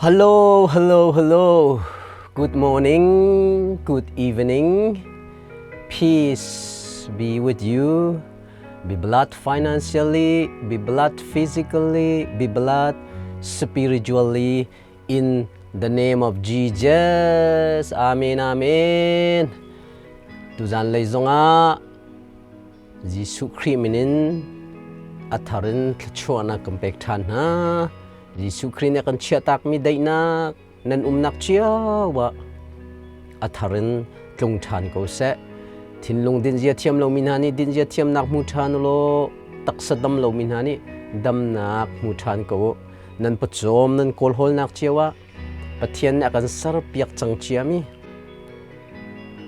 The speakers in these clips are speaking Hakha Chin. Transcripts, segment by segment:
Hello, hello, hello. Good morning, good evening. Peace be with you. Be blessed financially, be blessed physically, be blessed spiritually in the name of Jesus. Amen, amen. Tuzan lei zongah Jesuh Khrih min in a thar in thluachuahnak kan pek ṭhan hna. Jesuh Khrih nih a kan chiahtakmi daihnak nan umnak cio ah a thar in tlung ṭhan ko seh. Thinlung dinzia thiam lomi hna nih dinzia thiamnak hmu ṭhan u law taksa dam lomi hna nih damnak hmu ṭhan ko u. Nan pawcawm nan kawlhawlnak cio ah Pathian nih a kan serpiak cang ciami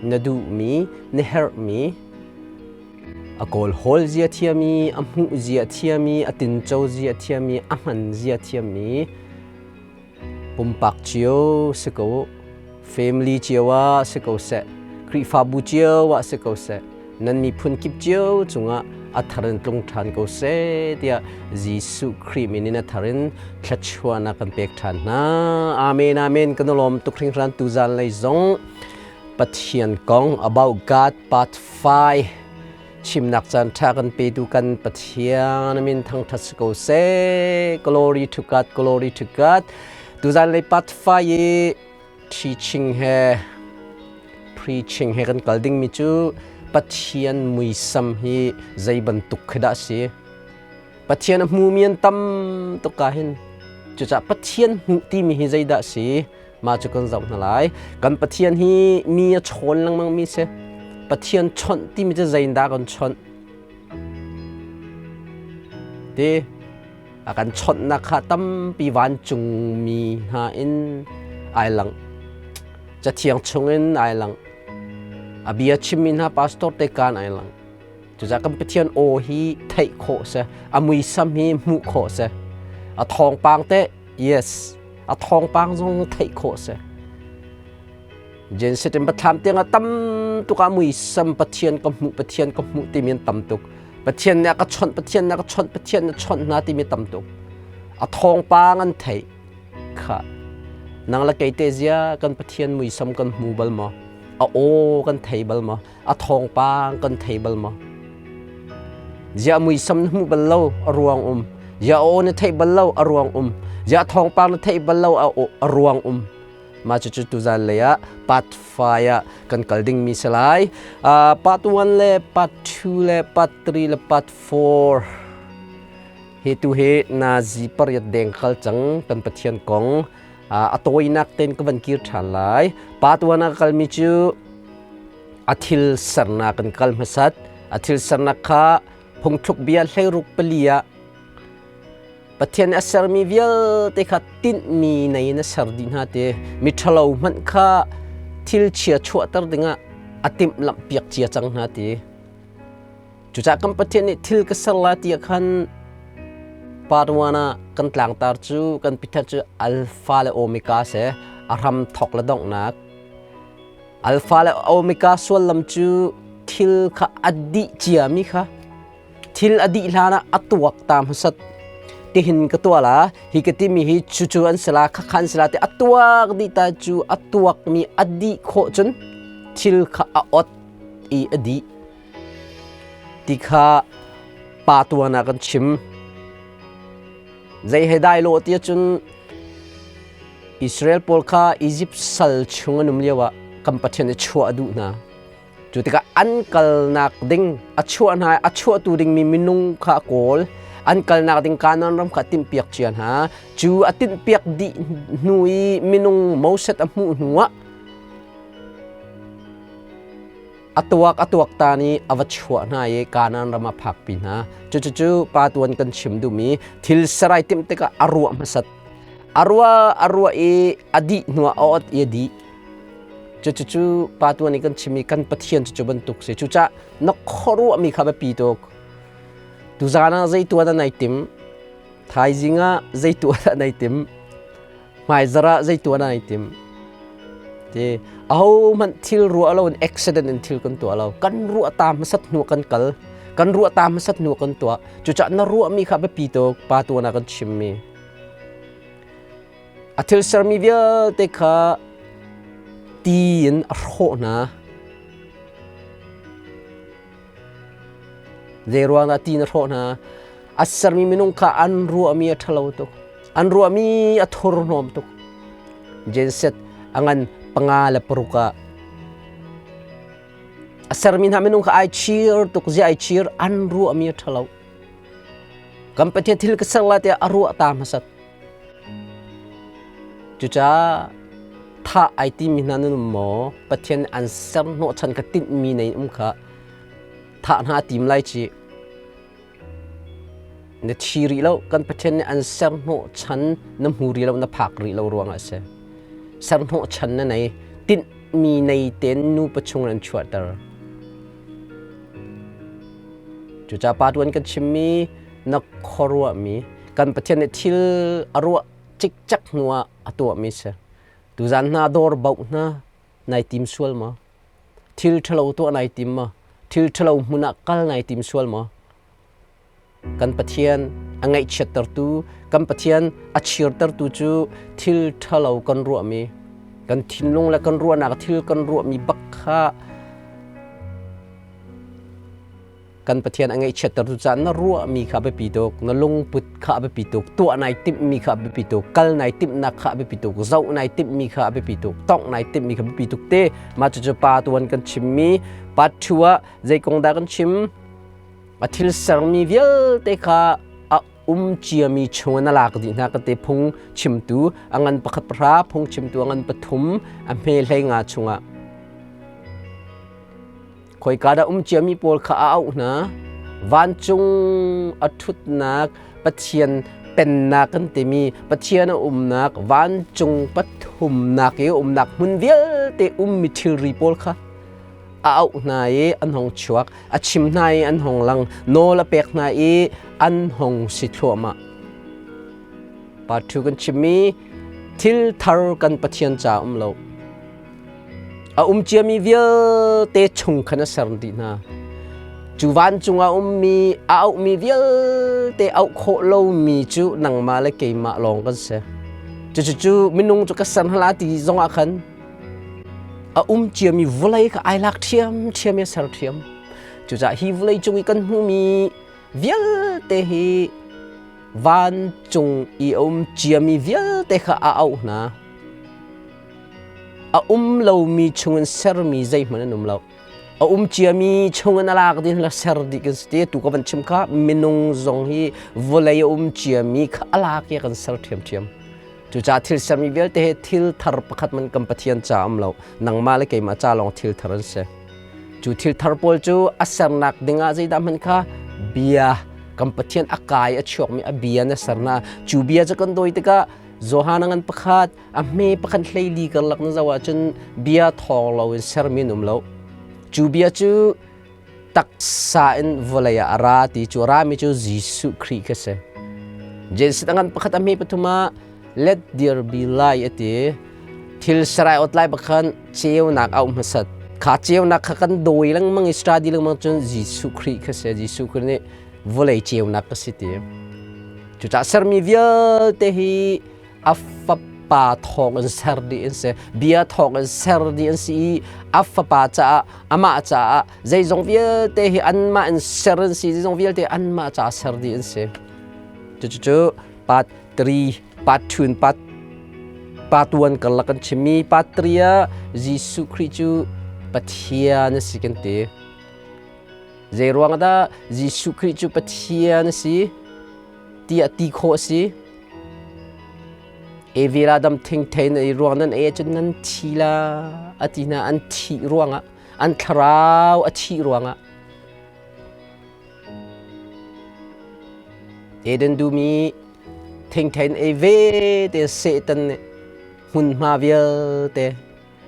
na duhmi, na herhmi, a kawlhawl zia thiami, a hmuh zia thiami, a tinco zia thiami, a hman zia thiammi pumpak cio si ko, family cio ah si ko seh, Khrihfabu cio ah si ko seh, nan miphun kip cio cungah a thar in tlung ṭhan ko seh tiah Jesuh Khrih min in a thar in thluachuahnak kan pek ṭhan hna. Amen, amen. Kan lawm tuk hringhran tuzan lei zong Pathian kong about God part 5 chimnak caan ṭha kan petu kan Pathian min thangṭhat si ko seh. Glory to God, glory to God. Tuzan lei part 5 i teaching he preaching he kan kal dingmi cu Pathian muisam hi zei bantuk khi dah si? Pathian a hmumi an tam tuk ka hin cucaah Pathian hmuh timi hi zeidah si? Mah cu kan zoh hna lai. Kan Pathian hi mi a chawn lengmang mi si. Pathian chawnh timi cu zeidah kan chawnh? Ti a kan chawnhnak kha tampi vancung mi hna in ai lang. Cathiang chungin ai lang. A bia chimmi hna pastor te kaan ai lang. Cucaah kan Pathian aw hi theih khawh si, a muisam hi hmuh khawh si. A thawngpang te, yes, a thawngpang zong theih khawh si. Genesis in Biathlam tiang ah tam tuk ah muisam Pathian ka hmuh, Pathian ka hmuh timi an tam tuk. Pathian nih a ka chawnh, Pathian nih a ka chawnh, Pathian nih a chawnh hna timi tam tuk. A thawngpang an theih. Kha nang le kei te zia kan Pathian muisam kan hmu bal maw? A aw kan thei bal maw? A thawngpang kan thei bal maw? Ziah muisam na hmuh bal lo a ruang um. Ziah aw na theih bal lo a ruang um. Ziah thawngpang na theih bal lo a ruang um. Mah cucu tuzan lei ah part 5 ah kan kal dingmi si lai. Part 1 le part 2 le part 3 le part 4 hi tu hi nazi pariat deng kal cang kan Pathian kong a tawinak ten ka van kir ṭhan lai. Part 1 ah kalmi cu a thil sernak kan kal hmasat. A thil sernak kha phungthluk bia hleiruk pali ah Pathian a sermi vialte kha tinhmi nei in a ser dih hna ti miṭhalo hmanh kha thil chia chuahter dingah a timhlamh piak cia cang hna ti. Cucaah kan Pathian nih thil ka ser lai ti ah khan part one ah kan tlangtar cu kan pithat cu alpha le omega si a hram thok le donghnak. Alpha le omega sullam cu thil kha a dih ciami kha thil a dih hlan ah a tuak ta hmasat tihin ka tuah la hi ka timi hi cucu an si la khakha an si la ti a tuak dih ta cu a tuakmi a dih khawh cun thil kha a ot i a dih ti kha pa tuan ah kan chim zei he dai lo ti cun Israel pawl kha Egypt sal chung an um lio ah kan Pathian i chuah a duh hna Cu tikah an kalnak ding a chuah hna a chuahtu dingmi minung kha a kawl. An kalnak ding Kanaan ram kha a timhpiak cia hna. Cu a timhpiak dih hnu i minung Moses a hmuh hnuah a tuak a tuak ta nih a va chuah hna i Kanaan ram a phakpi hna. Cucu pa tuan kan chim duhmi thil sarai timh tikah a ruah hmasat. A ruah a ruah i a dih hnuah a ot i a dih. Cucu pa tuan i kan chim i kan Pathian cu cu bantuk si. Cucaah na khuaruahmi kha biapi tuk. Tuzaan ah zei tuah dah nai tim? Thaizing ah zei tuah dah nai tim? Hmaizarh ah zei tuah dah nai tim? Ti ahohmanh thil ruah lo in accident in thil kan tuah lo. Kan ruah ta hmasat hnu kan kal. Kan ruah ta hmasat hnu kan tuah. Cucaah na ruahmi kha biapi tuk pa tuan ah kan chimmi. A thil sermi vialte kha ti in a hrawh hna. Zei ruangah ti na hrawh hna? A sermi minung kha an ruahmi a ṭhalo tuk. An ruahmi a thurhnawm tuk. Genset a ngan 5 le 6 ah a sermi hna minung kha ai chir tuk, zia ai chir, an ruahmi a ṭhalo. Kan Pathian thil ka ser lai tiah a ruah ta hmasat. Cucaah thah ai timi hna nan um maw? Pathian an ser hnawhchan ka tinhmi nei um kha thah hna a tim lai ci. Na thi rih lo, kan Pathian nih an ser hnawhchan na hmu rih lo, na phak rih lo ruangah a si. Ser hnawhchan na nei, tinhmi nei tein nupa chung an chuahter. Cucaah pa tuan kan chimmi na khuaruahmi kan Pathian nih thil a ruah cikcek hnuah a tuahmi si. Tuzan hna dawr bauh hna nai tim sual maw? Thil ṭhalo tuah nai tim maw? Thil ṭhalo hmun ah kal nai tim sual maw? Kan Pathian a ngaihchiattertu, kan Pathian a chirtertu cu thil ṭhalo kan ruahmi, kan thinlung le kan ruahnak thil kan ruahmi bak kha kan Pathian a ngaihchiattertu caah na ruahmi kha a biapi tuk, na lungput kha a biapi tuk, tuah nai timhmi kha a biapi tuk, kal nai timhnak kha a biapi tuk, zoh nai timhmi kha a biapi tuk, tongh nai timhmi kha a biapi tuk te. Mah cucu pa tuan kan chimmi part 2 ah zei kong dah kan chim? A thil sermi vialte kha a um ciami chung in a lak dih hna ka te. Phung chimtu a ngan pakhat pahra, phung chimtu a ngan pathum a hme 15 chungah khoika dah um ciami pawl kha a auh hna? Vancung a ṭhutnak Pathian pennak kan timi Pathian a umnak vancung pathumnak i umnak hmun vialte ummi thilri pawl kha a auh hna i an hong chuak, a chim hna i an hong lang, nawl a pek hna i an hong si thluahmah. Part 2 kan chimmi thil thar kan Pathian ca um lo. A um ciami vialte chung khan a ser dih hna. Cu vancung ah ummi a auhmi vialte auh khawh lomi cu nangmah le keimah lawng kan si. Cucu minung cu ka ser hna ti zongah khan a um ciami vawlei kha ai lak ṭhiamṭhiam i a ser ṭhiam. Cucaah hi vawlei cung i kan hmuhmi vialte hi vancung i a um ciami vialte kha a auh hna. A um lomi chungin sermi zeihmanh an um lo. A um ciami chungin a lak ding la ser dih kan si ti. Tu ka van chim kha minung zong hi vawlei a um ciami kha a lak i a kan ser ṭhiamṭhiam. Cucaah thil sermi vialte hi thil thar pakhat man kan Pathian ca um lo. Nangmah le keimah ca lawng thil thar an si. Cu thil thar pawl cu a sernak dingah zeidah hmanh kha bia kan Pathian a kai a chuakmi a bia na serna. Cu bia cu kan dawi tikah Johan a ngan pakhat a hme pakhat 14 karlak na zoh ahcun bia thawng loin sermi an um lo. Cu bia cu taksa in vawlei ah a ra ti cu a rami cu Jesuh Khrih kha si. Genesis a ngan pakhat a hme pathum ah let there be light a ti. Thil sarai ot lai bakhan ceunak a um hmasat. Kha ceunak kha kan dawi lengmang i study lengmang cun Jesuh Khrih kha si. Jesuh Khrih nih vawlei ceunak ka si ti. Cucaah sermi vialte hi a fapa thawng in ser dih an si, bia thawng in ser dih an si i a fapa caah, amah caah zeizong vialte hi anmah in ser an si, zeizong vialte anmah caah ser dih an si. Cucu part 3, part 2 in part 1 karlak kan chimmi. Part 3 ah Jesuh Khrih cu Pathian a si kan ti. Zei ruang dah Jesuh Khrih cu Pathian a si tiah ti khawh a si? Evi la dam thingthei na i ruang nan ei ahcun nan thi la a ti hna. An thih ruangah, an thlarau a thih ruangah. Eden dumi thingthei ei ve te Satan nih hmunhma vialte,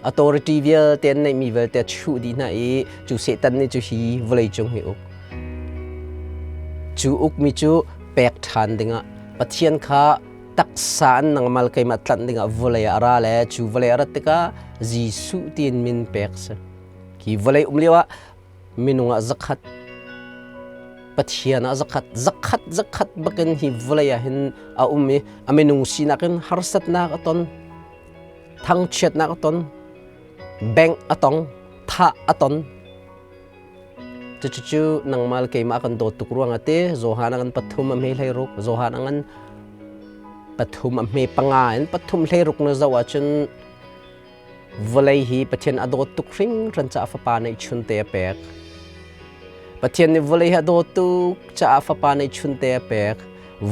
authority vialte an neihmi vialte a chuh dih hna i cu Satan nih cu hi vawlei cung hi uk cu ukmi cu pek ṭhan dingah Pathian kha taksa an nangmal keimah tlanh dingah vawlei ah a ra le cu vawlei a rat tikah Jesuh tiin min pek si. Hi vawlei um lio ah minung ah 100. Pathian ah zakhat zakhat zakhat bakin hi vawlei ah hin a um i a minung sinak in harsatnak a ton, thangchiatnak a ton, bengh a tong, thah a ton. Cucu nangmah le keimah kan dawt tuk ruangah te Johan a kan pathum a hme 16, Johan a ngan pathum a hme panga in pathum 16 na zoh ahcun vawlei hi Pathian a dawt tuk hringhran caah fapa neihchun te a pek. Pathian nih vawlei hi a dawt tuk caah fapa neihchun te a pek.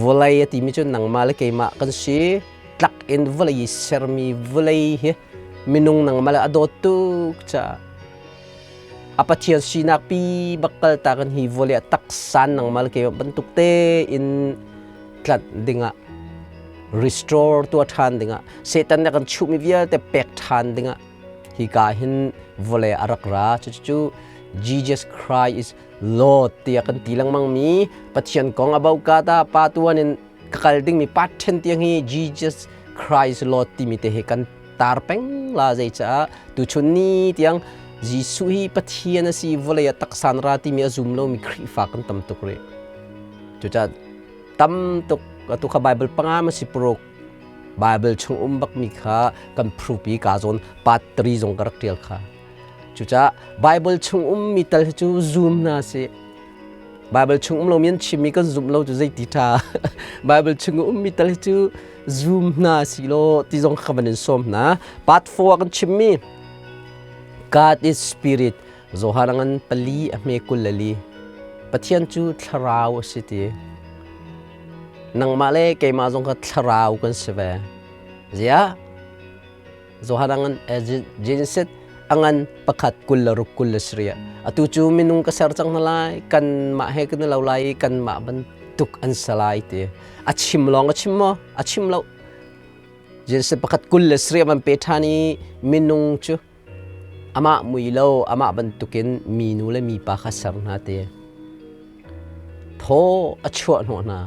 Vawlei a timi cu nangmah le keimah kan si. Tlak in vawlei i sermi vawlei hi minung nangmah le a dawt tuk caah a Pathian sinak pi bak kal ta kan hi vawlei ah taksan nangmah le keimah bantuk tein tlanh dingah, restore tuah ṭhan dingah, Satan nih a kan chuhmi vialte pek ṭhan dingah hika hin vawlei a rak ra. Cucu Jesus Christ is Lord tiah kan ti lengmang mi Pathian kong a boka ta pa tuan in ka kal dingmi part ṭhen tiang hi Jesus Christ Lord timi te hi kan tar peng la. Zei caah tuchun ni tiang Jesuh hi Pathian a si, vawlei ah taksan ra timi a zum lomi Khrihfa kan tam tuk rih. Cucaah tam tuk atu kha Bible panga ma si paruk Bible chung um bakmi kha kan proof i ka zawn part 3 zong ka rak tial kha. Cucaah Bible chung ummi tal hi cu zoom hna si. Bible chung um lomi an chimmi kan zumh lo cu zeiti ṭha. Bible chung ummi tal hi cu zoom hna si law ti zong kha van in sawm hna. Part 4 kan chimmi God is Spirit, Johan ngan 4 a hme 24. Pathian cu thlarau a si ti. Nangmah le keimah zong kha thlarau kan si ve. Ziah? Johan ngan Genesis angan 1 26 27. Atu cu minung ka ser cang hna lai, kanmah he kan lo lai i kanmah bantuk an si lai ti. A chim lawng a chim maw? A chim lo. Genesis 1 27 an pe ṭhan i minung cu amah mui lo, amah bantukin minu le mipa kha ser hna ti. Thaw a chuah hnawh hna.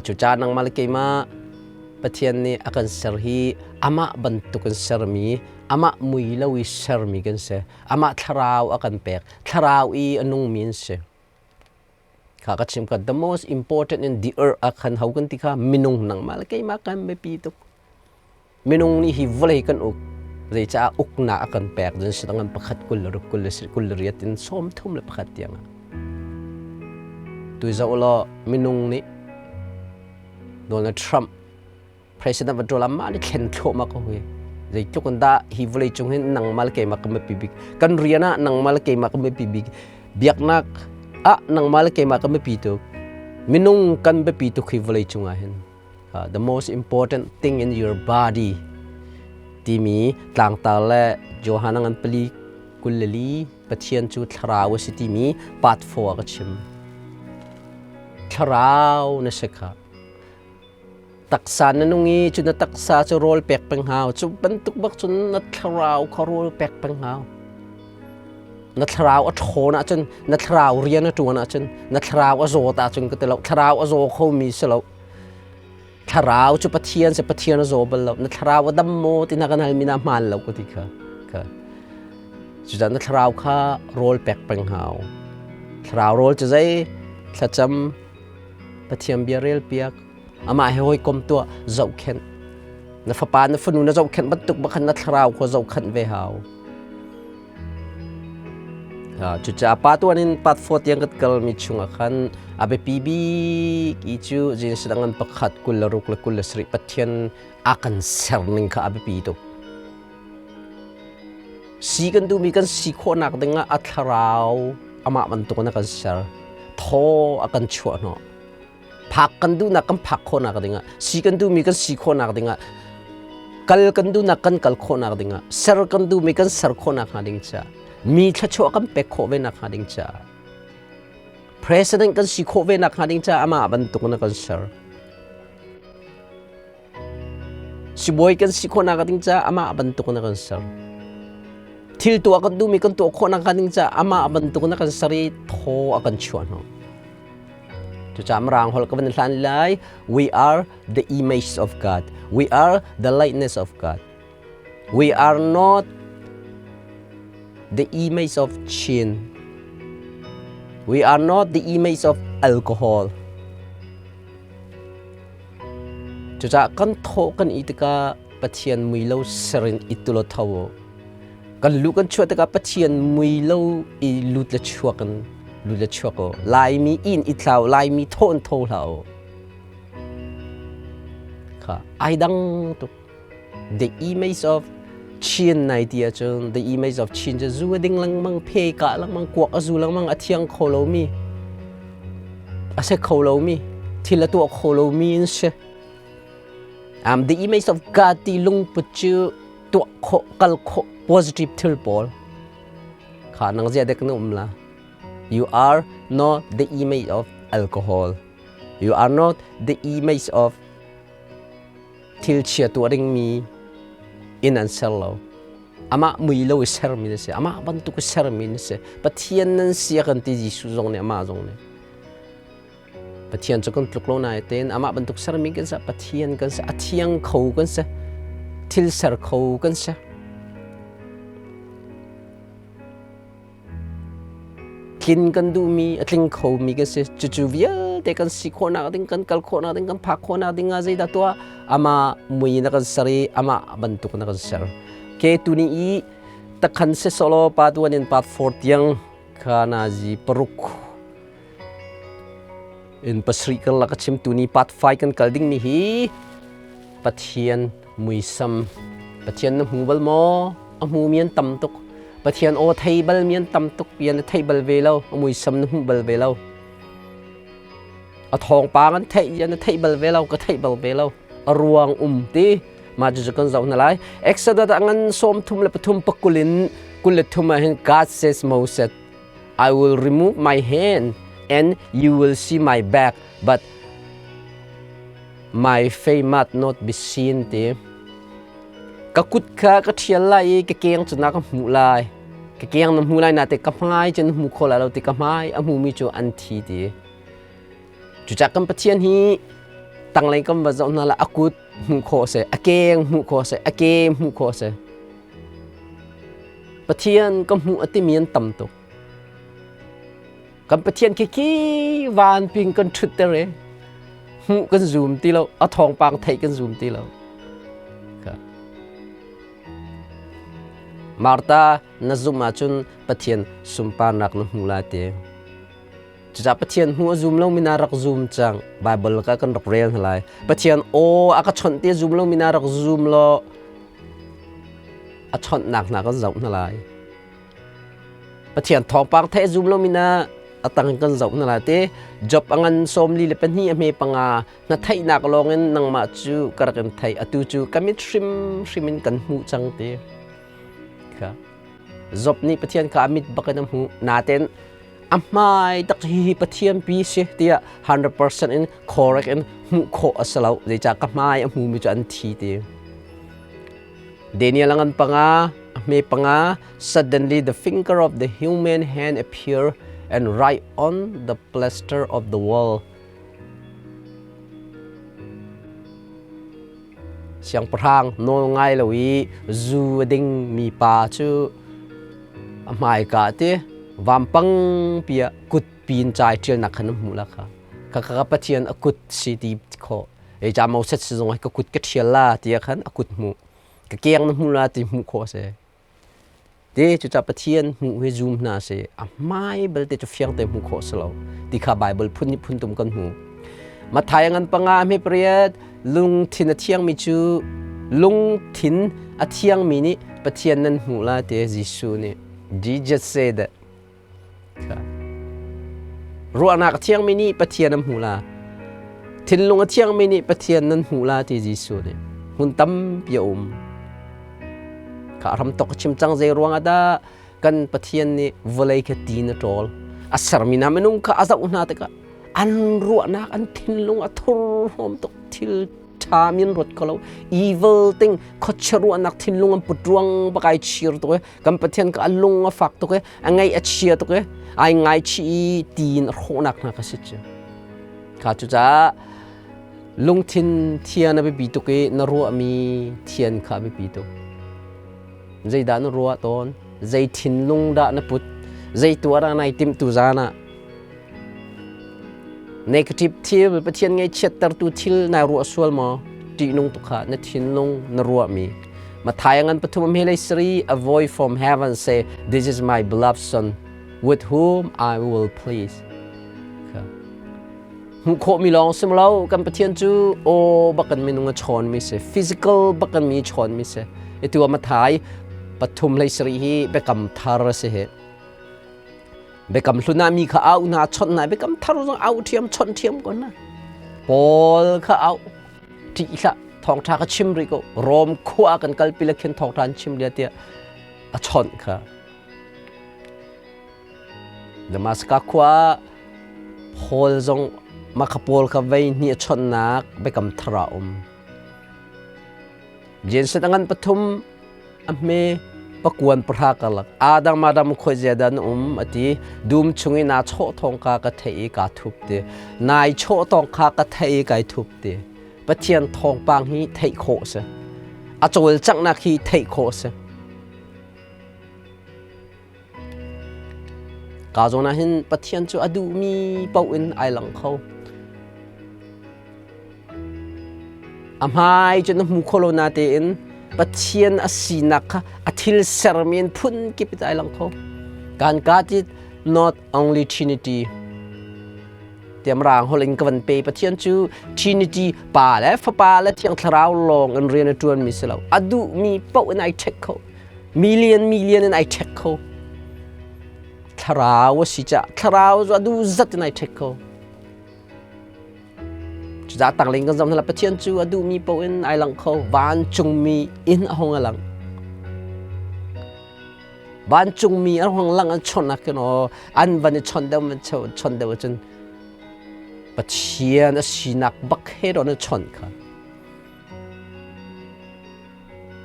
Cucaah nangmah le keimah Pathian nih a kan ser hi amah bantukin sermi, amah mui lo i sermi kan si. Amah thlarau a kan pek. Thlarau i a nungmi an si. Kha ka chim ka, the most important in the earth a khan ho kan ti kha minung nangmah le keimah kan biapi tuk. Minung nih hi vawlei kan uk, zeicah uknak a kan pek ding si dang 1 26 28 in 31 tiang ah. Tu zoh law, minung nih Donald Trump president va ṭual mah nih thlen thluahmah ko hui. Zeitluk in dah hi vawlei cung hin nangmah le keimah kan biapi bik, kan rian ah nangmah le keimah kan biapi bik, biaknak ah nangmah le keimah kan biapi tuk, minung kan biapi tuk hi vawlei cung ah hin. The most important thing in your body timi tlangtar le Johan ngan 4 24, Pathian cu thlarau a si timi part 4 ka chim. Thlarau na si kha. Taksa na nung i cu na taksa cu rawl pek peng hau. Cu bantuk bak cun na thlarau kha rawl pek peng hau. Na thlarau a ṭhawn ahcun, na thlarau rian a ṭuan ahcun, na thlarau a zawt ahcun ka ti lo, thlarau a zaw khomi si lo. Thlarau cu Pathian si, Pathian a zaw bal lo. Na thlarau a dam maw ti na kan halmi na hmaan lo ka ti kha. Kha. Cucaah na thlarau kha rawl pek peng hau. Thlarau rawl cu zei? Thlacam, Pathian bia rel piak, amah he hawikom tuah, zohkhenh. Na fapa na fanu na zohkhenh bantuk bakhan na thlarau kha zohkhenh ve hau. Cucaah pa tuan in part 4 tiang kan kalmi chungah khan a biapi bik i cu Genesis ngan 1 26 le 27, Pathian a kan serning kha a biapi tuk. Si kan duhmi kan si khawhnak dingah a thlarau amah bantuk in a kan ser. Thaw a kan chuah hnawh. Phak kan duhnak kan phak khawhnak dingah, si kan duhmi kan si khawhnak dingah, kal kan duhnak kan kal khawhnak dingah, ser kan duhmi kan ser khawhnak hnga ding caah, mi thluachuah kan pek khawh ve nak hnga ding caah, president kan si khawh ve nak hnga ding caah amah bantuk in a kan ser. Sibawi kan si khawhnak ding caah amah bantuk in a kan ser. Thil tuah kan duhmi kan tuah khawhnak ding caah amah bantuk in a kan ser i thaw a kan chuah hnawh. Cucaah Mirang holh ka van hlan lai. We are the image of God. We are the likeness of God. We are not the image of Chin. We are not the image of alcohol. Cucaah kan thawh kan i tikah Pathian mui lo ser in i tulo tho u. Kan lu kan chuah tikah Pathian mui lo i lut le chuak in lut le chuak u. Laimi inn i thlau, Laimi thaw in tho hlah u. Kha ai dang tuk. The image of Chin nai ti ahcun the image of Chin cu zu a ding lengmang, phe kah lengmang, kuak a zu lengmang, a thiang kho lomi, a si kho lomi, thil a tuah kho lomi an si. The image of God ti lungput cu tuah khawh, kal khawh, positive thil pawl kha nang zia dek na um la. You are not the image of alcohol. You are not the image of thil chia tuah dingmi in an ser lo. Amah mui lo i sermi na si. Amah bantuk i sermi na si. Pathian nan si a kan ti Jesuh zong nih amah zong nih. Pathian cu kan tluk lo nain tein amah bantuk sermi kan si. Pathian kan si. A thiang kho kan si. Thil ser kho kan si. Tlin kan duhmi a tling khomi kan si. Cucu vialte kan si khawhnak ding, kan kal khawhnak ding, kan phak khawhnak ding ah zeidah tuah? Amah mui na kan ser i amah bantuk na kan ser. Ke tuni i takhan se solo part 1 in part 4 tiang kha nazi paruk in pasarih kan lak a chim tuni part 5 kan kal ding mi hi Pathian muisam. Pathian na hmu bal maw? A hmu mi an tam tuk. Pathian aw thei bal mi an tam tuk. Pian na thei bal ve lo. A muisam na hmu bal ve lo. A thawngpang an theih na theih bal ve lo. Ka theih bal ve lo. A ruang um ti. Mah cu kan zoh hna lai. Exodus ah ngan 33 pakul in 23 ah hin God says Moses, I will remove my hand and you will see my back, but My face must not be seen ti. Ka kut kha ka ṭhial lai i ka keng cu na ka hmuh lai. Ka keng na hmu lai na te ka hmai cu na hmu kho lai lo ti ka hmai a hmumi cu an thi ti. Cucah kan Pathian hi tanglei kan va zoh hna la a kut hmuh khawh a si, a keng hmuh khawh a si, a ke hmuh khawh a si. Pathian ka hmuh a timi an tam tuk. Kan Pathian khi khi vanping kan ṭhutter i hmuh kan zum ti lo, a thawngpang theih kan zum ti lo. Martha, na zumh ahcun Pathian sunparnak na hmu lai ti. Cucaah Pathian hmu a zum lomi na rak zum cang. Baibal ka kan rak rel hna lai. Pathian aw a ka chawnh ti a zum lomi na rak zum law a chawnhnak hna kan zoh hna lai. Pathian thawngpang theih a zum lomi na a tang kan zoh hna lai te. Job a ngan 42 a hme panga na theihnak lawngin nangmah cu ka rak in theih atu cu ka mit hrimhrim in kan hmuh cang ti. Kha. Job nih Pathian kha a mit bak in a hmuh. Naten a hmai tak hi hi Pathian pi si tiah 100% in correct in hmuh khawh a si lo. Zeicah ka hmai a hmumi cu an thi ti. Daniel a ngan panga, a hme panga, suddenly the finger of the human hand appear and write on the plaster of the wall. Siangpahrang nawl ngai lo i zu a ding mi pa cu a hmaika te vampang pia kut pin chai ṭialnak khan a hmuh la kha. Ka ka Pathian a kut si ti khawh. Ei ca Moses zong ka kut ka ṭhial la tiah khan a kut hmuh. Ka keng na hmu la ti hmuh khawh a si. Te cucah Pathian hmuh hi zoom hna si. A hmai belte cu fiang te hmuh khawh si lo. Ti kha Bible phun nih phun tum kan hmu. Matthai ngan panga hme pariat lungthin a thiangmi cu lungthin a thiangmi nih Pathian nan hmuh la ti Jesuh nih. Jesus said that. Ruahnak a thiangmi nih Pathian an hmuh la. Thinlung a thiangmi nih Pathian nan hmuh la ti Jesuh nih. Hmun tampi a um. Kha ram tok a chim cang zei ruangah dah kan Pathian nih vawlei kha ti na ṭawl. A sermi hna minung kha a zoh hna tikah an ruahnak an thinlung a thurhnawm tuk thil ṭha min ruat kho lo evil ting khuachia ruahnak thinlung an put ruang bakai chir tuk i kan Pathian ka a lung a fak tuk i a ngaih a chia tuk i ai ngaichih i tiin a hrawhnak hna ka si cu kha cucaah lungthin thian a biapi tuk i na ruahmi thian kha a biapi tuk zeidah na ruah tawn zei thinlung dah na put zei tuah dah nai timh tu zan ah. Negative thil, Pathian ngaihchiattertu thil nai ruah sual maw? Ṭihnung tuk kha na thinlung na ruahmi. Matthai ngan pathum hmelei sari, a voice from heaven say, This is my beloved son, with whom I will please. Hmuh khawhmi lawng sim lo, kan Pathian cu aw bakan minung a chawnmi si, physical bakan mi chawnmi si. Itu a Matthai pathum hlei sari hi biakam thar a si hi. Biakam hlun ah mi kha au hna chawnh hna biakam thar zong au ṭhiam chawnh ṭhiam ko hna. Paul kha au ṭih hlah thawngṭha ka chim rih ko Rom khua kan kalpi le khin thawngṭha an chim lia tiah a chawnh kha. Damascus khua Paul zong mah kha Paul kha vei hnih a chawnhnak biakam thar ah um. Jensen a ngan pathum a hme pakuan pahra karlak Adam Adam khoi zia dah na um a ti dum chung i naa chawh thawng ka ka theih i kaa thup ti nai chawh tawng kha ka theih i kai thup ti Pathian thawngpang hi theih khawh si a cawlcanghnak hi theih khawh si ka zawn ah hin Pathian cu a duhmi paoh in ai lang kho A hmai cu na hmu kho lo natein Pathian a sinak kha a thil sermi in phun kip in ai lang kho. Kan God is not only Trinity. Tiam rang holh in ka van pe Pathian cu Trinity Pa le Fapa le Thiang Thlarau lawng in rian a ṭuanmi si lo. A duhmi paoh in ai ṭhek kho. Million million in ai ṭhek kho. Thlarau a si caah Thlarau cu a duh zat in ai ṭhek kho. Cucaah tangling kan zoh hna Pathian cu a duhmi paoh in ai lang kho. Vancungmi in a hung a lang. Vancungmi a hung lang an chawnh ah khin aw an van i chawnh deuh van chawnh deuh ahcun Pathian a sinak bak he dawn a chawnh kha.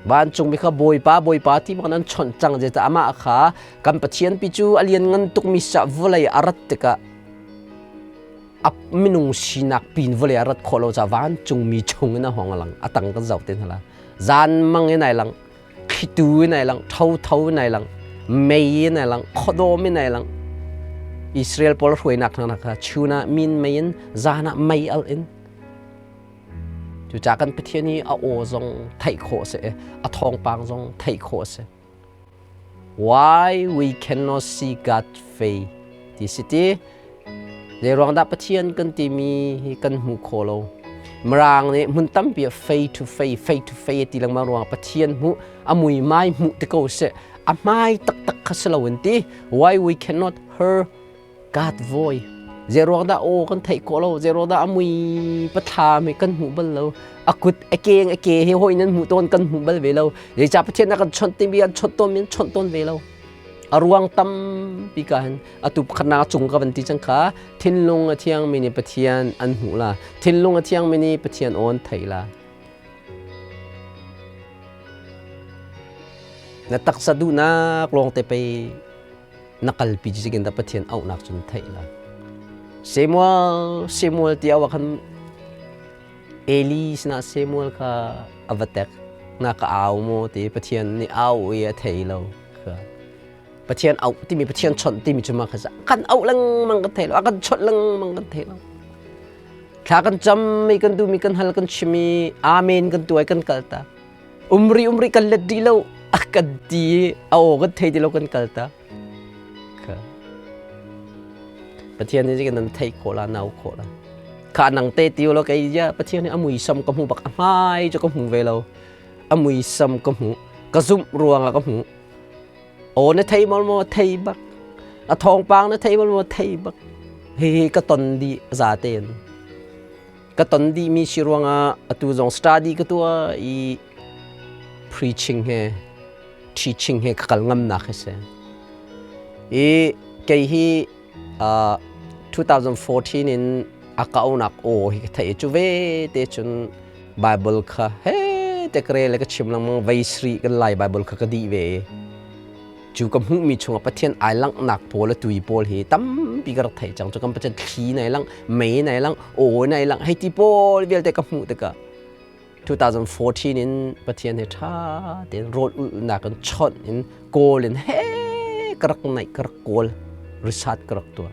Vancungmi kha Bawipa Bawipa ti bak an chawnh cang zeicah amah kha kan Pathian pi cu a lian ngan tukmi sa vawlei a rat tikah a minung sinak pin vawlei a rat khawh lo ca vancungmi chung in a hong a lang a tang kan zoh te hna la zan mang in ai lang thlitu in ai lang thotho in ai lang mei in ai lang khuadawm in ai lang Israel pawl hruainak hna kha chun ah min mei in zan ah mei al in cucaah kan Pathian hi a aw zong theih khawh si a thawngpang zong theih khawh si Why we cannot see God face ti si ti zeiruang dah Pathian kan timi hi kan hmu kho lo Mirang nih hmun tampi ah face to face face to face ti lengmang ruangah Pathian hmuh a muimai hmuh ti ko seh a hmai taktak kha si lo in ti why we cannot hear God voice Zeiruang dah aw kan theih khawh lo zeiruang dah a mui pathlam hi kan hmuh bal lo a kut a keng a ke hi hawi nan hmuh tawn kan hmuh bal ve lo zeicah Pathian a kan chawnh timi an chawnh tawn mi an chawnh tawn ve lo a ruang tampi ka hin atu pakhatnak cung ka van ti cang kha thinlung a thiang mi nih Pathian an hmuh la thinlung a thiang mi nih Pathian aw an theih la na taksa duhnak lawng te pei na kalpi cikin dah Pathian auhnak cun theih la Samuel Samuel ti au ah khan Eli sinah Samuel kha a va tek na ka au maw ti Pathian nih au i a thei lo kha Pathian auh timi Pathian chawnh timi cu ma kha kan auh lengmang kan thei lo a kan chawnh lengmang kan thei lo thla kan cam mi kan duh mi kan hal kan chim i amen kan tuai kan kal ta umri umri kan let dih lo a kan ti i a aw kan thei ti lo kan kal ta kha Pathian nih kan thei khawh la nau khawh la kha nang te ti lo kei ya Pathian nih a muisam ka hmu bak a hmai cu ka hmu ve lo a muisam ka hmu ka zumh ruangah ka hmu aw na thei maw maw thei bak a thawngpang na thei maw maw thei bak hi ka ton dih za tein Ka ton dihmi si ruangah atu zong study ka tuah i preaching he teaching he ka kal ngamnak hi si. I kei hi 2014 in a kaunak aw hi ka theih i cu ve te cun Bible kha he te ka rel le ka chim lengmang vei sri kan Lai Bible kha ka dih ve i Cu ka hmuhmi chungah Pathian ai langhnak pawl le tui pawl hi tampi ka rak theih cang. Cu kan Pathian thli nai lang, mei nai lang, aw nai lang, hei ti pawl vialte ka hmuh tikah 2014 in Pathian he ṭha tein rawl ulhnak in chawnh in kawl in he ka rak naih ka rak kawl research ka rak tuah.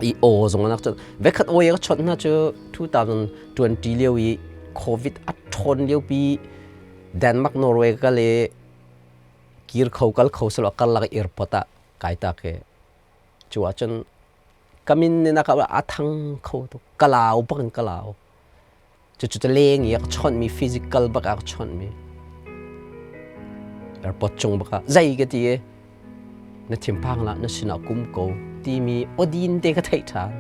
I aw zong anak cun vekhat aw ka chawnh hna cu 2020 lio i COVID a ṭhawn lio pi Denmark Norway ka le kir kho kal kho selo karlak airport ah kai ta ke cu ahcun kamin ni na ka a thang kho tuk kalau bak in kalau cucu cu leng i a ka chawnhmi physical bak a ka chawnhmi airport cung bak ah zei ka ti i na thinphang lah na sinah kum ko timi awdin te ka theih ṭhan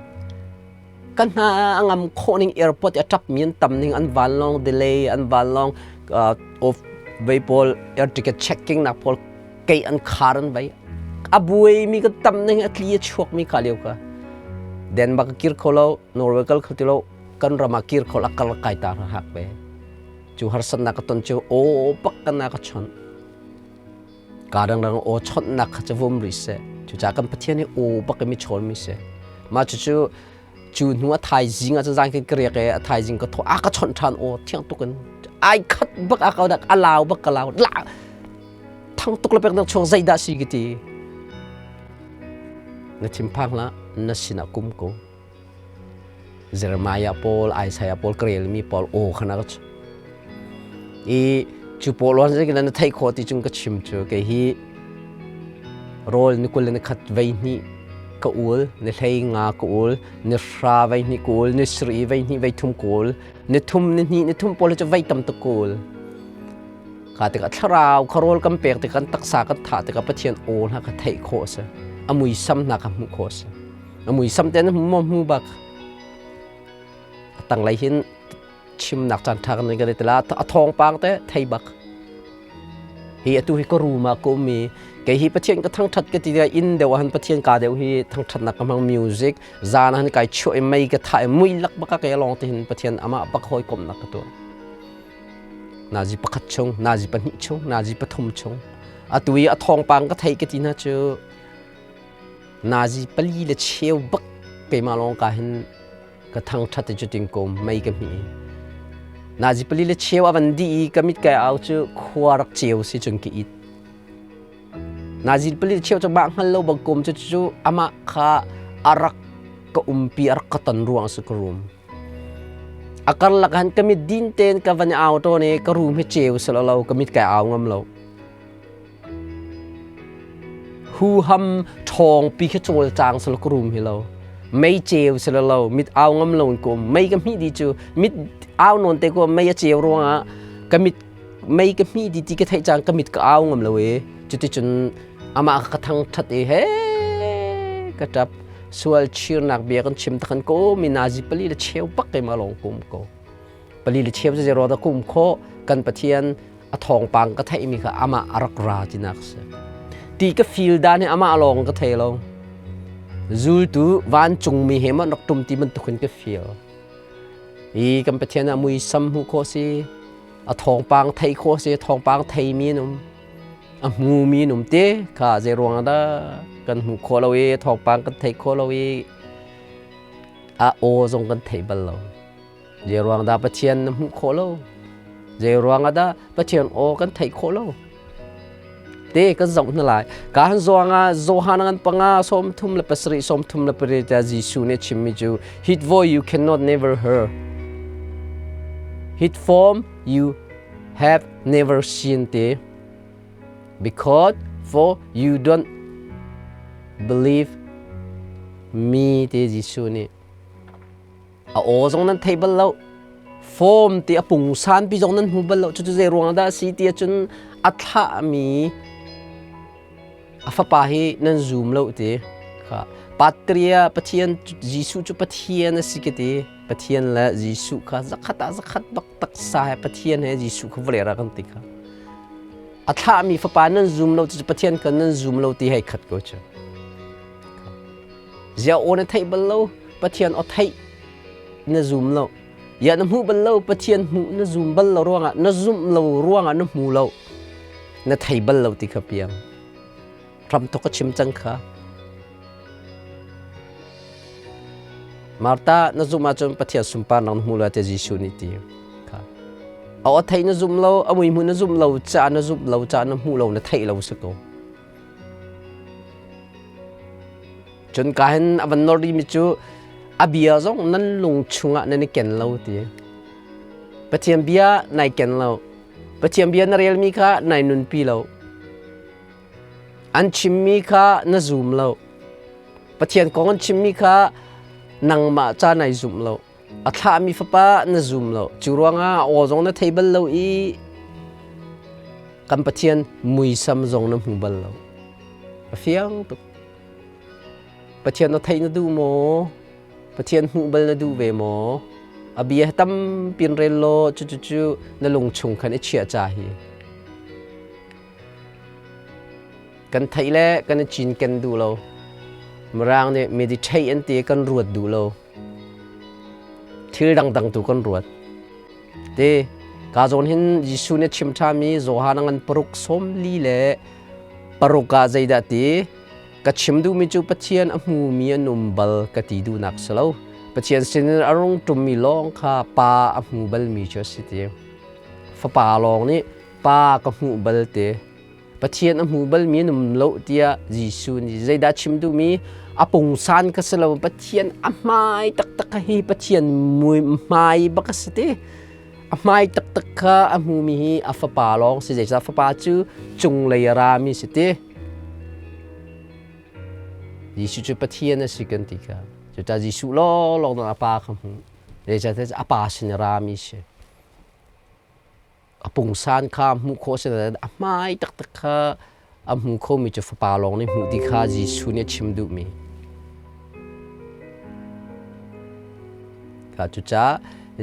ka hna a ngam khawh ning airport i a ṭap mi an tam ning an vanlawng delay an vanlawng off vei pawl air ticket checking nak pawl kei an khar an vei a buai mi ka tam ning a tli a chuak mi ka lio ka Denmark kir kho lo Norway kal kho ti lo kan ram ah kir kho la kal kai ta hak ve cu harsatnak ka ton cu aw pak kana ka chon ka dang dang aw chonnak kha cu vum ri se cu ca kan pathian hi aw bak mi chawn mi se ma cu cu cu hnu a thaizing ah zan kan kriak e a thaizing ka tho a ka chon than aw thiang tuk in ai khat bak a ka dak a lau bak ka lau la thang tuk le pek nang chuang zeidah si ki ti na thinphang la na sinah kum ko Jeremiah pawl, Isaiah pawl ka relmi pawl aw kha na ka I cu pawl on zeikin na theih khawh ti cung ka chim cu kei hi rawl ni 21 vei hnih ka ul, ni hlei nga ka ul, ni hra vei hnih ka ul, ni sri vei hnih vei thum ka ul, ni thum ni hnih ni thum pawl cu vei tam tuk ka ul. Ka tikah thlarau kha rawl kan pek tikah kan taksa kan thah tikah Pathian aw hna ka theih khawh a si. A muisam hna ka hmuh khawh a si. A muisam te na hmu maw hmu bak a tanglei hin chimnak caan ṭha kan kan tila a thawngpang te thei bak hi atu hi ka room ah ka um i kei hi Pathian ka thangṭhat ka ti inn deuh ah Pathian ka deuh hi thangṭhatnak ka hmang music zan han kai chuah i mei ka thah i mui lak bak ka lawng te hin Pathian amah bak hawikomhnak ka tuah nazi pakhat chung nazi pahnih chung nazi pathum chung atu i a thawngpang ka thei ka ti hna cu Nazi pali le cheu bak keimah lawng ka hin ka thangṭhat i cutin ko mei ka hmi. Nazi pali le cheu a van dih i ka mit kai au cu khua rak ceu si cun ka it. Nazi pali le cheu cu mah hngal lo bang kom cu cu amah kha a rak ka umpi a rak ka ton ruang si ka rum. A karlak han ka mit din tein ka van au tawn i ka rum hi ceu si lo ka mit kai au ngam lo. Huham ṭhawngpi khi cawlcang sal ka rum hi lo. Mei ceu si lo, mit au ngam lo in ka um. Mei ka hmih dih cu mit au nawn te ko mei a ceu ruangah ka mit mei ka hmih dih ti ka theih cang ka mit ka au ngam lo i cuticun amah ka thangṭhat i he ka ṭap sual chirnak bia kan chim takhan ko mi nazi pali le cheu bak keimah lawng ka um ko. Pali le cheu cu zero dah ka um khawh kan Pathian a thawngpang ka theihmi kha amah a rak ra tinak a si. Ti ka feel dan hi amah lawng ka thei lo. Zultu vancungmi he man rak tum ti bantuk in ka feel. I kan Pathian ah muisam hmuh khawh si, a thawngpang theih khawh si, thawngpang theimi an um, a hmumi an um te kha zei ruang ah dah kan hmuh khawh lo i thawngpang kan theih khawh lo i a aw zong kan thei bal lo. Zei ruang dah Pathian na hmuh khawh lo? Zei ruang ah dah Pathian aw kan theih khawh lo? Te kan zoh hna lai. Ka han zuang ah Johan ngan panga 37 38 ta Jesuh nih chimmi cu hit voice you cannot never hear. Hit form you have never seen te. Because for you don't believe me te Jesuh nih. A aw zong nan thei bal lo. Form ti a pungsan pi zong nan hmu bal lo. Cucu zei ruang dah a si ti ahcun a thlahmi a fapa hi nan zum lo ti. Kha Patria Pathian Jesuh cu Pathian a si ka ti. Pathian le Jesuh kha zakhat ah zakhat bak taksa he Pathian he Jesuh kha vawlei ra kan ti kha. A thlahmi fapa nan zum lo cucu Pathian kha nan zum lo ti hei khat ko cu. Ziah aw na theih bal lo, Pathian aw theih na zum lo. Ya na hmuh bal lo, Pathian hmuh na zum bal lo ruangah na zumh lo ruangah na hmu lo. Na thei bal lo ti kha piang. Ram thok ka chim cang kha. Martha na zumh ahcun Pathian sunparnak na hmu lo te Jesuh nih ti. Kha. A aw theih na zum lo, a mui hmuh na zum lo, ca na zumh lo, ca na hmuh lo, na theih lo si ko. Cun ka hin a van nor rimi cu a bia zong nan lung chungah nan i ken lo ti. Pathian bia nai ken lo. Pathian bia na relmi kha nai nunpi lo. An chimmi kha na zum lo. Pathian kong an chimmi kha nangmah ca nai zumh lo. A thlahmi fapa na zum lo. Cu ruangah a aw zong na thei bal lo i kan Pathian muisam zong na hmu bal lo. A fiang tuk. Pathian na theih na duh maw? Pathian hmuh bal na duh ve maw? A bia tampi in rel law cucu na lung chung khan i chiah ca hi. Kan theih le kan i cinken duh lo. Mirang nih meditate an ti kan ruat duh lo. Thil dangdang tu kan ruat. Te ka zawn hin Jesuh nih chim ṭhami Johan a ngan paruk 40 le paruk ah zeidah ti ka chim duhmi cu Pathian a hmumi an um bal ka ti duhnak si lo. Pathian sinin a rung ṭummi lawng kha Pa a hmu balmi cu a si ti. Fapa lawng nih Pa ka hmuh bal te. Pathian a hmu balmi an um lo tiah Jesuh nih zeidah chim duhmi a pungsan ka si lo Pathian a hmai taktak kha hi Pathian mui hmai bak a si ti a hmai taktak kha a hmumi hi a fapa lawng si zeicah fapa cu cunglei a rami si ti Jesuh cu Pathian a si kan ti kha cucah Jesuh lawnglawng a pa kha hmu zeicah a pa sin a rami si A pungsan kha hmuh khawh si nain a hmai taktak kha a hmu khomi cu fapa lawng nih hmuh ti kha Jesuh nih a chim duhmi. Kha cucaah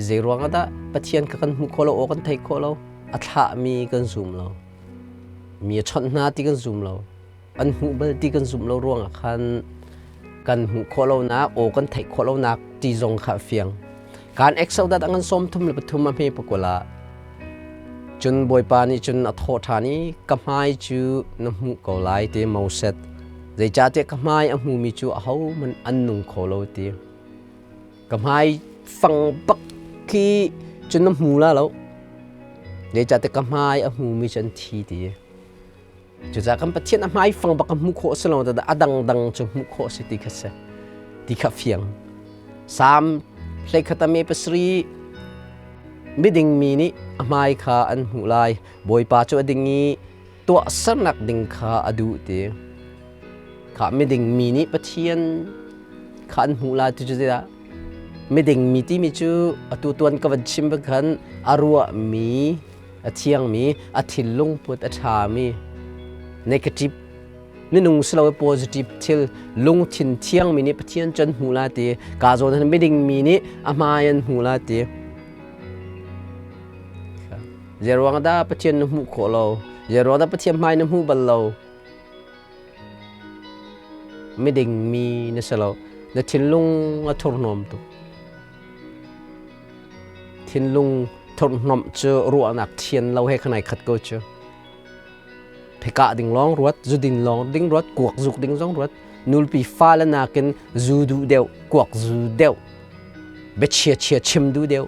zei ruang ah dah Pathian kha kan hmuh khawh lo, aw kan theih khawh lo, a thlahmi kan zum lo. Mi a chawnh hna ti kan zum lo. An hmuh bal ti kan zumh lo ruangah khan kan hmuh khawh lonak, aw kan theih khawh lonak ti zong kha a fiang. Kan Exodus a ngan 33 a hme pakul ah cun Bawipa nih cun a thawh ṭhan i ka hmai cu na hmuh ko lai ti Moses. Zeicahtiah ka hmai a hmumi cu ahohmanh an nung kho lo ti. Ka hmai fang bak khi cun na hmu la lo. Zeicahtiah ka hmai a hmumi cu an thi ti. Cucaah kan Pathian a hmaifang bak ka hmuh khawh si lo a dangdang cu hmuh khawh si ti kha si. Ti kha fiang. Salm 31 a me pasarih miding mi nih a hmai kha an hmuh lai. Bawipa cu a ding i tuahsernak ding kha a duh ti. Kha miding mi nih Pathian kha an hmuh lai ti cu zeidah? Miding mi timi cu atu tuan ka van chim bak khan a ruahmi a thiangmi, a thinlung put a ṭhami, negative minung si lo positive thil lungthin thiangmi nih Pathian cu an hmuh la ti ka zawn han miding mi nih a hmai an hmu la ti Zeiruang dah Pathian na hmuh khawh lo zeiruang dah Pathian hmai na hmuh bal lo miding mi na si lo na thinlung a thurhnawm tuk Thinlung thurhhnawmh cu ruahnak thian lo he khanai khat ko cu. Phekah ding lawng ruat, zu ding lawng ding ruat, kuak zuk ding zong ruat, nulpi fale nakin zu duh deuh, kuak zu deuh, biachia chia chim duh deuh.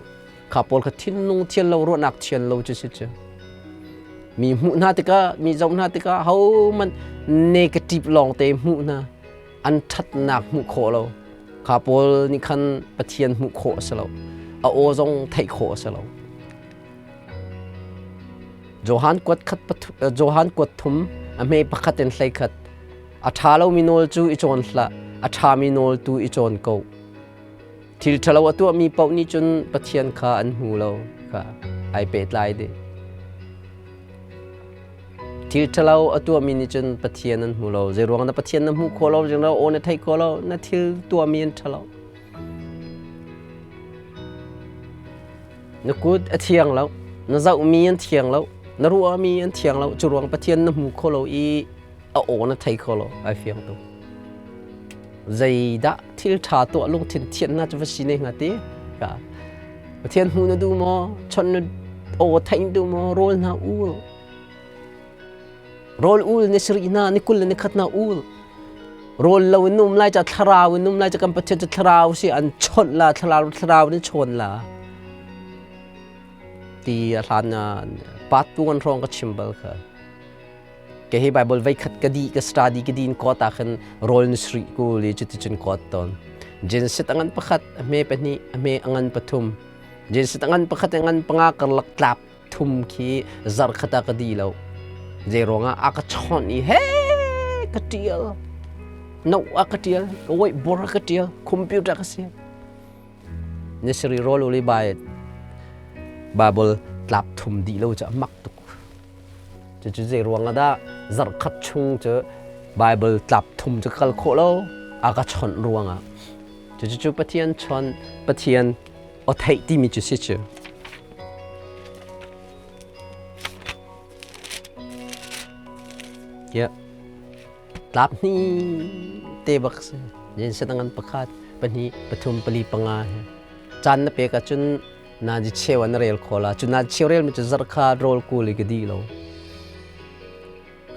Kha pawl kha thinlung thian lo, ruahnak thian lo cu si cu. Mi hmuh hna tikah, mi zoh hna tikah hohmanh negative lawng te hmuh hna. An ṭhatnak hmuh khawh lo. Kha pawl nih khan Pathian hmuh khawh a si lo. A aw zong theih khawh a si lo. Johan kuat khat Johan kuat thum a hme pakhat in hlei khat a ṭha lomi nawl cu i cawn hlah a ṭhami nawl tu i cawn ko thil ṭhalo a tuahmi paoh nih cun Pathian kha an hmu lo kha ai pehtlai dih Thil ṭhalo a tuahmi nih cun Pathian an hmu lo. Zeiruang na Pathian na hmuh khawh lo, zeiruang aw na theih khawh lo, na thil tuahmi an ṭhalo. Na kut a thiang lo, na zohmi an thiang lo, na ruahmi an thiang lo. Cu ruang Pathian na hmu kho lo i a aw na thei kho lo. Ai fiang tuk. Zeidah thil ṭha tuah lungthin thiannak cu va si ne hnga ti? Ka Pathian hmuh na duh maw? Chawnh na aw theih na duh maw? Rawl hna ul. Rawl ul ni sarih hna, ni 21 hna ul. Rawl lo in um lai ca thlarau in um lai ca kan Pathian cu thlarau si an chawnh la thlarau thlarau in chawn la. Ti a hlan na pat tu an hrawng ka chim bal kha. Ke hi Bible vei khat ka di ka study ka din ko ta khan rol ni sri ku li chuti chun kot ton. Genesis angan pakhat a hme pahnih a hme angan pathum. Genesis angan pakhat angan panga karlak tlap thum khi zar khata ka di lo. Zei ruangah a ka chawnh i he ka tial. No a ka tial, ka wait bor ka tial, computer ka si. Ni sri rol uli bai Bible tlap thum di lo cha mak tuk. Cucu zei ruang ah dah zarhkhat chung cu Baibal tlap thum cu kal khawh lo a ka chawnh ruangah. Cucu cu Pathian chawnh, Pathian aw theih timi cu si cu. Yeah. Tlap hni te bak si. Jen se dangan pakhat, pahnih, pathum, pali, panga. Caan na pek ahcun nazi cheu an rel kho la cu na cheu rel mi cu zarh kha rawl kul i ka di lo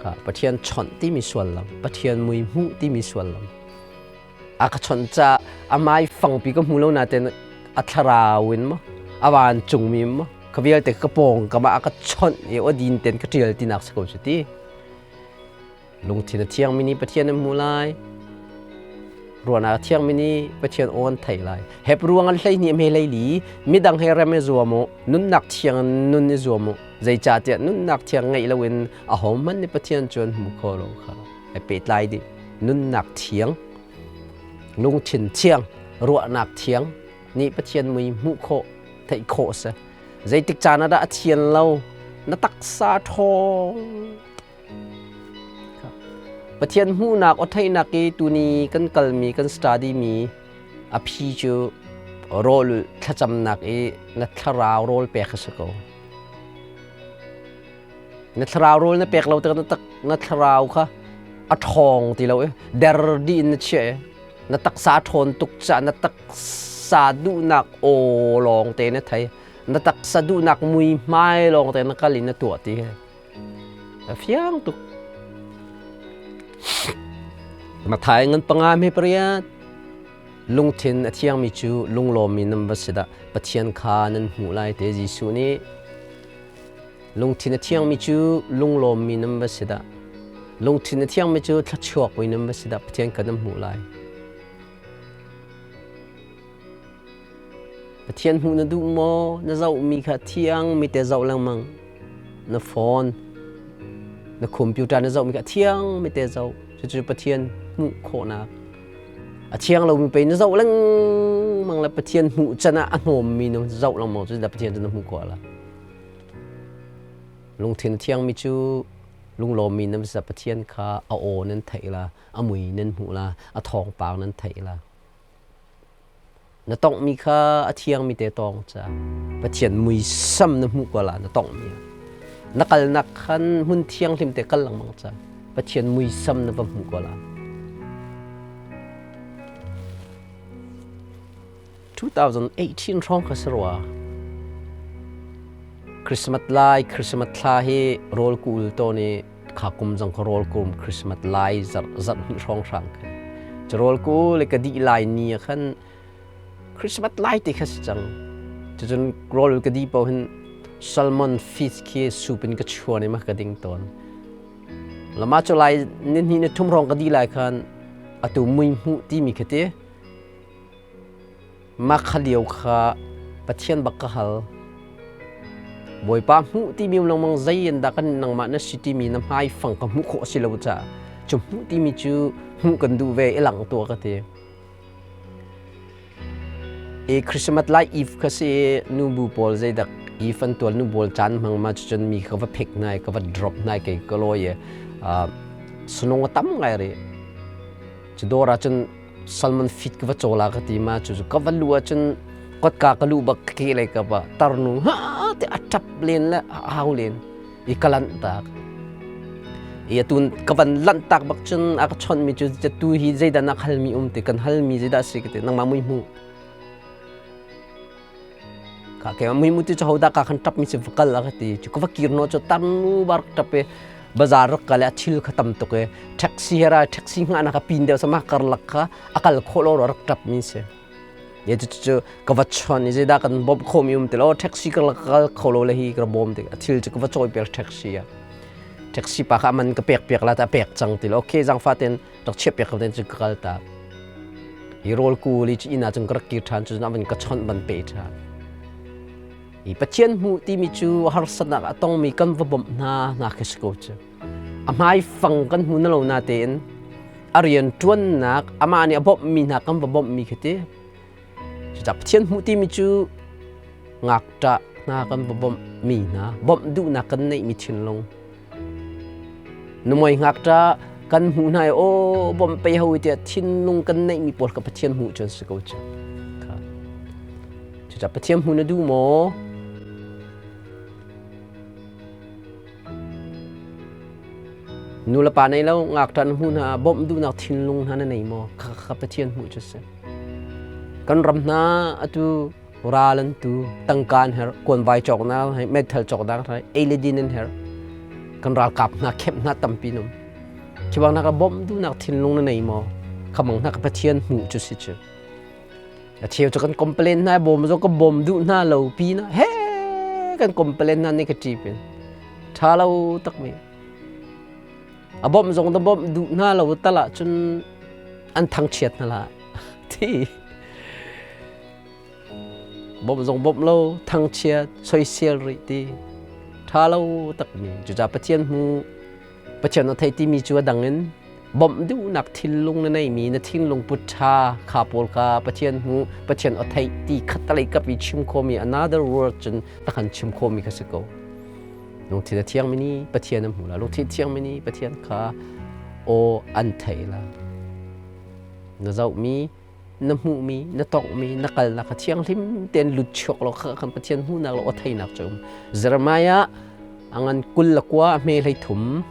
kha Pathian chawnh timi suallam Pathian mui hmuh timi suallam a ka chawnh ca a mai fangpi ka hmu lo naten a thlarau in mo a van cung mi mo ka vialte ka pawng ka ma a ka chawnh i o din ten ka tial tinak si ko su ti Lungthin a thiangmi nih Pathian an hmuh lai. Ruahnak a thiangmi nih Pathian aw an theih lai. Hep ruang an hlei hnih hme hlei li, midang he rem i zuam u, nunnak thiang in nun i zuam u. Zeicahtiah nunnak thiang ngeih loin ahohmanh nih Pathian cu an hmu kho lo kha. Ai pehtlai dih. Nunnak thiang, lungthin thiang, ruahnak thiang nih Pathian mui hmuh khawh, theih khawh a si. Zeitik caan ah dah a thian lo? Na taksa ṭhawng Pathian hmuhnak aw theihnak i tuni kan kalmi kan study mi a phi cu rawl thlacamnak i na thlarau rawl pek a si ko. Na thlarau rawl na pek lo tikah na tak na thlarau kha a ṭhawng ti lo i der dih in na chiah i na taksa ṭhawn tuk caah na taksa duhnak aw lawng te na thei na taksa duhnak mui hmai lawng te na kal in na tuah ti hi A fiang tuk. Mathai ngan panga me pariat lungthin a thiangmi cu lunglawmmi nan va si dah Pathian kha nan hmuh lai te Jesuh nih lungthin a thiangmi cu lunglawmmi nan va si dah lungthin a thiangmi cu thluachuakmi nan va si dah Pathian kha nan hmuh lai Pathian hmuh na duh maw? Na zohmi kha thiang mi te zoh lengmang. Na phone, na computer na zohmi kha thiang mi te zoh. Cucu Pathian hmuh khawhnak. A thiang lomi pei na zoh lengmang le Pathian hmuh can ah a hnawmmi na zoh lengmang cu Pathian cu na hmuh khawh la. Lungthin thiangmi cu lunglawmmi nan si Pathian kha a aw nan theih la, a mui nan hmuh la, a thawngpang nan theih la. Na tonghmi kha a thiangmi te tawng ca. Pathian muisam na hmuh ko la na tonghmi. Na kalnak khan hmun thianghlim te kal lengmang ca. Pathian muisam na va hmuh ko la. 2018 hrawng kha si rua. Christmas lai, Christmas thla hi rawl kul tawn i kha kum zong kha rawl kum Christmas lai zarh zarh hnih hrawng hrang khan cu rawl ku le ka dih lai ni ah khan Christmas lai te kha si cang cucun rawl ka di paoh hin salmon fish khi soup in ka chuan i ma ka ding tawn lama cu lai ni hnih ni thum hrawng ka di lai khan atu mui hmuh timi kha ti Mah kha lio kha Pathian bak ka hal. Bawipa hmuh timi lengmang zei in dah kan nangmah na si timi na hmaifang ka hmuh khawh a si lo caah cu hmuh timi cu hmuh kan duh ve i lang tuah ka ti. I Christmas lai Eve kha si nubu pawl zeidak Eve an tual nu pawl caan hmang ma cucun mi ka va pick hna i ka va drop hna i kei ka lawi i sunung a tam ngai rih. Cu dawr ah cun Salmon fit ka va caw la ka ti ma cu ka va lu ahcun kotka ka lu bak ke lei ka ba tarnu ha te a tap len le a au len i ka lanh tak i atun ka van lanh tak bak cun a ka chawnh mi cu tu hi zeidah na hal mi um ti kan hal mi zeidah si ka ti nangmah mui hmu ka ke mui mu ti chu hoda ka khan tap mi si kal a ka ti chu ka va kir no chu tarnu bar tap e bazar rak kal a thil kha tam tuk e taxi hera taxi nga na ka pin deuh sama karlak kha akal kholo rak tap mi si ye chu chu ka va chon i da kan bom kho mi um te lo taxi karlak kal kholo le hi ka bom te a thil chu ka va choi per taxi a. Taxi pa kha man ka pek piak la ta pek cang ti lo. Okay, zangfa ten rak chiah piak ko ten cu ka kal ta. Hi rawl kuli cu inn ah cun ka rak kir ṭhan cu na van ka chawnh ban pe ṭhan. I Pathian hmuh timi cu harsatnak a tongmi kan va bawmh hna hna khi si ko cu. A hmaifang kan hmu na lo na tein a rian ṭuannak amah nih a bawmhmi hna kan va bawmhmi khi ti. Cucaah Pathian hmuh timi cu ngakṭah hna kan va bawmhmi hna bawmh duhnak kan neihmi thinlung Numoi ngakṭah kan hmuh hna i aw bawmh pei ho tiah thinlung kan neihmi pawl kha Pathian hmuh cu an si ko cu. Cucaah Pathian hmuh na duh maw? Nu le pa nei lo ngakṭah na hmuh hna bawmh duhnak thinlung hna na nei maw? Kha kha Pathian hmuh cu si. Kan ram hna atu ral an tu tangka an herh kuanvai cawknak hai meithal cawknak hai ei le din an herh kan ralkap hna khemh hna tampi num khi bang nak bawmh duhnak thinlung na nei maw khamang hna ka Pathian hmuh cu si cu a cheu cu kan complain hna bawm zo ka bawm duh hna lo pi na he kan complain hna ni ka ṭi pin ṭha lo tak mi a bawmh zong na bawmh duh hna lo tal ah cun an thangchiat hna la thi Bawmh zong bawmh lo, thangchiat, soisel rih ti. Ṭha lo takmi. Cucaah Pathian hmu, Pathian a thei timi cu a dang in bawmh duhnak thinlung na neimi na thinlung put ṭha kha pawl kha Pathian hmu, Pathian a theih ti khattalei kap i chim khawmi another word cun takhan chim khawmi kha si ko. Lungthin a thiangmi nih Pathian a hmu la. Lungthin thiangmi nih Pathian kha aw an thei la. Na zohmi na hmuhmi na tonghmi na kalnak kha thianghlim tein lut chuak law kha kan Pathian hmuhnak le aw theihnak cu um Jeremiah a ngan 22 a hme 33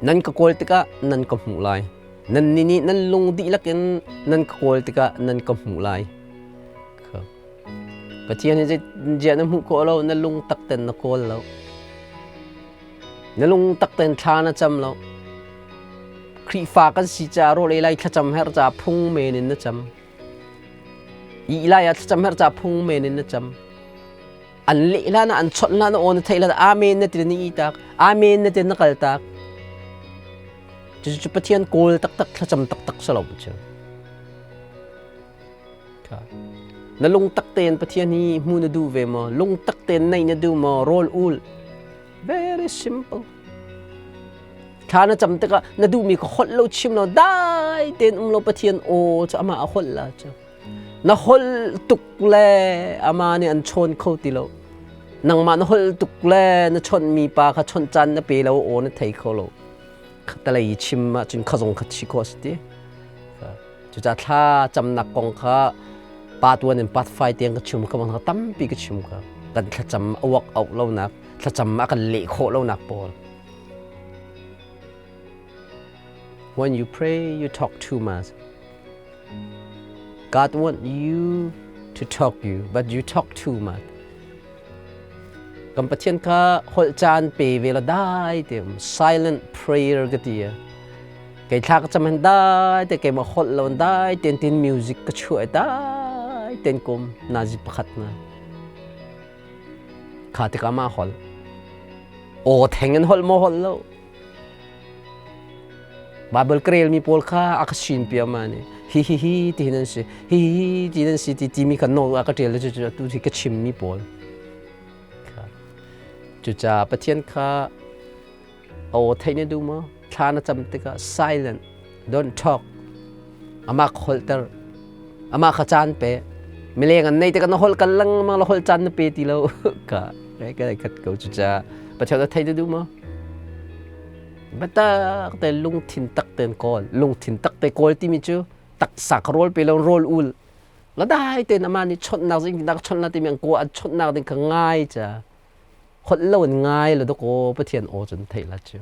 nan ka kawl tikah nan ka hmuh lai nan ni nih nan lung dihlak in nan ka kawl tikah nan ka hmuh lai Pathian hi zei na hmuh khawh lo na lung tak ten na kawl lo Na lung tak tein thla na cam lo. Khrihfa kan si caah rawl ei lai thlacam herh caah phung men in na cam. Ih lai ah thlacam herh caah phung men in na cam. An leh hlan ah an chawnh hlan ah aw na theih hlan ah amen na ti na ih tak. Amen na ti na kal tak. Cucu Pathian kawl taktak thlacam taktak si lo cu. Na lungtak tein Pathian hi hmu na duh ve maw? Lungtak tein neih na duh maw? Rawl ul. Very simple. Thla na cam tikah na duhmi ka holh lo chim lo dai tein um lo Pathian aw cu amah a holh la cu. Na holh tuk le ama nih an chawn kho ti lo. Nangmah na holh tuk le na chawnhmi pa kha chawnh caan na pe lo aw na thei kho lo. Khatalei chim ahcun khazong kha chi khawh a si ti. Cucaah thla camnak kong kha pa tuan in part 5 tiang ka chim ka bang tampi ka chim ka kan thlacam a work out lonak thlacam a kan leh khawh lonak pawl. When you pray, you talk too much. God want you to talk you, but you talk too much. Kan Pathian kha holh caan pe ve la dai te silent prayer ka ti. Kei thla ka cam han dai te keimah holh lo dai ten tin music ka chuah dai ten kum nazi pakhat na. Kha tikah ma holh. Aw theng in holh maw holh lo. Bible ka relmi pawl kha a ka sin pia ma ni. Hi hi hi ti hin an si. Hi hi hi ti an si ti timi kha no a ka ṭial cu atu hi ka chimmi pawl. Cucaah Pathian kha aw theih na duh maw? Thla na cam tikah silent, don't talk. Amah ka holhter. Amah kha caan pe. Mileng an nei tikah na holh kal lengmang la holh caan na pe ti lo. Ka ka khat ko cucaah Pathian a thei na duh maw? Biatak te lungthin tak tein kawl. Lungthin tak te kawl timi cu taksa kha rawl pe lo rawl ul. La dai tein amah nih chawnhnak zing nak chawnhnak timi an kaw an chawnhnak ding kha ngai ca. Holh lo in ngai la dawkaw Pathian aw cun theih la cu.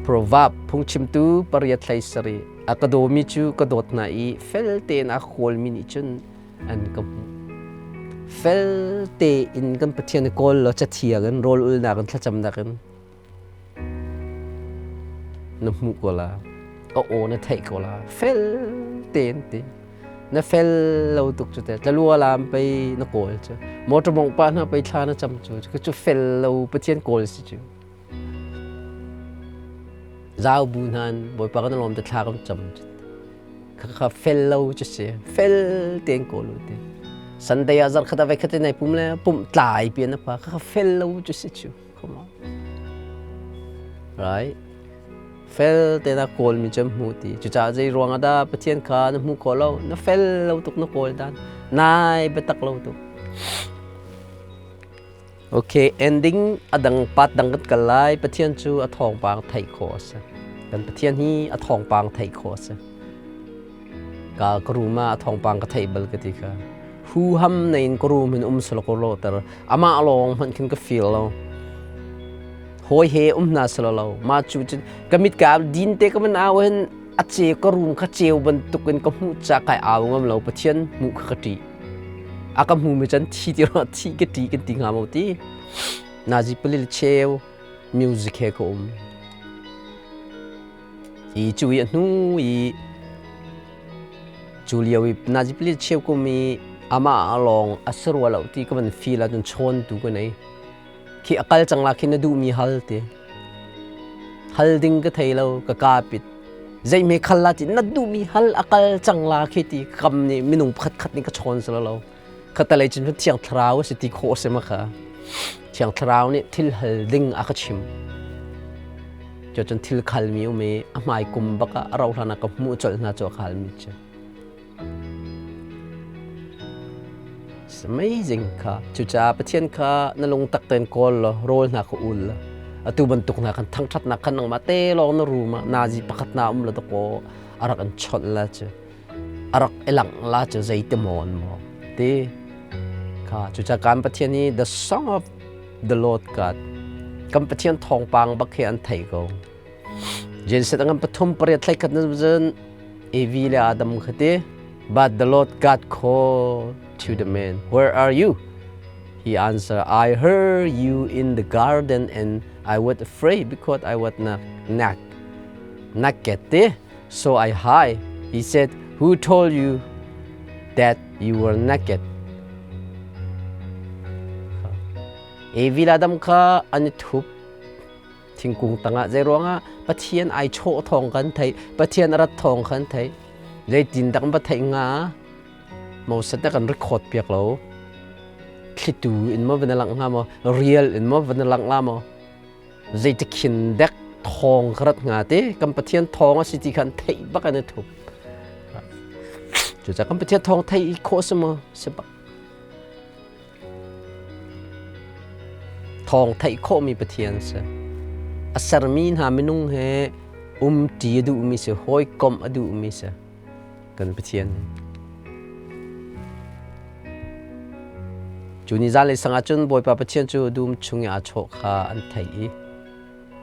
Proverb phungchimtu 8:13 a ka dawmi cu ka dawt hna i fel tein a kawlmi nih cun an ka hmuh. Fel tein kan Pathian i kawl law cathiang in rawl ulnak in thlacamnak in Na hmuh ko la. A aw na theih ko la. Fel tein ti. Na fel lo tuk cu te. Tlalua lam pei na kawl cu. Motor mong pa hna pei thla na cam cu. Cu fel lo Pathian kawl si cu. Zau bu hnan Bawipa kan lawm te thla kan cam. Kha fel lo cu si. Fel tein kawl u te. Sunday ah zarh khat ah voi khat in ai pum le pumh tlai pi na pa kha fel lo cu si cu. Come on. Right? Fel te na kawl mi cu hmu ti. Cucaah zei ruang ah dah Pathian kha na hmu kho lo? Na fel lo tuk na kawl dan. Nai biatak lo tuk. Okay, ending a dang pat dang kan kal lai. Pathian cu a thawngpang theih khawh a si. Kan Pathian hi a thawngpang theih khawh a si. Ka ka room ah a thawngpang ka theih bal ka ti kha. Huham na in ka room hin um sala ko lo ter. Amah lawng hmanh khin ka feel lo. Hawi he um hna sala lo. Ma cu cun ka mit ka din te ka man au hin a ce ka room kha ceu bantuk in ka hmuh ca kai au ngam lo. Pathian hmuh kha ka ṭih. A ka hmu mi cun thi ti ro thi ka ṭi kan ti hnga maw ti. Nazi palil cheu music he ka um. I cu i a hnu i cu lio i nazi pali cheu kum i amah lawng a si rua lo ti ka van feel ahcun chawntu ka nei. Khi a kal cang la khi na duhmi hal ti. Hal ding ka thei lo, ka ka pit. Zeihme khal la ti na duhmi hal a kal cang la khi ti kam nih minung pakhat khat nih ka chawn sila lo. Khatalei cun Thiang Thlarau a si ti khawh a si ma kha. Thiang Thlarau nih thil hal ding a ka chim. Cucun thil khalmi um i a hmai kum bak ah a rauh hlan ah ka hmuh colh hna cu a khalmi cu. It's amazing kha. Cucaah Pathian kha na lungtak tein kawl law rawl hna kha ul law atu bantuk hna khan thangṭhatnak khan nangmah te lawng na rum ah nazi pakhat na um la dakaw a rak in chawnh la cu. A rak i langh la cu zeiti maw maw ti kha cucaah kan Pathian hi the song of the Lord God kan Pathian thawngpang bak hi an thei ko. Genesis ngan pathum pariat thlai khat na zun Evi le Adam kha ti but the Lord God called to the man where are you he answered I heard you in the garden and I was afraid because I was not naked ti So I hide. He said, Who told you that you were naked? Evi le Adam kha an i thup thingkung tangah zei ruangah Pathian ai chawh thawng kan theih Pathian a rat thawng kan theih zeitin dak va theih hnga Moses na kan record piak lo thlitu in maw van lang hnga maw real in maw van lang la maw Zeitikhin dek thawng ka rat hnga ti kan Pathian thawng a si ti khan theih bak an i thup. Cucaah kan Pathian thawng theih khawh si maw? Si bak. Thawng theih khawhmi Pathian si. A sermi hna minung he umṭi a duhmi si, hawikomh a duhmi si. Kan Pathian. Cu ni zanlei sang ah cun Bawipa Pathian cu dum chung i aa chawh kha an theih i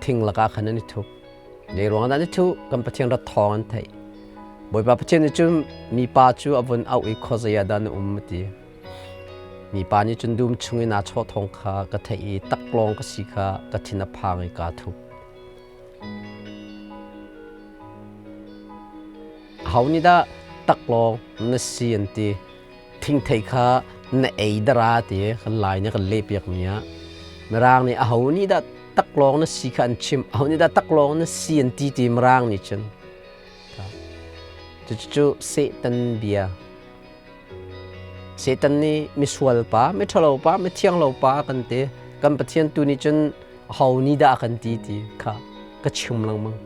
thing lakah khan an i thup. Zei ruangah dah an i thuh? Kan Pathian rat thawng an theih. Bawipa Pathian nih cun mipa cu a vun auh i khuazei ah dah na um a ti. Mipa nih cun dum chung i naa chawh thawng kha ka theih i taklawng ka si kha ka thin a phang i kaa thup. Aho nih dah taklawng na si an ti? Thingthei kha na ei dara ti kan Lai nih kan lehpiak mi ah Mirang nih aho nih dah taklawng na si kha an chim aho nih dah taklawng na si an ti ti Mirang nih cun cucu Satan bia Satan nih misual pa miṭhalo pa mithianglo pa kan ti kan Pathian tu nih cun aho nih dah a kan ti ti kha ka chim lengmang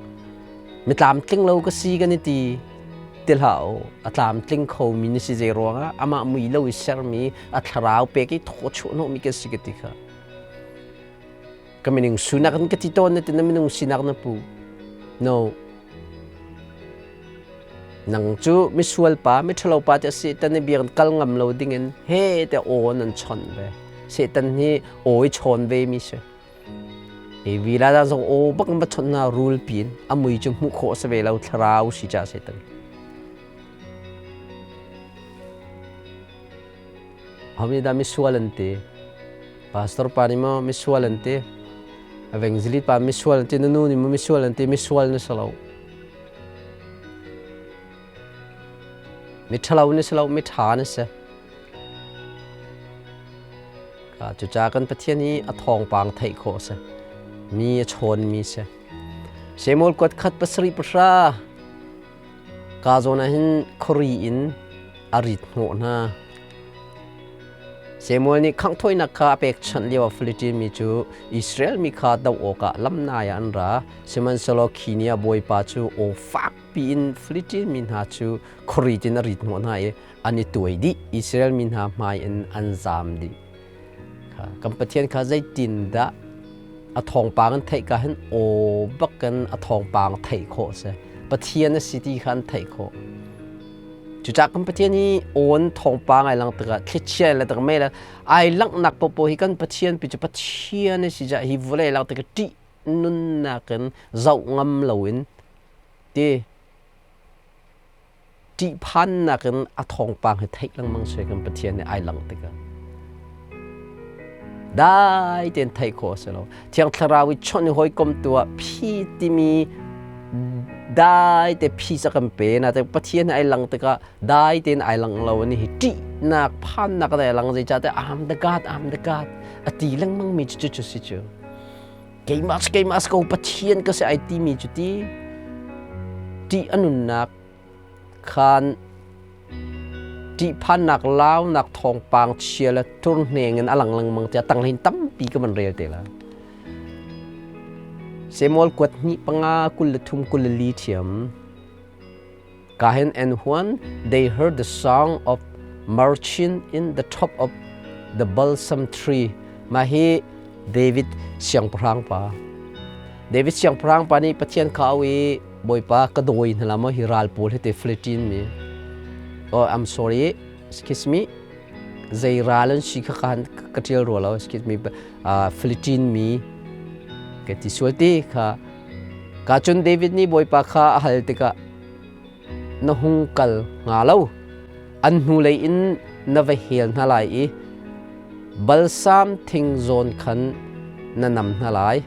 mi tlamtling lo ka si kan i ti ti hlah u a tlamtling khomi na si zei ruangah amah mui lo i sermi a thlarau pek i thaw chuahhnawhmi kan si ka ti kha ka minung sunak in ka ti tawn na ti na minung sinak na pu no nang cu misual pa miṭhalo pa te Satan i biak kal ngam lo dingin he te aw nan chawnh ve Satan hi aw i chawn ve mi si Hi vila dang zong aw bak in va chawnh hna rul pin a mui cu hmuh khawh si ve lo thlarau si ca Satan. Homi dah misual an ti? Pastor pa nih maw misual an ti? Evangelist pa misual an ti, na nu nih maw misual an ti, misual na si lo. Mi ṭhalo na si lo, mi ṭha na si. Cucaah kan Pathian hi a thawngpang theih khawh a si. Mi a chawnmi si. Samuel kuat khat pasarih pahra ka zawn ah hin khuari in a rit hnawh hna. Samuel nih khanghthawinak kha a pekchanh lioah Filistin mi cu Israel mi kha doh awkah lamnai ah an ra. Sihmanhsehlaw khi ni ah Bawipa cu aw fakpi in Filistin mi hna cu khuarit in a rit hnawh hna i an i tuai dih. Israel mi hna hmai in an zaam dih. Kan Pathian kha zeitindah a thawngpang an theih ka hin aw bakin a thawngpang theih khawh a si. Pathian a si ti kha an theih khawh. Cucaah kan Pathian hi awn thawngpang ai lang tikah thlichia le tak mei le ai langhnak popo hi kan Pathian pi cu Pathian a si caah hi vawlei lang tikah ṭih nunnak in zoh ngam loin ti ṭihphannak in a thawngpang hi theih lengmang sui kan Pathian nih ai lang tikah dai tein theih khawh a si lo. Thiang Thlarau i chawnh i hawikom tu ah phi timi dai te phi ca kan pe na te Pathian ai lang tikah dai tein ai lang lo ani hi ṭihnak phannak ai lang zeicahtiah I'm the God I'm the God a ti lengmang mi cu cu si cu keimah keimah ko Pathian ka si ai ti mi cu ti ṭih a nunnak khan ṭihphannak launak thawngpang chia le turhneng in a lang lengmang tiah tanghlin tampi ka van rel te la. Samuel kuat hnih panga 23 24 thiam. Kahin and when they heard the song of marching in the top of the balsam tree. Mah hi David siangpahrang pa. David siangpahrang pa nih Pathian kha au i Bawipa ka dawi hna la maw hi ral pawl hi te Philippine mi. Oh, I'm sorry. Excuse me. Zei ral an si kha kan ka tial rua lo. Excuse me. Philippine mi ka ti sual ti kha. Ka cun David nih Bawipa kha a hal tikah na hung kal hnga lo. An hnulei in na va hel hna lai i balsam thing zawn khan na nam hna lai.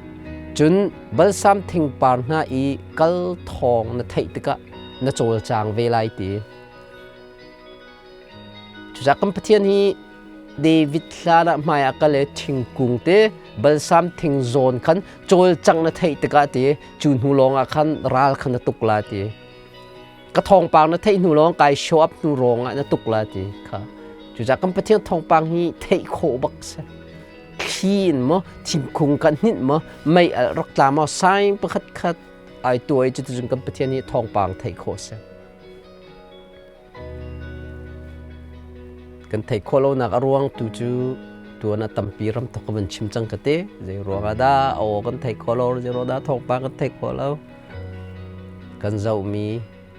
Cun balsam thing par hna i kal thawng na theih tikah na cawlcang ve lai ti. Cucaah kan Pathian hi David hlan ah hmai ah kal i thingkung te balsam thing zawn khan cawlcang na theih tikah ti cu hnu lawng ah khan ral kha na tuk la ti. Ka thawngpang na theih hnu lawng kai show up hnu rong ah na tuk la ti kha. Cucaah kan Pathian thawngpang hi theih khawh bak si. Thli in maw thingkung kan hninh maw mei alh rak tla maw sign pakhat khat ai tuai cuticun kan Pathian hi thawngpang theih khawh si. Kan theih khawh lonak a ruang tu cu tuan ah tampi ram thok ka van chim cang ka ti. Zei ruang ah dah aw kan theih khawh lo, zei ruang dah thawngpang kan theih khawh lo. Kan zohmi,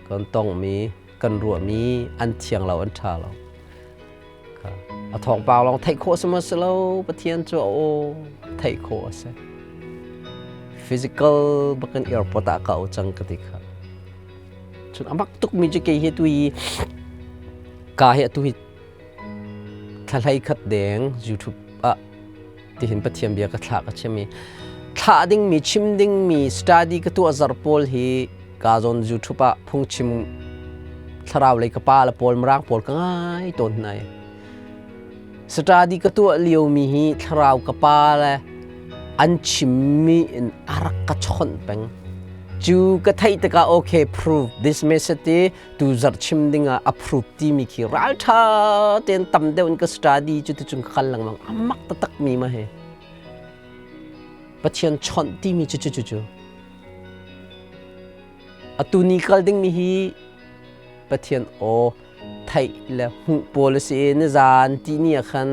kan tongmi, kan ruahmi an thiang lo, an ṭha lo. A thawngpang lawng theih khawh si maw si lo, Pathian cu a aw theih khawh a si. Physical bakin airport ah ka au cang ka ti kha. Cun a mak tukmi cu kei hi tu hi ka hi atu hi thla hlei khat deng YouTube ah tihin Pathian bia ka thlah ka chim i thlah dingmi chim dingmi study ka tuah zar pawl hi ka zawn YouTube ah phungchim thlarau lei ka pa le pawl mirang pawl ka ngai tawn hna i study ka tuah liomi hi thlarau ka pa le an chimmi in a rak ka chawnh peng. Cu ka theih tikah okay prove this message ti tu zarh chim dingah approve timi khi ralṭha tein tam deuh in ka study cu ticun ka kal lengmang a mak taktak mi ma hi. Pathian chawnh timi cu cu cu cu. Atu ni kal dingmi hi Pathian aw theih le hmuh pawl a si i nizaan ti ni ah khan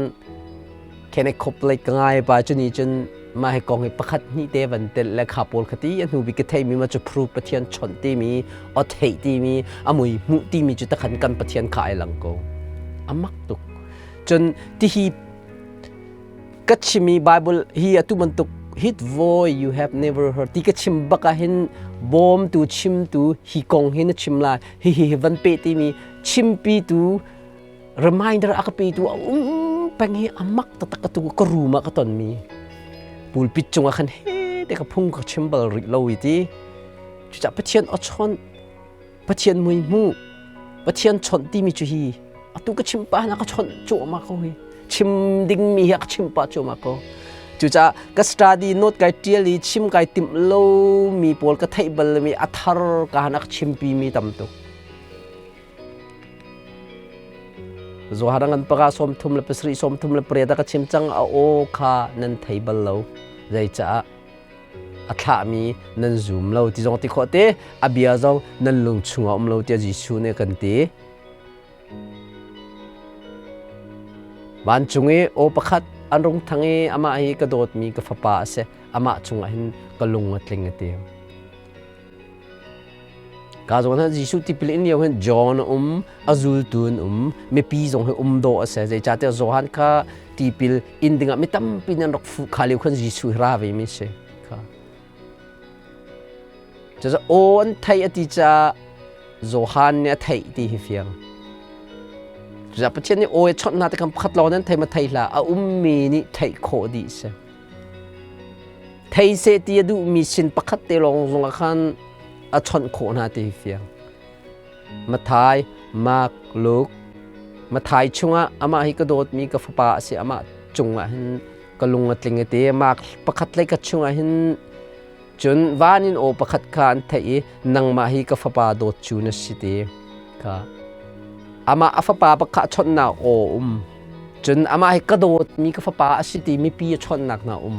Kenneth Copeland ka ngai pa cu ni cun mah hi kong hi pakhat hnih te van telh le kha pawl kha ti a hnu bik ka theimi ma cu proof Pathian chawnh timi aw theih timi a mui hmuh timi cu takhan kan Pathian kha ai lang ko a mak tuk cun tihi ka chimi Bible hi atu bantuk hit voice you have never heard ti ka chim bak ah hin bawmtu chimtu hi kong hi na chim lai hi hi van pe timi chimpi tu reminder a ka petu a um peng hi a mak taktak ka tu ka room ah ka ton mi pulpit cungah khan he te ka phung ka chim bal rih lo i ti cucah Pathian a chawnh Pathian mui hmu Pathian chawnh timi cu hi atu ka chim pa na ka chawnh cuahmah ko hi chim dingmi hi a ka chim pah cuahmah ko. Cucaah ka study note kai ṭial i chim kai timh lomi pawl ka theih bal mi a thar ka han a ka chimpi mi tam tuk. Johan ngan paka 37 38 a ka chim cang a aw kha nan thei bal lo. Zeicaah a thlahmi nan zum lo ti zong ti khawh te a bia zong nan lung chungah um lo tiah Jesuh nih a kan ti. Vancung i aw pakhat an rung thang i amah hi ka dawtmi ka fapa a si amah chungah hin ka lung a tling a ti. Ka zawn ah Jesuh tipil in lio hin John a um, a zultu an um, mipi zong hi um dawh a si. Zeicahtiah Johan kha tipil in dingah mi tampi nih an rak fuh kha lio khan Jesuh hi ra ve mi si. Kha. Cucaah aw an theih a ti caah Johan nih a theih ti hi fiang. Cucaah Pathian nih aw a chawnh hna tikhan pakhat lawng nan thei ma thei hlah, a ummi nih theih khawh dih si. Thei seh ti a duhmi sin pakhat te lawng zongah khan a chawnh khawh hna ti hi fiang. Matthai, Mark, Luke. Matthai chungah amah hi ka dawtmi ka fapa a si amah cungah hin ka lung a tling a ti. Mark pakhat le ka chungah hin cun van in aw pakhat kha an theih i nangmah hi ka fapa dawt cu na si ti kha amah a fapa pakhat chawnhnak aw um cun amah hi ka dawtmi ka fapa a si ti mipi a chawnhnak hna um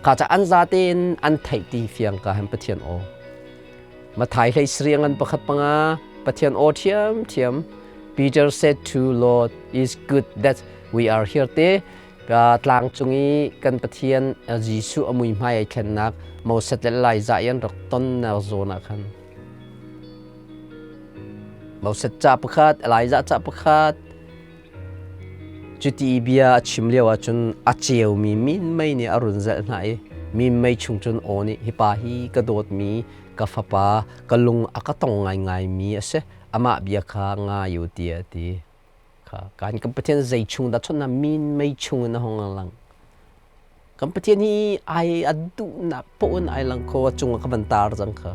kha ca an zatein an theih ti fiang ka han Pathian aw Mathai hlei sariang an pakhat panga Pathian aw thiam thiam Peter said to Lord is good that we are here te ka tlang cung i kan Pathian Jesuh a mui hmai ai thlennak Moses le Elijah i an rak tonnak zawn ah khan Moses ca pakhat Elijah ca pakhat Cuti i bia a chim lio ahcun a ceumi minmei nih a run zelh hna i minmei chung cun aw nih hi pa hi ka dawtmi ka fapa ka lung a ka tong ngaingaimi a si amah bia kha ngai u tiah a ti. Kha kan kan Pathian zei chung dah chawnh minmei chung in a hung lang. Kan Pathian hi ai a duhnak poh in ai lang kho a cung ah ka van tar cang kha.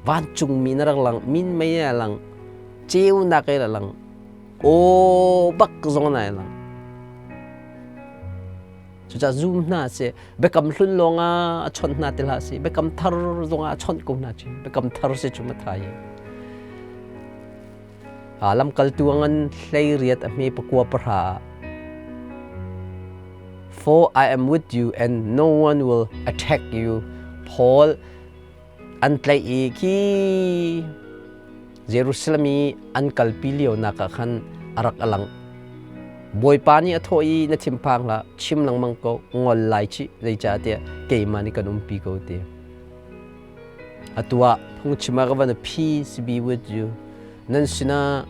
Vancungmi na rak lang, minmei a lang, ceunak a lang, aw bak zong na lang. Cucaah zum hna si biakam hlun lawngah a chawnh hna ti hlah si biakam thar zongah a chawnh ko hna cu biakam thar si cu mathai. Lamkaltu a ngan 18 a hme pakua pahra ah For I am with you and no one will attack you. Paul an tlaih i khi Jerusalem i an kalpi lio nak ah khan a rak a lang. Bawipa nih a thawh i na thinphang hlah, chim lengmang ko, ngol lai chih, zeicahtiah keimah nih kan umpi ko ti. Atu ah phungchim ah ka van peace be with you. Nan sinah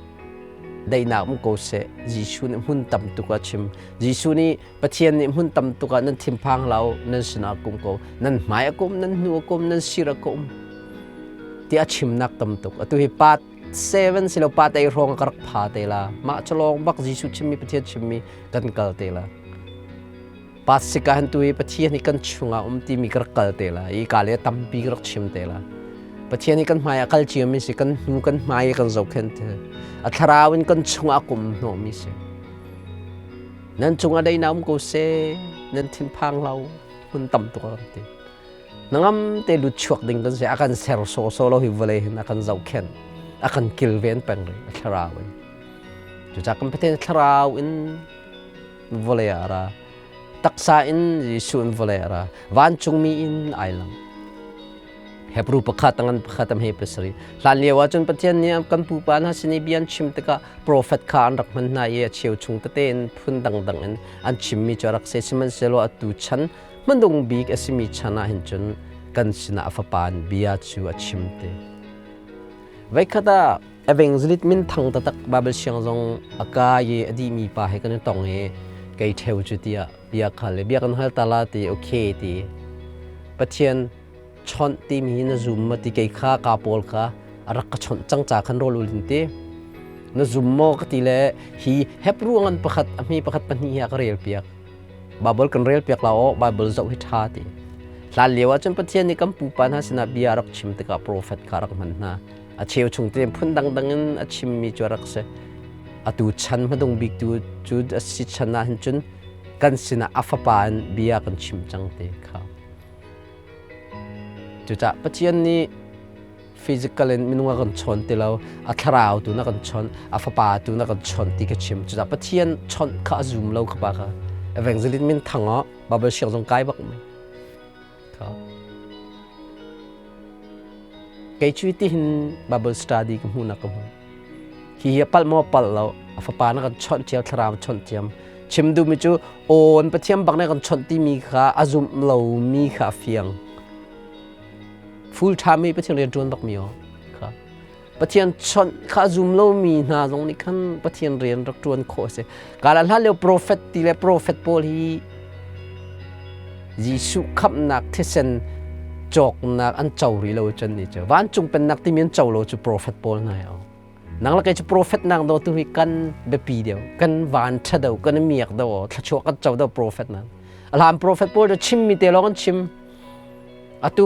daihnak um ko seh. Jesuh nih hmun tam tuk a chim. Jesuh nih Pathian nih hmun tam tuk ah nan thinphang hlah u, nan sinah kum ko. Nan hmai a kum, nan hnu a kum, nan sir a kum. Ti a chimnak tam tuk. Atu hi part 7 silo part 8 hrawng ka rak pha te la. Mah chalawng bak Jesuh chimmi Pathian chimmi kan kal te la. Pasika han tu i Pathian hi kan chungah um timi ka rak kal te la i ka le tampi ka rak chim te la. Pathian hi kan hmai ah kal cio mi si kan hnu kan hmai kan zohkhenh te. A thlarau in kan chungah kum hnawh mi si. Nan cungah daihnak um ko seh, nan thinphang lo hun tam tuk a kan ti. Nangam te lut chuak ding kan si a kan ser sawsawh lo hi vawlei hin a kan zohkhenh a kan kilven peng rih a thlarau in. Cucaah kan Pathian thlarau in vawlei ah a ra. Taksa in Jesuh in vawlei ah a ra. Vancungmi in ai lang. Hebrew pakhat ngan pakhat am he pasarih. Hlan lio ah cun Pathian nih kan pupa hna sin i bia an chim tikah profet kha an rak hman hna i a cheu chung tete in phun dangdang in an chimmi cu a rak si. Sihmanhsehlaw atu chan hmanung bik a simi chan ah hin cun kan sinah a fapa in bia cu a chim te. Voikhat ah evangelist minthang taktak Bible siang zong a kai i a dihmi pa he kan i tong i kei ṭheu cu tiah bia khal le bia kan hal ta la ti okay ti Pathian chawnh timi hi na zum ma ti kei kha ka pawl kha a rak ka chawnh cang ca khan rawl ulin ti na zum maw ka ti le hi Hebrew ngan pakhat a hme pakhat pahnih hi a ka rel piak Bible kan rel piak la aw Bible zoh hi ṭha ti hlan lio ah cun Pathian nih kan pupa hna sinah bia a rak chim tikah profet kha a rak hman hna a cheu chung te phun dangdang in a chimmi cu a rak si atu chan hmadung bik tu cu a si chan ah hin cun kan sinah a Fapa in bia kan chim cang ti kha. Cucaah Pathian nih physical in minung a kan chawn ti lo, a thlarau tu na kan chawnh, a Fapa tu na kan chawnh ti ka chim. Cucaah Pathian chawnh kha a zum lo kha pa kha. Evangelist min thang ah Bible siang zong kai bak mi. Kha. Kei cu ti hin Bible study ka hmu na ka hmu. Hi hi a palh maw palh lo, a Fapa na kan chawnh cio, thlarau chawnh ciam. Chim duhmi cu awn Pathian bak nih kan chawnh timi kha a zumh lomi kha a fiang. Full time i Pathian rian ṭuan bakmi aw kha. Pathian chawnh kha a zum lomi hna zong nih khan Pathian rian rak ṭuan khawh a si. Kala hlan lio profet ti le profet pawl hi Jesuh khamhnak thisen cawknak an co rih lo cun ni cu vancung pennak timi an co lo cu profet pawl hna hi nang le kei cu profet nang do tu hi kan biapi deuh kan van ṭha deuh kan miak deuh thluachuah kan co deuh profet nan a profet pawl cu chim mi te lawng an chim atu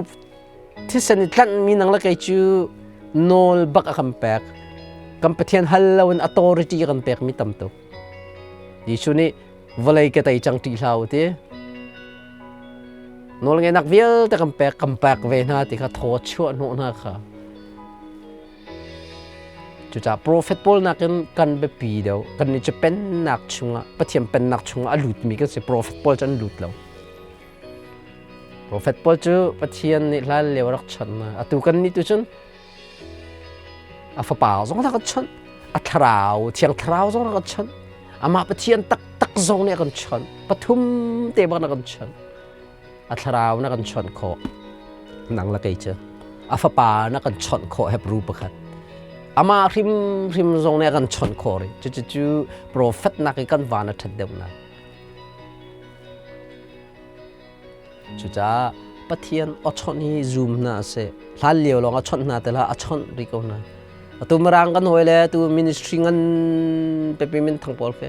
thisen i tlanh mi nang le kei cu nawl bak a kan pek kan Pathian hal lo in authority a kan pek mi tam tuk Jesuh nih vawlei ka tei cang ṭih hlah u ti nawlngeihnak vialte kan pek kan pek ve hna ti kha thaw chuah hnawh hna kha cucaah profet pawl nakin kan biapi deuh kan nih cu pennak chungah Pathian pennak chungah a lutmi kan si profet pawl cu an lut lo profet pawl cu Pathian nih hlan lio rak chawnh hna atu kan nih tu cun A fapa zong rak kan chawnh. A thlarau, thiang thlarau zong rak kan chawnh. Amah Pathian taktak zong nih a kan chawnh. Pathum te bak na kan chawnh. A thlarau na kan chawnh khawh. Nang le kei cu. A fapa na kan chawnh khawh Hebrew pakhat. Amah hrimhrim zong nih a kan chawnh khawh rih. Cucu profet nak i kan van a ṭhat deuhnak. Cucaah Pathian aw chawnh hi zum hna seh. Hlan lio lawng a chawnh hna te hlah, a chawnh rih ko hna. Atu Mirang kan hawi le atu ministry ngan pepi min thang pawl khi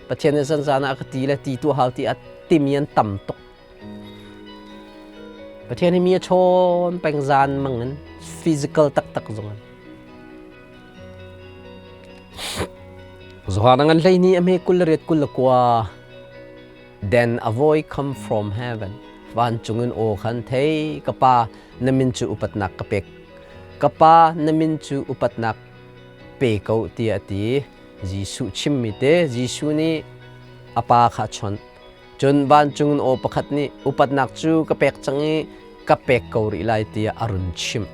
Pathian nih zanzan ah ka ti le ti tu hau ti a timi an tam tuk. Pathian hi mi a chawn peng zan mang in physical taktak zong in. Zohar ngan hlei ni a hme kul le riat kul le kua Then a voice come from heaven. Vancung in aw khan thei, ka pa na min cu upatnak ka pek. Ka pa na min cu upatnak pe ko tiah a ti. Jesuh chimmi te Jesuh nih a pa kha a chawnh. Cun vancung in aw pakhat nih upatnak cu ka pek cang i ka pek ko rih lai tiah a run chimh.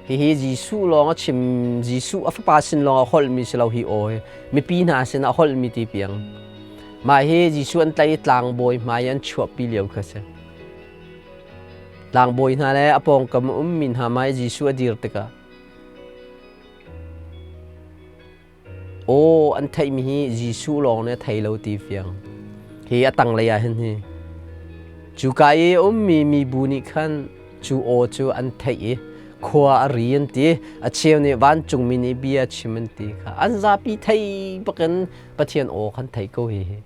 Hihi Jesuh lawng a chim, Jesuh a fapa sin lawng a holhmi si lo hi aw hi. Mipi hna sin a holhmi ti piang. Mah hi Jesuh an tlaih i tlangbawi hmai an chuahpi lio kha si. Tlangbawi hna le a pawngkam a ummi hna hmai Jesuh a dir tikah Aw an theihmi hi Jesuh lawng nih a thei lo ti fiang. Hi a tanglei ah hin hi. Cuka i a ummi mibu nih khan cu aw cu an theih i khua a ri an ti. A cheu nih vancungmi nih bia chim an ti kha. An zapi thei bakin Pathian aw khan thei ko hi hi.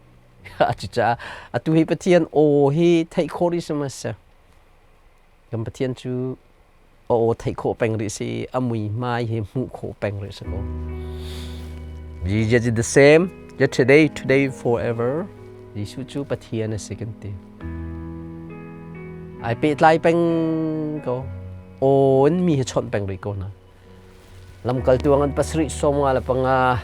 Cucaah atu hi Pathian aw hi theih khawh rih si ma si. Kan Pathian cu a aw theih khawh peng rih si a muihmai hi hmuh khawh peng rih si ko. Jesus is the same yesterday, today, forever. Jesuh cu Pathian a si kan ti. Ai pehtlai peng ko. Aw in mi hi chawnh peng rih ko hna. Lamkaltu an pasarih 55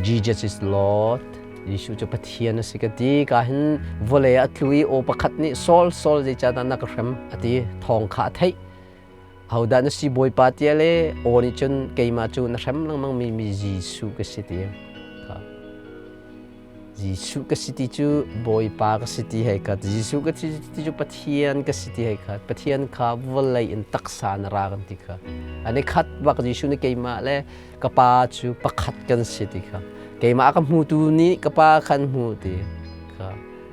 Jesus is Lord. Jesuh cu Pathian a si ka ti. Ka hin vawlei ah a tlu i aw pakhat nih Saul, Saul zeicahdah na ka hrem a ti. Thawng kha a theih. Ahodah na si Bawipa tiah le aw nih cun keimah cu na hrem lengmang mi mi Jesuh ka si ti. Jesuh ka si ti cu Bawipa ka si ti hei khat Jesuh ka si ti cu Pathian ka si ti hei khat Pathian kha vawlei in taksa na ra kan ti kha an i khat bak Jesuh nih keimah le ka pa cu pakhat kan si ti kha keimah ka hmutu nih ka pa khan hmu ti kha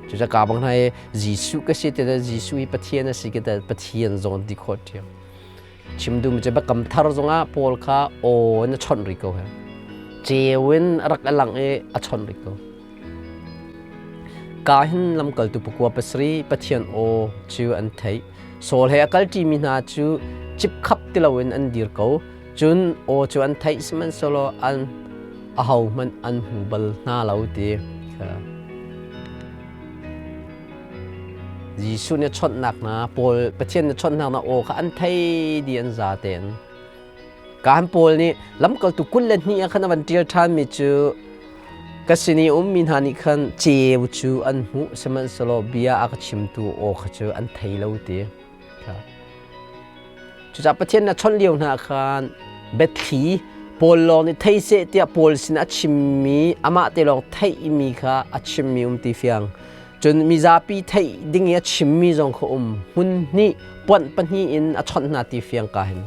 cuca ka bang hna i Jesuh ka si ti le Jesuh hi Pathian a si ka ti Pathian zong ti khawh ṭhiam Chim duhmi cu biakam thar zongah Paul kha aw in a chawnh rih ko he. Ceu in a rak a lang i a chawnh rih ko. Ka hin lamkaltu pakua pasarih Pathian aw cu an theih. Saul he a kalṭimi hna cu cipkhap ti loin an dir ko. Cun aw cu an theih sihmanhsehlaw an Ahohmanh an hmu bal hna lo ti kha. Jesuh nih a chawnhnak hna Paul Pathian nih a chawnhnak hna aw kha an thei dih an za tein. Kaan Paul nih lamkaltu 22 ah khan a van ṭial ṭhanmi cu ka sin i ummi hna nih khan ceu cu an hmuh sihmanhsehlaw bia a ka chimtu aw kha cu an thei lo ti. Cucaah Pathian nih a chawnh lio hna khan biathli Paul lawng nih thei seh tiah Paul sin a chimmi amah te lawng theihmi kha a chimmi um ti fiang. Cun mizapi theih ding i a chimmi zong kha um. Hmun hnih puanh pahnih in a chawnh hna ti fiang ka hin.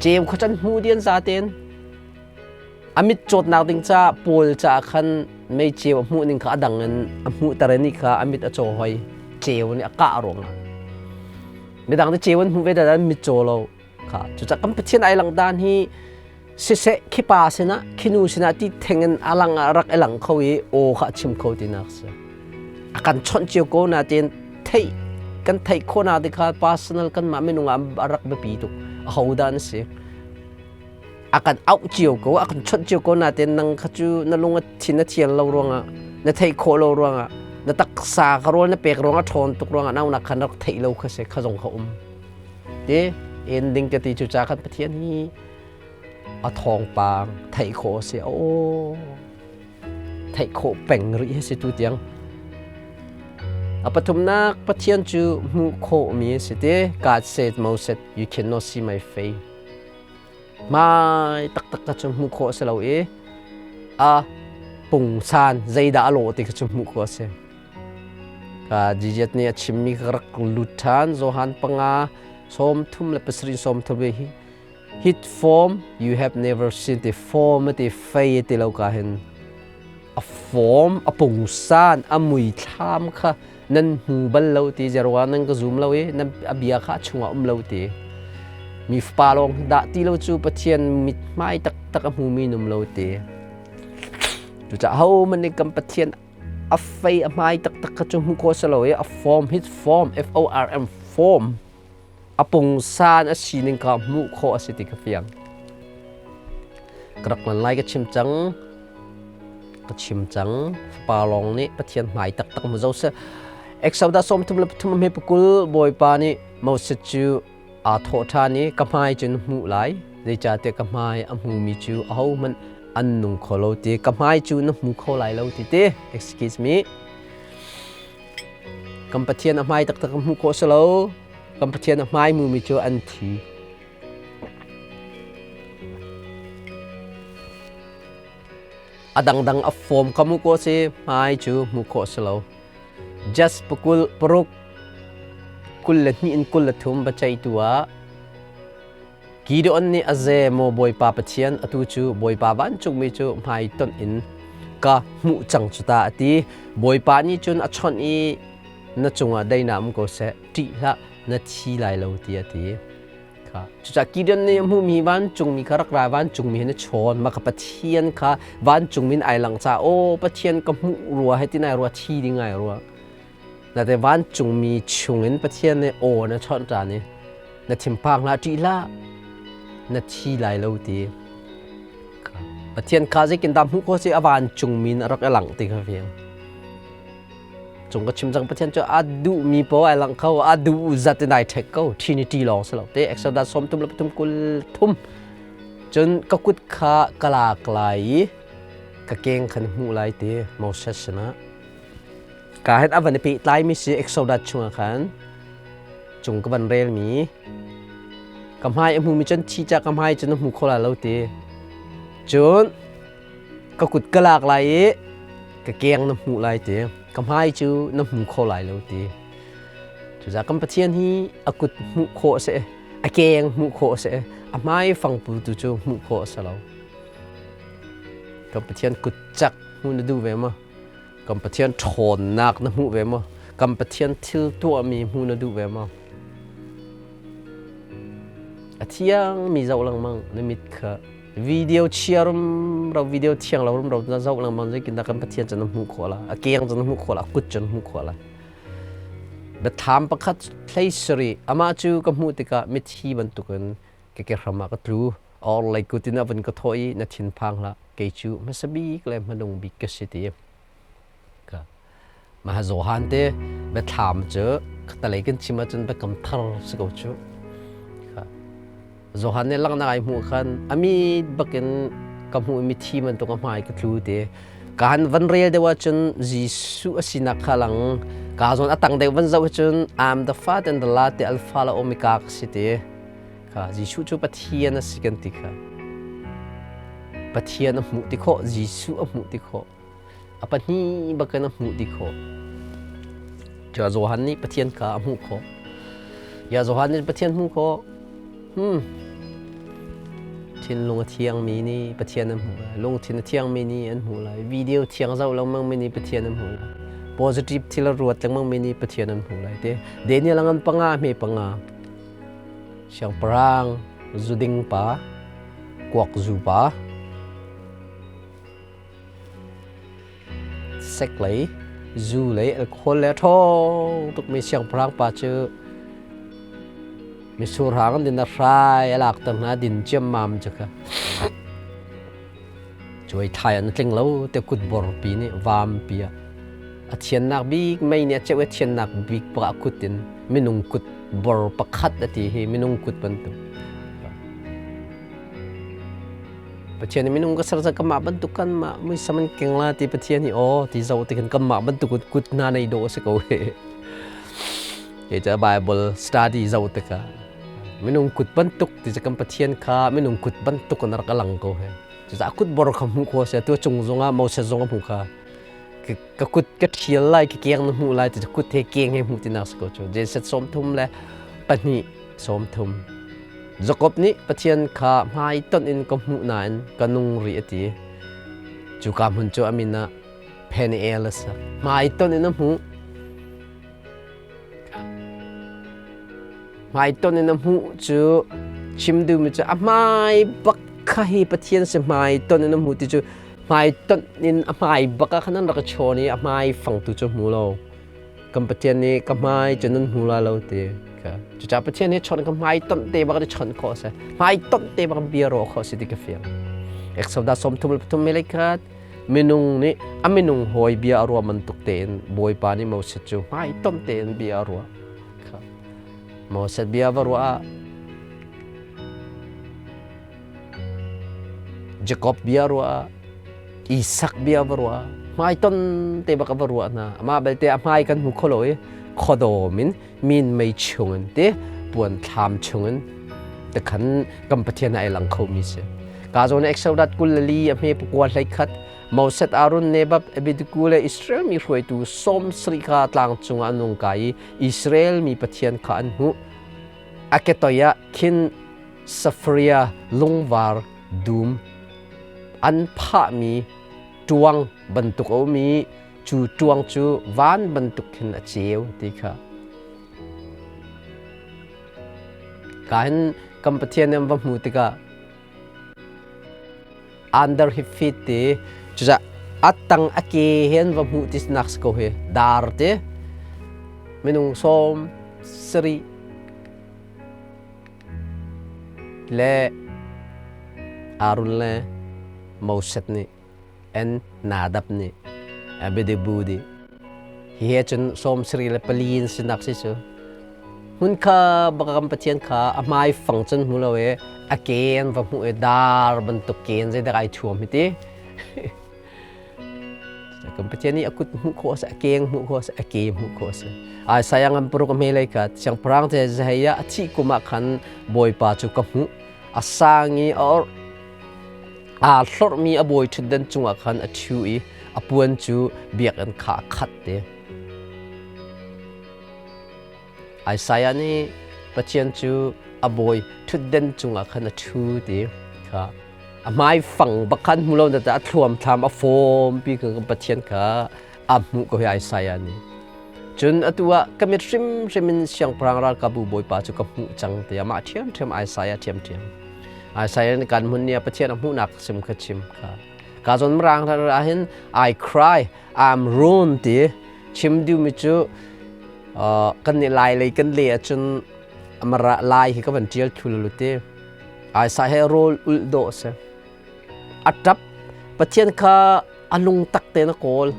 Ceu kha can hmu dian za tein a mit cawtnak ding caah Paul caah khan mei ceu a hmuh ning kha a dang in a hmuh ter i kha a mit a caw hoi. Ceu nih a kah ruangah. Midang nih ceu an hmuh ve dah an mit caw lo kha. Cucaah kan Pathian ai lang dan hi siseh khi pa sinah khi nu sinah ti theng in a lang ah rak i lang kho i aw kha a chim kho tinak si. A kan chawnh cio ko nain theih kan theih khawhnak te kha personal kanmah minung ah a rak biapi tuk. Ahodah na si? A kan auh cio ko, a kan chawnh cio ko nain nang kha cu na lung a thin a thian lo ruangah, na theih khawh lo ruangah, na taksa kha rawl na pek ruangah ṭhawn tuk ruangah naunak khan rak theih lo kha si kha zong kha um. Ti ending ka ti cu ca khan Pathian hi a thawngpang theih khawh a si. Aw theih khawh peng rih hi si tu tiang. A pathumnak Pathian cu hmuh khawhmi a si ti. God said Moses, you cannot see my face. Hmai taktak ka cu hmuh khawh a si lo i a pungsan zeidah a lawh ti kha cu hmuh khawh a si. Ka Jesus nih a chimmi ka rak lut ṭhan Johan 5 37 30 hi hit form you have never seen ti form ti fei ti lo ka hin a form a pungsan a muithlam kha nan hmu bal lo ti zerwa nan ka zum lo i nan a bia kha a chungah um lo ti mi fapa lawng dah ti lo cu Pathian mithmai taktak a hmumi num lo ti cucaah ho man nih kan Pathian a fei a hmai taktak kha cu hmuh khawh si lo i a form his form F O R M form a pungsan a sining kha hmuh khawh a si ti ka fiang. Ka rak lan lai ka chim cang. Ka chim cang. Fapa lawng nih Pathian hmai taktak mu zo seh. Exodus 33 hme pakul Bawipa nih Moses cu aa thawh ṭhan i ka hmai cun hmuh lai zeicahtiah ka hmai a hmumi cu ahohmanh an nung kho lo ti ka hmai cu na hmu kho lai lo ti ti excuse me Kan Pathian a hmai taktak ka hmuh khawh si lo. Kan Pathian a hmai mumi cu an thi. A dangdang a form ka hmuh khawh si, hmai cu hmuh khawh si lo. Just pakul paruk 22 in 23 biaceihtu ah Gideon nih a ze maw Bawipa Pathian atu cu Bawipa vancungmi cu hmaitonh in ka hmuh cang cu ta a ti. Bawipa nih cun a chawnh i na cungah daihnak um ko seh, ṭih hlah, na thi lai lo ti a ti. Kha. Cucaah Gideon nih a hmuhmi vancungmi kha rak ra vancungmi hin a chawn. Mah kha Pathian kha vancungmi in ai lang caah aw Pathian ka hmuh rua hei ti nai rua thi ding ai rua. Nate vancungmi chungin Pathian nih aw na chawnh ṭhan i na thinphang hlah ṭih hlah na thi lai lo ti. Pathian kha zeitindah hmuh khawh si a vancungmi in a rak i langh ti kha fiang. Cung ka chim cang Pathian cu a duhmi paoh ai langh kho a duh zat in ai ṭhek ko Trinity lawng si lo te Exodus 33 30 cun ka kut kha ka lak lai i ka keng khan hmuh lai ti Moses sinah Ka het a van i pehtlaimi si Exodus chungah khan cung ka van relmi ka hmai a hmumi cun thi ca ka hmai cun a hmu kho lai lo ti. Cun ka kut ka lak lai i ka keng na hmuh lai ti. Ka hmai cu na hmu kho lai lo ti. Cucaah kan Pathian hi a kut hmuh khawh a si, a keng hmuh khawh a si, a hmai fangpu tu cu hmuh khawh a si lo. Kan Pathian kut cak hmuh na duh ve maw? Kan Pathian ṭhawnnak na hmuh ve maw? Kan Pathian thil tuahmi hmuh na duh ve maw? A thiangmi zoh lengmang na mit kha video chia rumro video thiang lo rumro na zoh lengmang zeitindah kan Pathian cu na hmuh khawh la a keng cu na hmuh khawh la a kut cu na hmuh khawh la biathlam pakhat hlei sarih amah cu ka hmuh tikah mithi bantukin ka ke hram ah ka tlu or lei kut in a vun ka thawh i na thinphang hlah. Kei cu hmasa bik le hmanung bik ka si ti. Ka mah Johan te biathlam cu khatalei kan chim ahcun biakam thar si ko cu. Johan nih langhnak ai hmuh khan a mit bakin ka hmuh i mithi bantuk a hmai ka tlu ti. Ka han van rel deuh ahcun Jesuh a sinak kha lang ka zawn a tang deuh van zoh ahcun I'm the Father and the Lord ti Alpha le Omega ka si ti. Kha Jesuh cu Pathian a si kan ti kha. Pathian a hmuh ti khawh, Jesuh a hmuh ti khawh. A pahnih bakin a hmuh ti khawh. Cua Johan nih Pathian kha a hmuh khawh. Ya Johan nih Pathian hmuh khawh. Thinlung a thiangmi nih Pathian an hmuh lai. Lungthin a thiangmi nih an hmuh lai. Video thiang zoh lengmang mi nih Pathian an hmuh lai. Positive thil a ruat lengmang mi nih Pathian an hmuh lai. Te Daniel a ngan panga hme panga. Siangpahrang zuding pa, kuak zu pa, Sek lei, zu lei, alcohol le a ṭhawng tukmi siangpahrang pa cu mitsur hang an din a hrai a lakter hna din ciammam cu kha cuai thai an tling lo te kutbor pi nih vampi ah a thiannak bik mei nih a ceuh i a thiannak bik bak a kut in minung kut bor pakhat a ti hi minung kut bantuk. Pathian nih minung ka ser cang kanmah bantuk kanmah muisam an keng la ti Pathian nih aw ti zoh ti khan kanmah bantuk kut hna nei dawh a si ko he. Kei ca Bible study zoh tikah minung kut bantuk ti cu kan Pathian kha minung kut bantuk in a rak lang ko he. Cucaah kut bor kha hmuh khawh a si. Tu cung zongah Moses zong a hmuh kha ka kut ka ṭhial lai ka keng na hmuh lai ti cu kut he keng he hmuh tinak si ko cu. Genesis 32 30. Jakob nih Pathian kha hmaitonh in ka hmuh nain ka nung rih a ti. Cuka hmun cu a min ah Peniel a sak. Hmaitonh in a hmuh. Hmaitonh in a hmuh cu chim duhmi cu a hmai bak kha hi Pathian si hmaitonh in a hmuh ti cu hmaitonh in a hmai bak ah khan an rak i chawn i a hmai fangtu cu hmu lo. Kan Pathian nih ka hmai cu nan hmu lai lo ti ka cucaah Pathian nih chawnh ka hmai tonh te bak in chawnh khawh a si hmai tonh te bak bia rawh khawh a si ti ka fiang. Exodus 33 mele khat minung nih a minung hawi bia a ruah bantuk tein Bawipa nih Moses cu hmai tonh tein bia a ruah. Moses bia va ruah ah Jacob bia ruah ah Isak bia va ruah ah hmaiton te bak a va ruah hna. Amah belte a hmai kan hmu kho lo i khuadawm in minmei chungin te puan thlam chungin tikhan kan Pathian ai lang khomi si. Ka zawn Exodus 24 a hme pakua hlei khat Moses Aaron Nebab Abidiku le Israel mi hruaitu 70 kha tlang cungah an nung kai i Israel mi Pathian kha an hmuh. A ketoi ah khin Safaria lungvar dum an phahmi ṭuang bantuk a um i cu ṭuang cu van bantuk khin a ceu ti kha. Ka hin kan Pathian nih an va hmuh tikah under hip feet ti cucah a tang a ke he an va hmuh ti nak si ko hi dar ti minung 70 le Aaron le Moses nih en Nadab nih Abidibu nih hi he cun 74 in sinak si cu hmun kha baka kan Pathian kha a hmai fang cun hmu lo i a ke an va hmuh i dar bantuk ke in zeidah ai thuam hi ti. Kan Pathian nih a kut hmuh khawh a si, a keng hmuh khawh a si, a ke hmuh khawh a si. Isaiah ngan paruk a hmelei kha siangpahrang te Zehiah a thih kum ah khan Bawipa cu ka hmuh. A sang i a orh aa hlorhmi a bawi ṭhutdan cungah khan a ṭhu i a puan cu biakinn kha a khat te. Isaiah nih Pathian cu a bawi ṭhutden cungah khan a ṭhu ti kha a hmaifang bak khan hmu lo na a thluamthlam a fawmpi ka Pathian kha a hmuh ko hi Isaiah nih. Cun atu ah ka mit hrimhrim in siangpahrang ralkapbu Bawipa cu ka hmuh cang tiah mah ṭhiamṭhiam Isaiah ṭhiamṭhiam. Isaiah nih kan hmun ni ah Pathian a hmuhnak sim kha chim kha. Ka zawn mirang ah hin I cry, I'm ruined ti chim duhmi cu kan nih lai lei kan le ahcun amara lai hi ka van ṭial thlu lu te. Isaiah he rawl ulh dawh a si. A ṭap. Pathian kha a lungtak tein a kawl.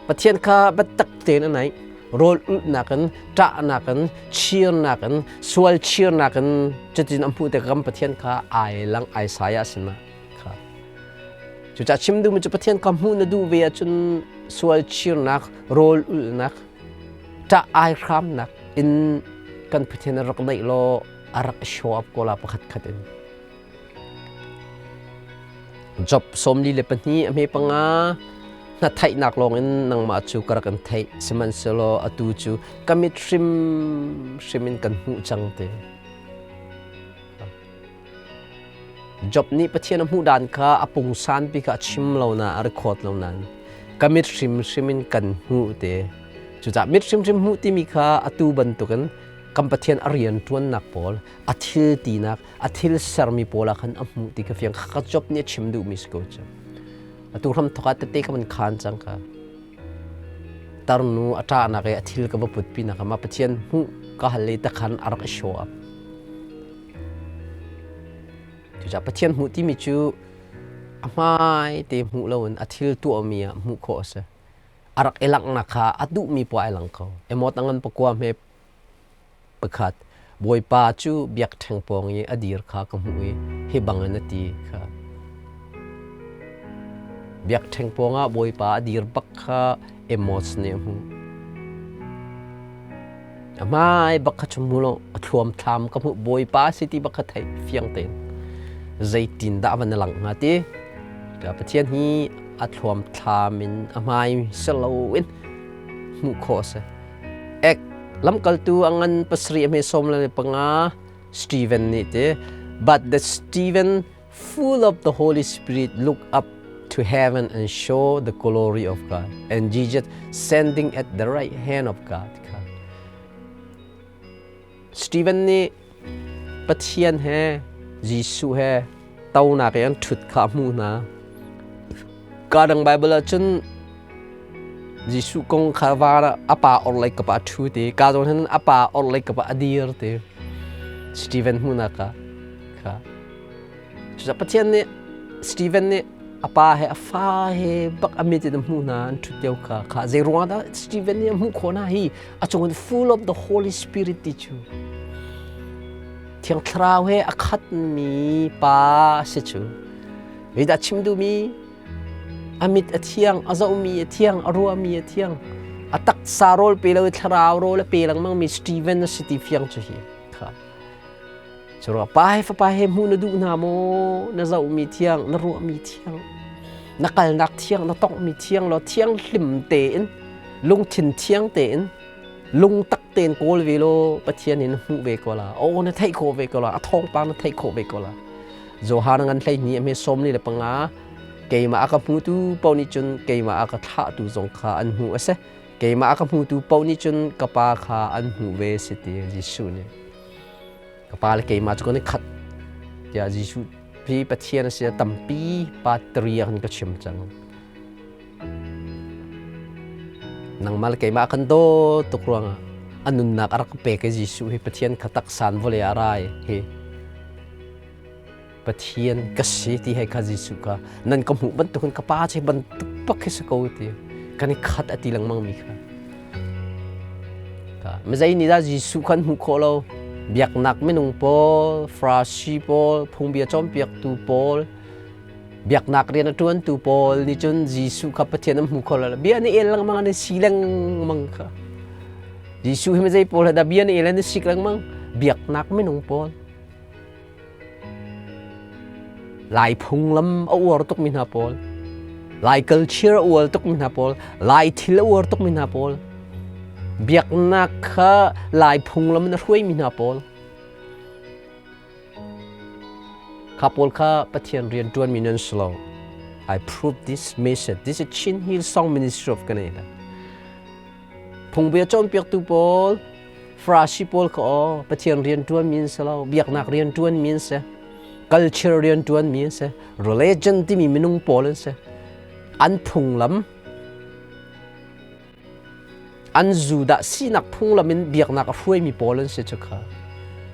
Pathian kha biatak tein a naih. Rawl ulhnak in, ṭahnak in, chirnak in, sual chirnak in cutin a hmuh tikah kan Pathian kha ai lang ai sai ah sinah kha. Cucaah chim duhmi cu Pathian kha hmuh na duh ve ahcun sual chirnak, rawl ulhnak, ṭah ai hramnak in kan Pathian a rak naih law a rak show up ko la pakhat khat in. Job 42 a hme panga na theihnak lawngin nangmah cu ka rak in theih sihmanhsehlaw atu cu ka mit hrim hrim in kan hmuh cang te. Job nih Pathian a hmuh dan kha a pungsan pi kha a chim lo na a record lo nain ka mit hrimhrim in kan hmuh te. Cucaah mit hrimhrim hmuh timi kha atu bantukin kan Pathian a rian ṭuannak pawl a thil tinak a thil sermi pawl ah khan a hmuh ti ka fiang kha Job nih a chim duhmi si ko cu. Atu hram thawk ah tete ka van khan cang ka. Tarnu a ṭahnak i a thil ka va put pinak ah mah Pathian hmuh ka hal i takhan a rak i show up. Cucaah Pathian hmuh timi cu a hmai te hmuh loin a thil tuahmi ah hmuh khawh a si. A rak i langhnak kha a duhmi poah ai lang ko. Emot a ngan pakua hme pakhat Bawipa cu biakṭheng pawng i a dir kha ka hmuh i hi bangin a ti kha. Biakṭheng pawngah Bawipa a dir bak kha Amos nih a hmuh. A hmai bak kha chum lo a thluam thlam ka hmuh Bawipa si ti bak kha theih fiang tein zeitin dah van na lang hnga ti ka Pathian hi a thluam thlam in a hmai selo in hmuh khawh a si ek lamkaltu a ngan pasarih a hme sawm le panga Stephen nih ti but the Stephen full of the Holy Spirit look up to heaven and show the glory of God and Jesus standing at the right hand of God kha Stephen nih Pathian he Jesuh he tonak i an ṭhut kha a hmuh hna. Ka dang Bible ah cun Jesuh kong kha van ah a pa orhlei kap ah a ṭhu ti, ka zawn hin a pa orhlei kap ah a dir ti. Stephen hmuhnak ah kha. Cucaah Pathian nih Stephen nih a pa he a fa he bak a mit in a hmuh hna an ṭhut lio kha kha zei ruangah dah Stephen nih a hmuh khawh hna hi a cung in full of the Holy Spirit ti cu Thiang Thlarau he a khatmi pa a si cu zeidah chim duhmi a mit a thiang a zohmi a thiang a ruahmi a thiang a taksa rawl pe lo i thlarau rawl a pe lengmangmi Stephen a si ti fiang cu hi kha Curuang pa he fapa he hmuh na duh hna maw? Na zohmi thiang, na ruahmi thiang, na kalnak thiang, na tonghmi thiang law thianghlim tein, lungthin thiang tein, lungtak tein kawl ve law Pathian in hmuh ve ko la. Aw na theih khawh ve ko la. A thawngpang na theih khawh ve ko la. Johan ngan hlei hnih a hme 45 keimah a ka hmutu paoh nih cun keimah a ka thlahtu zong kha an hmuh a si. Keimah a ka hmutu paoh nih cun ka pa kha an hmuh ve si ti Jesuh nih. Ka pa le keimah cu kan i khat tiah Jesuh hi Pathian a si tampi pa tria kan ka chim cang. Nangmah le keimah kan daw tuk ruangah a nunnak a rak pek i Jesuh hi Pathian kha taksan vawlei ah rai hi Pathian ka si ti hei kha Jesuh kha nan ka hmuh bantukin ka pa cu bantuk bak khi si ko ti kan i khat a ti lengmang mi kha Mizei nih dah Jesuh kha an hmuh khawh lo? Biaknak minung pawl, Farasi pawl, phungbia cawnpiaktu pawl, biaknak rian a ṭuantu pawl nih cun Jesuh kha Pathian an hmu kho lo. Bia an i el lengmang, an i si lengmang kha. Jesuh hi mizei pawl he dah bia an i el an i sik lengmang? Biaknak minung pawl. Lai phunglam a uar tukmi hna pawl, Lai culture a uar tukmi hna pawl, Lai thil a uar tukmi hna pawl, biaknak kha Lai phunglam in a hruaimi hna pawl. Kha pawl kha Pathian rian ṭuanmi nan si lo. I prove this message. This is Chin Hill Song Ministry of Canada. Phungbia cawnpiaktu pawl, Farasi pawl kha aw Pathian rian ṭuanmi an si lo, biaknak rian ṭuanmi an si, culture rian ṭuanmi an si, religion timi minung pawl an si. An phunglam, an Judah sinak phunglam in biaknak a hruaimi pawl an si cu kha.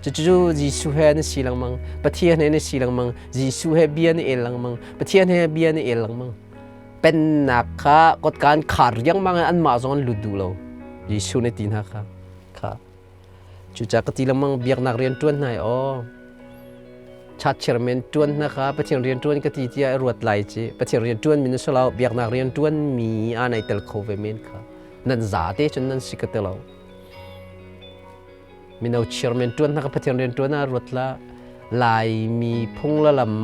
Cucu Jesuh he na si lengmang, Pathian he na si lengmang, Jesuh he bia na el lengmang, Pathian he bia na el lengmang. Pennak kha kotkan khar riangmang in anmah zong an lut duh lo. Jesuh nih ti hna kha. Kha. Cucaah ka ti lengmang biaknak rian ṭuan hna i aw. Church chairman ṭuan hna kha Pathian rian ṭuan ka ti tiah i ruat lai ci. Pathian rian ṭuan mi na si lo, biaknak rian ṭuan mi aa nai tel kho ve men kha. Nan zate cun nan si ka ti lo. Mino chairman ṭuan hna kha Pathian rian ṭuan ah ruat la. Laimi phung le lam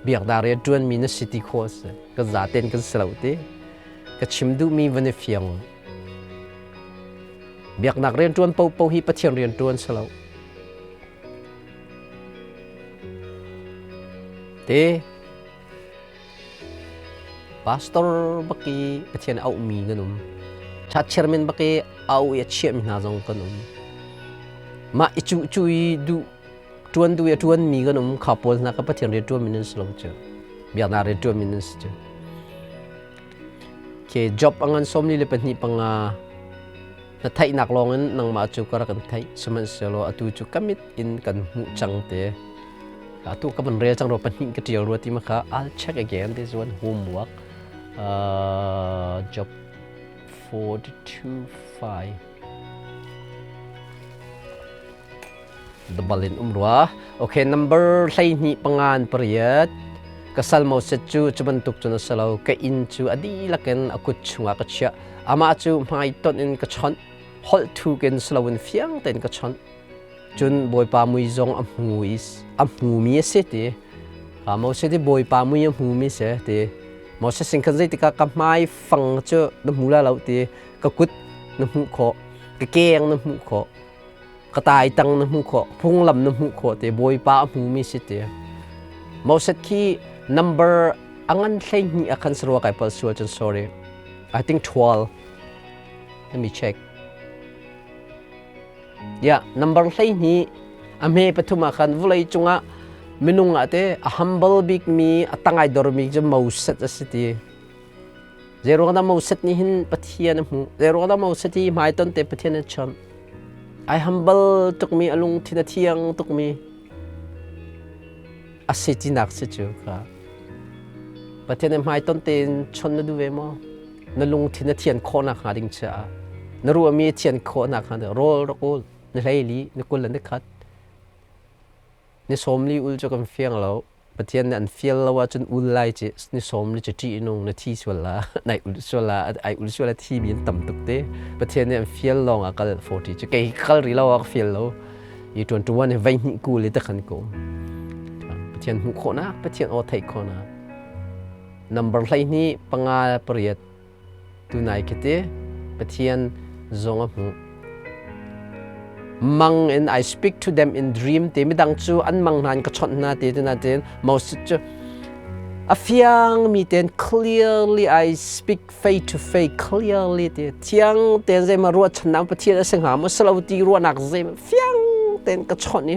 biaknak rian ṭuan mi na si ti khawh a si. Kan zaten kan si lo ti. Ka chim duhmi van i fiang. Biaknak rianṭuan paohpaoh hi Pathian rianṭuan si lo. Te pastor baki Pathian auhmi kan um. Church chairman baki au i a chiahmi hna zong kan um. Mah i cu cu i duh ṭuan duh i a ṭuanmi kan um kha pawl hna ka Pathian rianṭuanmi nan si lo cu. Biaknak rianṭuanmi nan si cu. Ke job a ngan 42 panga na theihnak lawngin nangmah cu ka rak in theih sihmanhsehlaw atu cu ka mit in kan hmuh cang te atu ka van rel cang rua pahnih ka ṭial rua ti ma kha I'll check again this one homework job 42 5 Dabalin um rua. Okay, number 12 pangan pariat. Ka sal Moses cu cu bantuk cun a si lo. Ka inn cu a dihlak in a kut chungah ka chiah. Amah cu hmaitonh in ka chawnh. Holh thuk in si loin fiang tein ka chawnh. Cun Bawipa mui zong a hmu i a hmumi a si ti. Moses hi Bawipa mui a hmumi si ti. Moses sin khan zeitikah ka hmai fang cu na hmu la lo ti. Ka kut na hmuh khawh. Ka keng na hmuh khawh. Ka taitang na hmuh khawh, phunglam na hmuh khawh te, Bawipa a hmumi si te. Moses khi number a ngan 12 a khan sarua kai pal sual cun sorry. I think 12. Let me check. Yeah, number 12 a hme pathum ah khan vulei cungah minung ah te a humble bik mi a tangai dor mi cu Moses a si ti. Zeiruang dah Moses nih hin Pathian a hmuh? Zeiruang dah Moses hi hmaiton te Pathian a chawnh? Ai humble tukmi, a lungthin a thiang tukmi a si tinak si cu kha. Pathian he hmaiton tein chawnh na duh ve maw? Na lungthin a thian khawhnak hnga ding caah na ruahmi a thian khawhnak hnga ding rawl rak ul, na hlei li, na kul le na khat. Ni 40 ul cu kan fiang lo. Pathian nih an fial lo ahcun ul lai ci ni sawm ni ci nung na thi sual la nai ul sual la ai ul sual la thi mi an tam tuk te Pathian nih an fial lawng ah kal 40 cu kei kal ri lo ah ka fial lo i tuan tuan hi vei hnih kul i takhan ko Pathian hmuh khawhnak Pathian aw theih khawhnak number 12 panga pariat Tunai khi ti Pathian zong a hmuh. Mang in I speak to them in dream ti midang cu an mang hna in ka chawnh hna ti tina tin Moses cu a fiang mi ten clearly I speak face to face clearly ti thiang ten zeima ruahchannak Pathian a si hnga maw silo ti ruahnak zeima fiang ten ka chawnh i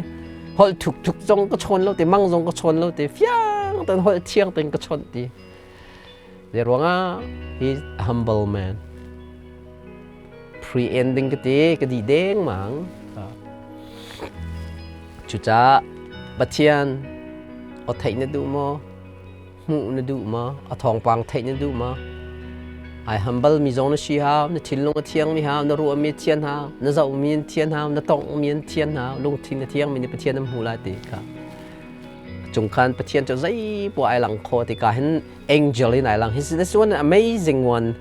holh thuk thuk zong ka chawn lo ti mang zong ka chawn lo ti fiang ten holh thiang ten ka chawnh ti Zeiruangah he's a humble man. Pre-ending ka ti, ka di dengmang. Cucaah Pathian aw theih na duh maw? Hmuh na duh maw? A thawngpang theih na duh maw? Ai humble mi zong na si hau, na thinlung a thiang mi hau, na ruah mi a thian hau, na zoh mi an thian hau, na tongh mi an thian hau, lungthin a thiang mi nih Pathian an hmuh lai ti kha. Cung khan Pathian cu zei poah ai lang kho tikah hin angel in ai lang. His this one amazing one.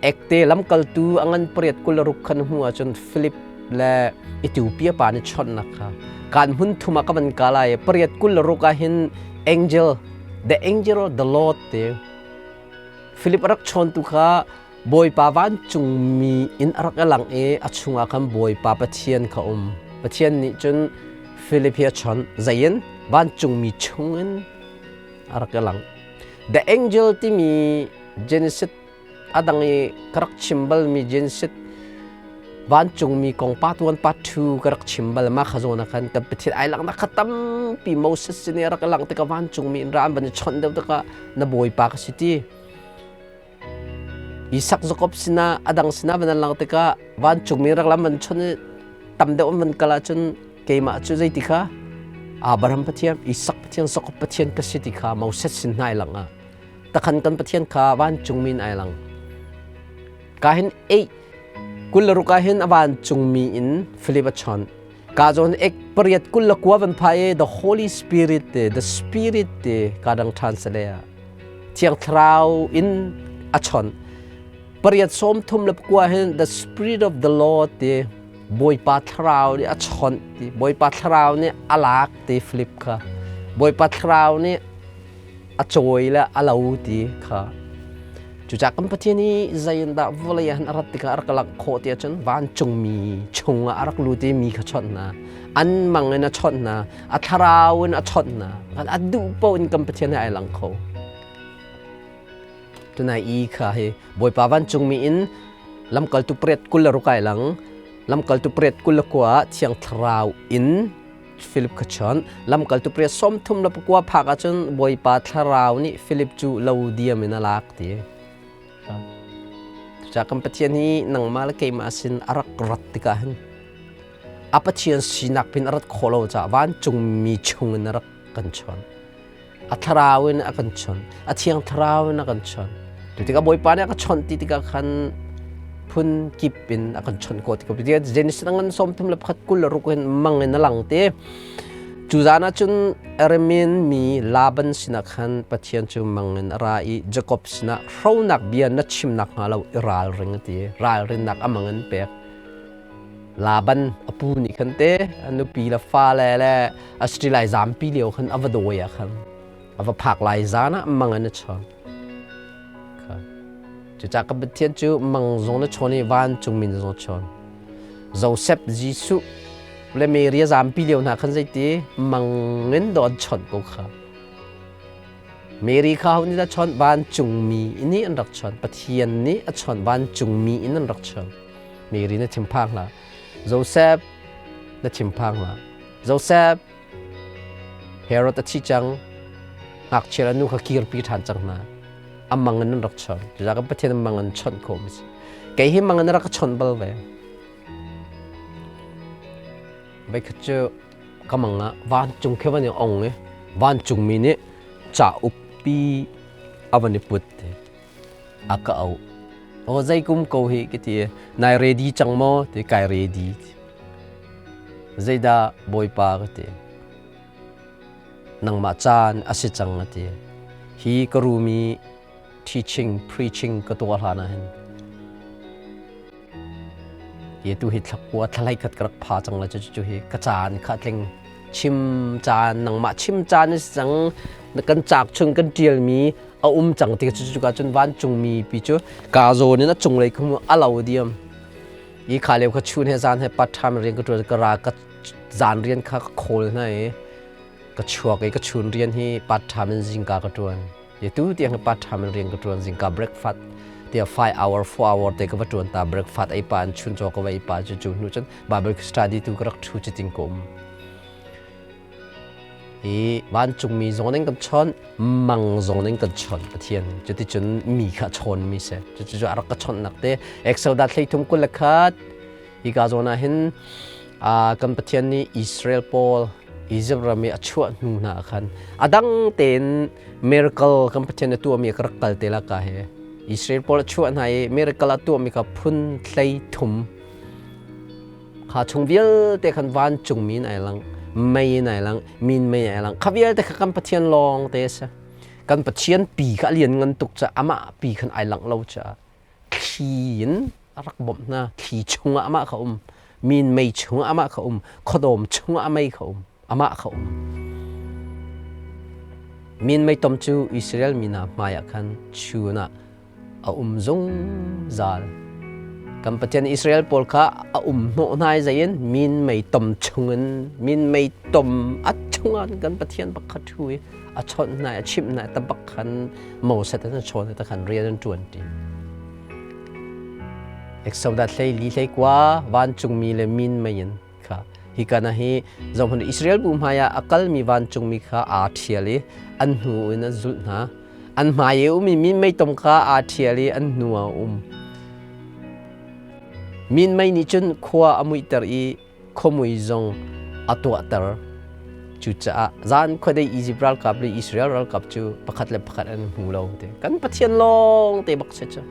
Ekte lamkaltu a ngan pariat kul ruk khan hmu ahcun Philip le Ethiopia pa nih chawnhnak kha kan hmun thum ah ka van ka lai pariat kul ruk ah hin angel the angel of the Lord te Philip rak chawntu kha Bawipa vancungmi in a rak i lang i a chungah khan Bawipa Pathian kha um. Pathian nih cun Philip hi a chawnh. Zei in? Vancungmi chungin a rak i lang. The angel timi Genesis a dang i ka rak chim balmi Genesis vancungmi kong part 1 part 2 ka rak chim bal ma kha zawn ah khan kan Pathian ai langhnak kha tampi Moses sin i a rak i langh tikah vancungmi in ra an van i chawnh deuh tikah na Bawipa ka si ti. Isak Jakob sinah a dang sinah van an lang tikah vancungmi rak lam van chon i tam deuh an van kal ahcun Keimah cu zeiti kha Abraham Pathian, Isak Pathian, Jakob Pathian ka si ti kha Moses sin hna ai lang ah. Takhan kan Pathian kha vancungmi in ai lang. Ka hin ei kul le ruk ah hin a vancungmi in Philip a chawnh. Ka zawn ek pariat kul le kua van phai i the Holy Spirit te, the Spirit te ka dang ṭhan sale ah. Thiang Thlarau in a chawnh. Pariat sawm thum le pakua hin the Spirit of the Lord te Bawipa Thlarau nih a chawnh ti Bawipa Thlarau nih a lak ti Philip kha Bawipa Thlarau nih a cawi le a lo ti kha. Cucaah kan Pathian hi zei in dah vawlei ah hin a rat tikah a rak langh khawh ti ahcun vancungmi chungah a rak lut i mi kha chawnh hna. An mang in a chawnh hna, a thlarau in a chawnh hna. A duh paoh in kan Pathian hi ai lang kho. Tunai i kha hi Bawipa vancungmi in lamkaltu pariat 26 ai lang. Lamkaltu pariat 29 ah Thiang Thlarau in Philip kha chawnh. Lamkaltu pariat 39 phak ahcun Bawipa Thlarau nih Philip cu lo diam in a lak ti. Cucaah kan Pathian hi nangmah le keimah sin a rak rat tikah hin a Pathian sinak pin a rat khawh lo caah vancungmi chung in a rak kan chawnh. A thlarau in a kan chawnh. A thiang thlarau in a kan chawnh. Tu tikah Bawipa nih a ka chawnh ti tikah khan phun kip in a kan chawnh ko tikah Genesis ngan 31 26 hin mang in a lang te. Cu zan ah cun Aramean mi Laban sinah khan Pathian cu mang in a ra i Jakob sinah hronak bia na chim nakhnga lo i ralring a ti. Ralrinnak a mang in pek. Laban a pu nih khan te a nupi le fale le a sri lai zampi lio khan a va dawi ah khan a va phak lai zan ah mang in a chawn. Cucaah ka Pathian cu mang zong na chawn i vancung min zong chawn. Joseph Jesuh le Mary a zampi lio hna khan zeiti mang in dawh an chawnh ko kha. Mary kha ho nih dah chawnh? Vancungmi nih an rak chawnh. Pathian nih a chawnh. Vancungmi in an rak chawnh. Mary na thinphang hlah. Joseph na thinphang hlah. Joseph Herod a thi cang. Ngakchia le nu kha kirpi ṭhan cang hna. A mang in an rak chawnh. Cucaah kan Pathian a mang in chawnh khawh mi si. Kei hi mang in rak ka chawnh bal ve. Voikhat cu ka mang ah vancung khi van i ong i vancungmi nih cauk pi a van i put a ka auh. Aw zei kum ko hi ka ti. Nai ready cang maw? Ti kai ready. Zeidah Bawipa ka ti. Nangmah caan a si cang a ti. Hi ka room i teaching, preaching ka tuah hlan ah hin hi tu hi thlakua thlalai khat ka rak pha cang la cu cu hi ka caan kha tling chim caan nangmah chim caan a si cang kan cak chung kan ṭialmi a um cang ti cu cu ka cun vancungmi pi cu ka zawn in a cunglei khum a lo diam i kha leo kha chun he zan he part time rian ka ṭuan ka ra ka zan rian kha ka khawl hna i ka chuak i ka chun rian hi part time in zingka ka ṭuan i tu tiang hi part time in rian ka ṭuan zingka breakfast tiah 5 hour 4 hour te ka va ṭuan ta breakfast ei pa in chun chaw ka va ei pa cu cu hnu cun Bible study tu ka rak ṭhu ci ting ka um i vancungmi zong in kan chawnh mang zong in kan chawnh Pathian cuticun mi kha chawn mi si cucu a rak ka chawnhnak te Exodus 33 21 hika zawn ah hin kan Pathian nih Israel pawl Egypt ram i a chuah hnu hna ah khan a dang tein miracle kan Pathian a tuahmi ka rak kal te la ka he Israel pawl a chuah hna i miracle a tuahmi kha phun hlei thum Kha chung vialte khan vancungmi in ai lang, mei in ai lang, min mei ai lang. Kha vialte kha kan Pathian lawng te a si. Kan Pathian pi kha a lian ngan tuk caah amah pi khan ai langh lo caah thli in a rak bawmh hna. Thli chungah amah kha um, min mei chungah amah kha um, khuadawm chungah mei kha um, amah kha um. Min mei tom cu Israel mi hna hmaiah khan chun ah a um zungzal. Kan Pathian Israel pawl kha a um hnawh hna i zei in min mei tom chungin min mei tom a chungah kan Pathian bak kha ṭhu i a chawnh hna i a chimh hna i tabak khan Moses an chawn i takhan rian an ṭuan ṭi. Exodus hlei li hlei kua vancungmi le min mei in kha hika na hi zohhmanh Israel bu hmaiah a kalmi vancungmi kha aa ṭhial i an hnu in an zulh hna. An hmai i ummi minmeitom kha aa ṭhial i an hnu ah a um. Minmei nih cun khua a muihter i khuamui zong a tuahter. Cucaah zan khuadei Egypt ralkap le Israel ralkap cu pakhat le pakhat an hmu lo te. Kan Pathian lawng te bak si cu.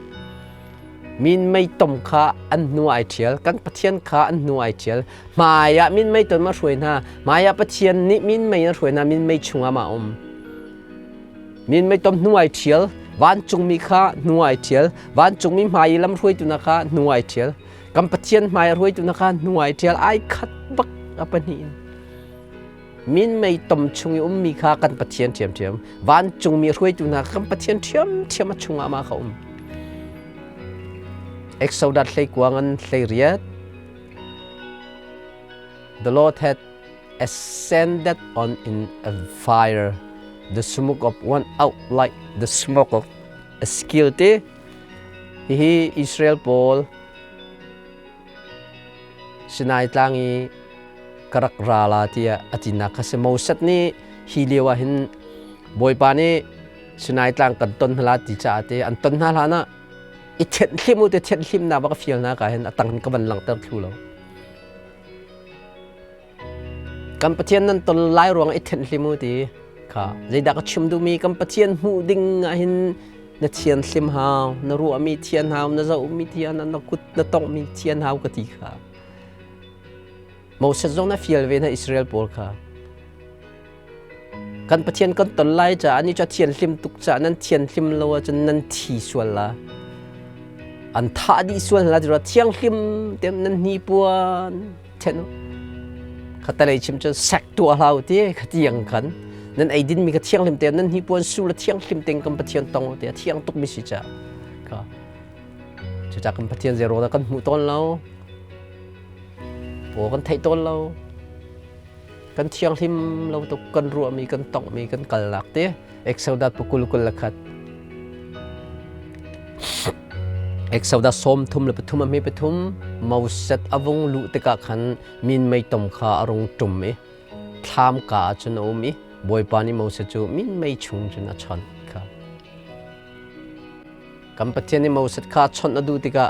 Min mei tom kha an hnu ai ṭhial, kan Pathian kha an hnu ai ṭhial. Hmai ah min mei ton ma hruai hna, hmai ah Pathian nih min mei a hruai hna, min mei chungah ma um. Min mei tom hnu ai ṭhial, vancungmi kha hnu ai ṭhial, vancungmi hmai i lamhruaitu na kha hnu ai ṭhial. Kan Pathian hmai a hruaitu na kha hnu ai ṭhial, ai khat bak a pahnih in. Min mei tom chung i ummi kha kan Pathian ṭhiamṭhiam, vancungmi hruaitu hna kan Pathian ṭhiamṭhiam a chungah mah kha um. Exodus hleikua ngan 18. The Lord had ascended on in a fire, the smoke of one out like the smoke of a skill te. Hihi Israel pawl Sinai tlang i ka rak ra la tiah a tinak kha si. Moses nih hi lio ah hin Bawipa nih Sinai tlang kan ton hna ti caah te an ton hna hlan ah i thianhhlim u te thianhhlimnak va ka fial hna ka hin a tang ka van langhter thlu lo. Kan Pathian nan ton lai ruang i thenhlim u ti kha zeidah ka chim duhmi kan Pathian hmuh ding ah hin na thianhlim hau, na ruahmi thian hau, na zohmi thian, na kut na tonghmi thian hau ka ti kha. Moses zong na fial ve na Israel pawl kha. Kan Pathian kan ton lai caah ni cu thianhlim tuk caah nan thianhlim lo ahcun nan thi sual la. An thah dih sual la ti thianghlim te nan hnipuan then khatalei chim cun sek tuah hlau ti khatiang khan nan ei din mi ka thianghlim te nan hnipuan su la thianghlim teng kan Pathian tong te thiang tuk mi si ca ka cuca kan Pathian zero da kan hmuh tawn lo paw kan theih tawn lo kan thianghlim lo tuk kan ruahmi kan tonghmi kan kalnak te Exodus pakul 21 Exodus 33 a hme pathum Moses a vung luh tikah khan minmei tom kha a rung ṭum i thlam ka ah cun a um i Bawipa nih Moses cu minmei chung cun a chawnh kha. Kan Pathian nih Moses kha chawnh a duh tikah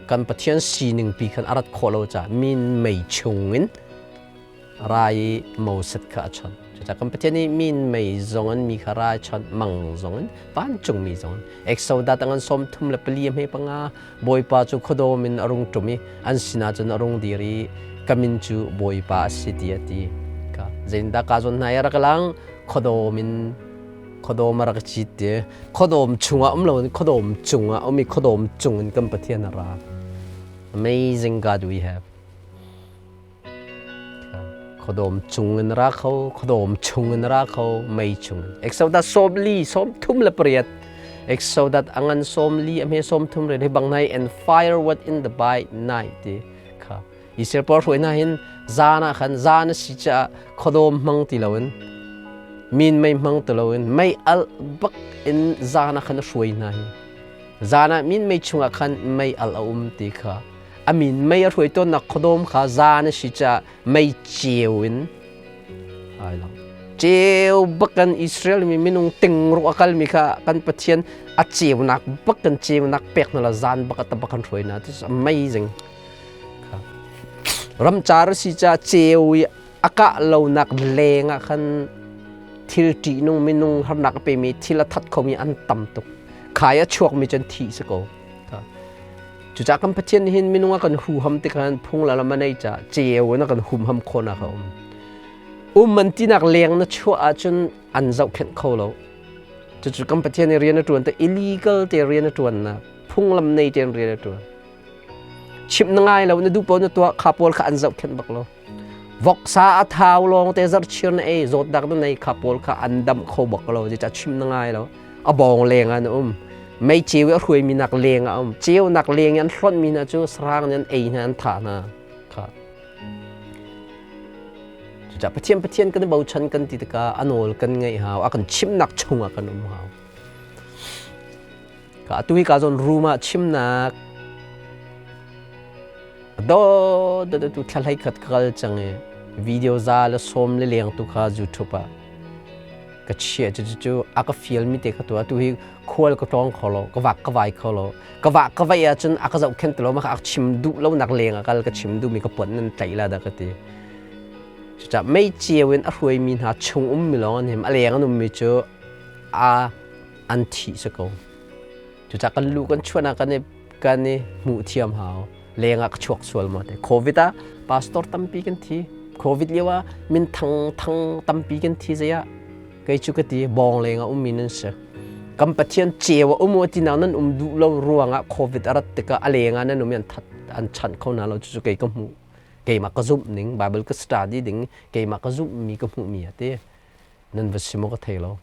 kan Pathian sining pi khan a rat khawh lo caah minmei chung in ra i Moses kha a chawnh. Cucaah kan Pathian nih minmei zong in mi kha ra i chawnh, mang zong in, vancungmi zong in. Exodus tangan 34 a hme panga Bawipa cu khuadawm in a rung ṭum i an sinah cun a rung dir i ka min cu Bawipa a si ti a ti. Ka zeitindah ka zawn hna i a rak lang khuadawm in khuadawm a rak cit ti khuadawm chungah um loin khuadawm cungah um i khuadawm cung in kan Pathian a ra. Amazing God we have. Khuadawm cung in ra kho, khuadawm chung in ra kho, mei chung in. Exodus 40, 38. Exodus angan 40, a hme 30 re bang nai and fire what in the by night ti kha. Israel pawl hruai hna hin zan ah khan zan a si caah khuadawm hmang ti loin min mei hmang ti loin mei alh bak in zan ah khan a hruai hna hi. Zan ah min mei chungah khan mei alh a um ti kha. A min mei a hruai tawnnak khuadawm kha zan a si caah mei ceu in ai lang. Ceu bak kan Israel mi minung tingruk a kalmi kha kan Pathian a ceunak bak kan ceunak pek hna la zan bak a tabak kan hruai hna. This is amazing. Ramcar a si caah ceu i a kah lonak leng ah khan thil ṭihnung minung harnak a pemi thil a that khomi an tam tuk. Khai a chuakmi cun thih si ko. Cucaah kan Pathian nih hin minung a kan huham tikhan phung le lam a nei caah ceu in a kan humham khawhnak a um. Um an tinak leng na chuah ahcun an zohkhenh kho lo. Cucu kan Pathian nih rian a ṭuan te illegal te rian a ṭuannak phunglam nei tein rian a ṭuan. Chimh na ngai lo na duh paoh na tuah kha pawl kha an zohkhenh bak lo. Voksa a thau lawng te zarhchir na ei zawtnak na nei kha pawl kha an damh kho bak lo zeicah chim na ngai lo. A bawng leng ah na um. Mei ceu i a hruaimi nak leng ah a um. Ceunak leng i an hlonhmi hna cu sarang nih an ei hna an thah hna. Kha. Cucaah Pathian Pathian kan i bochan kan ti tikah a nawl kan ngaih hau, a kan chimnak chungah kan um hau. Ka atu hi ka zawn room ah chimnak do do do tu thla hlei khat ka kal cang i video za le sawm le leng tu kha YouTube ah ka chia cu cu a ka fial mi te ka tu atu hi khual ka tlawng kho lo ka vak ka vai kho lo ka vah ka vai ahcun a ka zohkhenh ti lo ma ka chim duh lo nak leng a kal ka chim duh mi ka pon nan tlaih la da ka ti. Cucaah mei ceu in a hruaimi hna chung ummi lawng an him. A leng an ummi cu a an thih si ko. Cucaah kan lu kan chuahnak kan i hmuh thiam hau. Leng ah ka chuak sual maw te. Covid ah pastor tampi kan thi. Covid lio ah min thang thang tampi kan thi zei ah kei cu ka ti bawng leng ah ummi nan si. Kan Pathian ceu a um u ti nan um duh lo ruangah Covid a rat tikah a leng ah nan um i an that an chanh kho hna lo cucu kei ka hmuh. Keimah ka zumh ning Bible ka study ding keimah ka zumhmi ka hmuhmi a ti. Nan va si maw ka thei lo.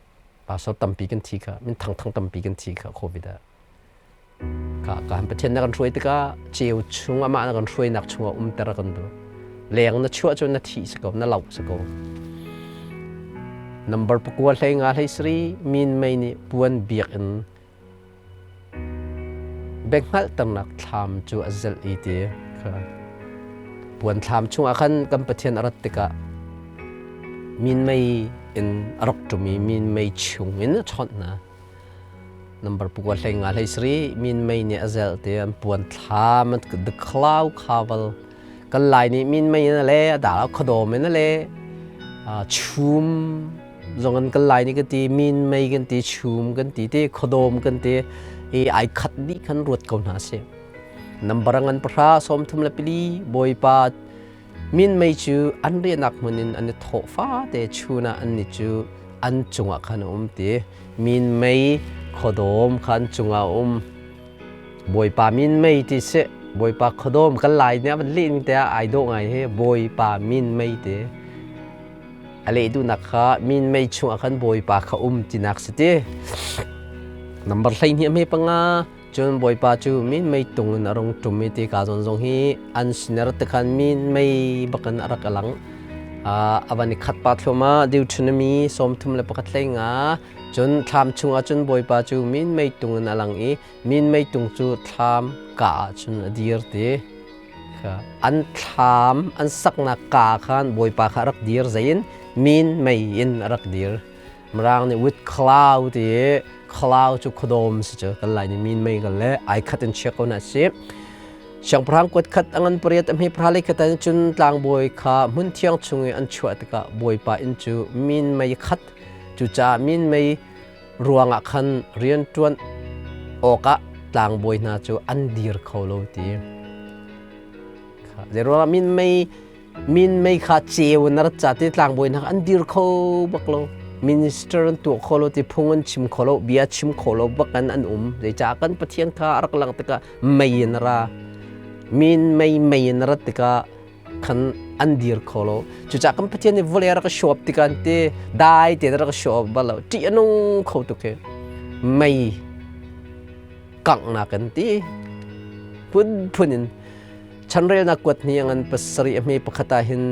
Pastor tampi kan thi kha, min thangthang tampi kan thi kha Covid ah. Ka kan Pathian na kan hruai tikah ceu chung amah na kan hruainak chungah umter a kan duh. Leng na chuah cun na thih si ko, na loh si ko. Number pakua hlei nga hlei sari min mei nih puan biakinn biahngalhternak thlam cu a zelh i ti kha puan thlam chungah khan kan Pathian a rat tikah minmei in a rak ṭum i minmei chungin a chawnh hna. Number pakua hlei nga hlei sarih minmei nih a zelh ti an puan thlam the cloud cover kan Lai nih minmei in a le a dal khuadawm in a le chum zong an kan lai ni kan ti min mei kan ti chum kan ti ti khuadawm kan ti i ai khat dih khan ruat ko hna si number ngan pahra sawm thum le pili bawipa min mei cu an riahnak hmun in an i thawh fate chun ah an ni cu an cungah khan a um ti min mei khuadawm kha an cungah a um bawipa min mei ti si bawipa khuadawm kan lai nih a van leh ning te ah ai dawh ngai hi bawipa min mei ti A leh duhnak kha minmei chungah khan Bawipa kha um tinak si ti. Number 12 a hme panga cun Bawipa cu minmei tung in a rung ṭum i ti ka zawn zong hi an siner te khan minmei bakin a rak alang. A van i khat pa thluahmah Deuteronomy 31 hlei nga cun thlam chungah cun Bawipa cu minmei tung in a lang i minmei tung cu thlam ka ah cun a dir ti. An thlam an saknak kaa khan Bawipa kha a rak dir zein min mei in a rak dir. Mirang nih with cloud ti i cloud cu khuadawm si cu kan lai nih min mei kan le ai khat in chia ko na si. Siangpahrang kuat khat a ngan pariat a hme pahra lei khat ah cun tlangbawi kha hmun thiang chung i an chuah tikah Bawipa inn cu min mei khat cucaah min mei ruangah khan rianṭuan awkah tlangbawi hna cu an dir kho lo ti. Zeiruangah minmei minmei kha ceu in a rat ca ti tlangbawi hna an dir kho bak lo. Minister an tuah kho lo ti phung an chim kho lo bia chim kho lo bak an an um. Zeicah kan Pathian kha a rak lang tikah mei in a ra. Minmei mei in a rat tikah khan an dir kho lo cucaah kan Pathian nih vawlei a rak show up tikah an ti dai tein a rak show up bal lo ṭih a nung kho tuk hi mei kanghnak an ti phunphun in chanrelnak kuat hni ngan pasarih a hme pakhat ah hin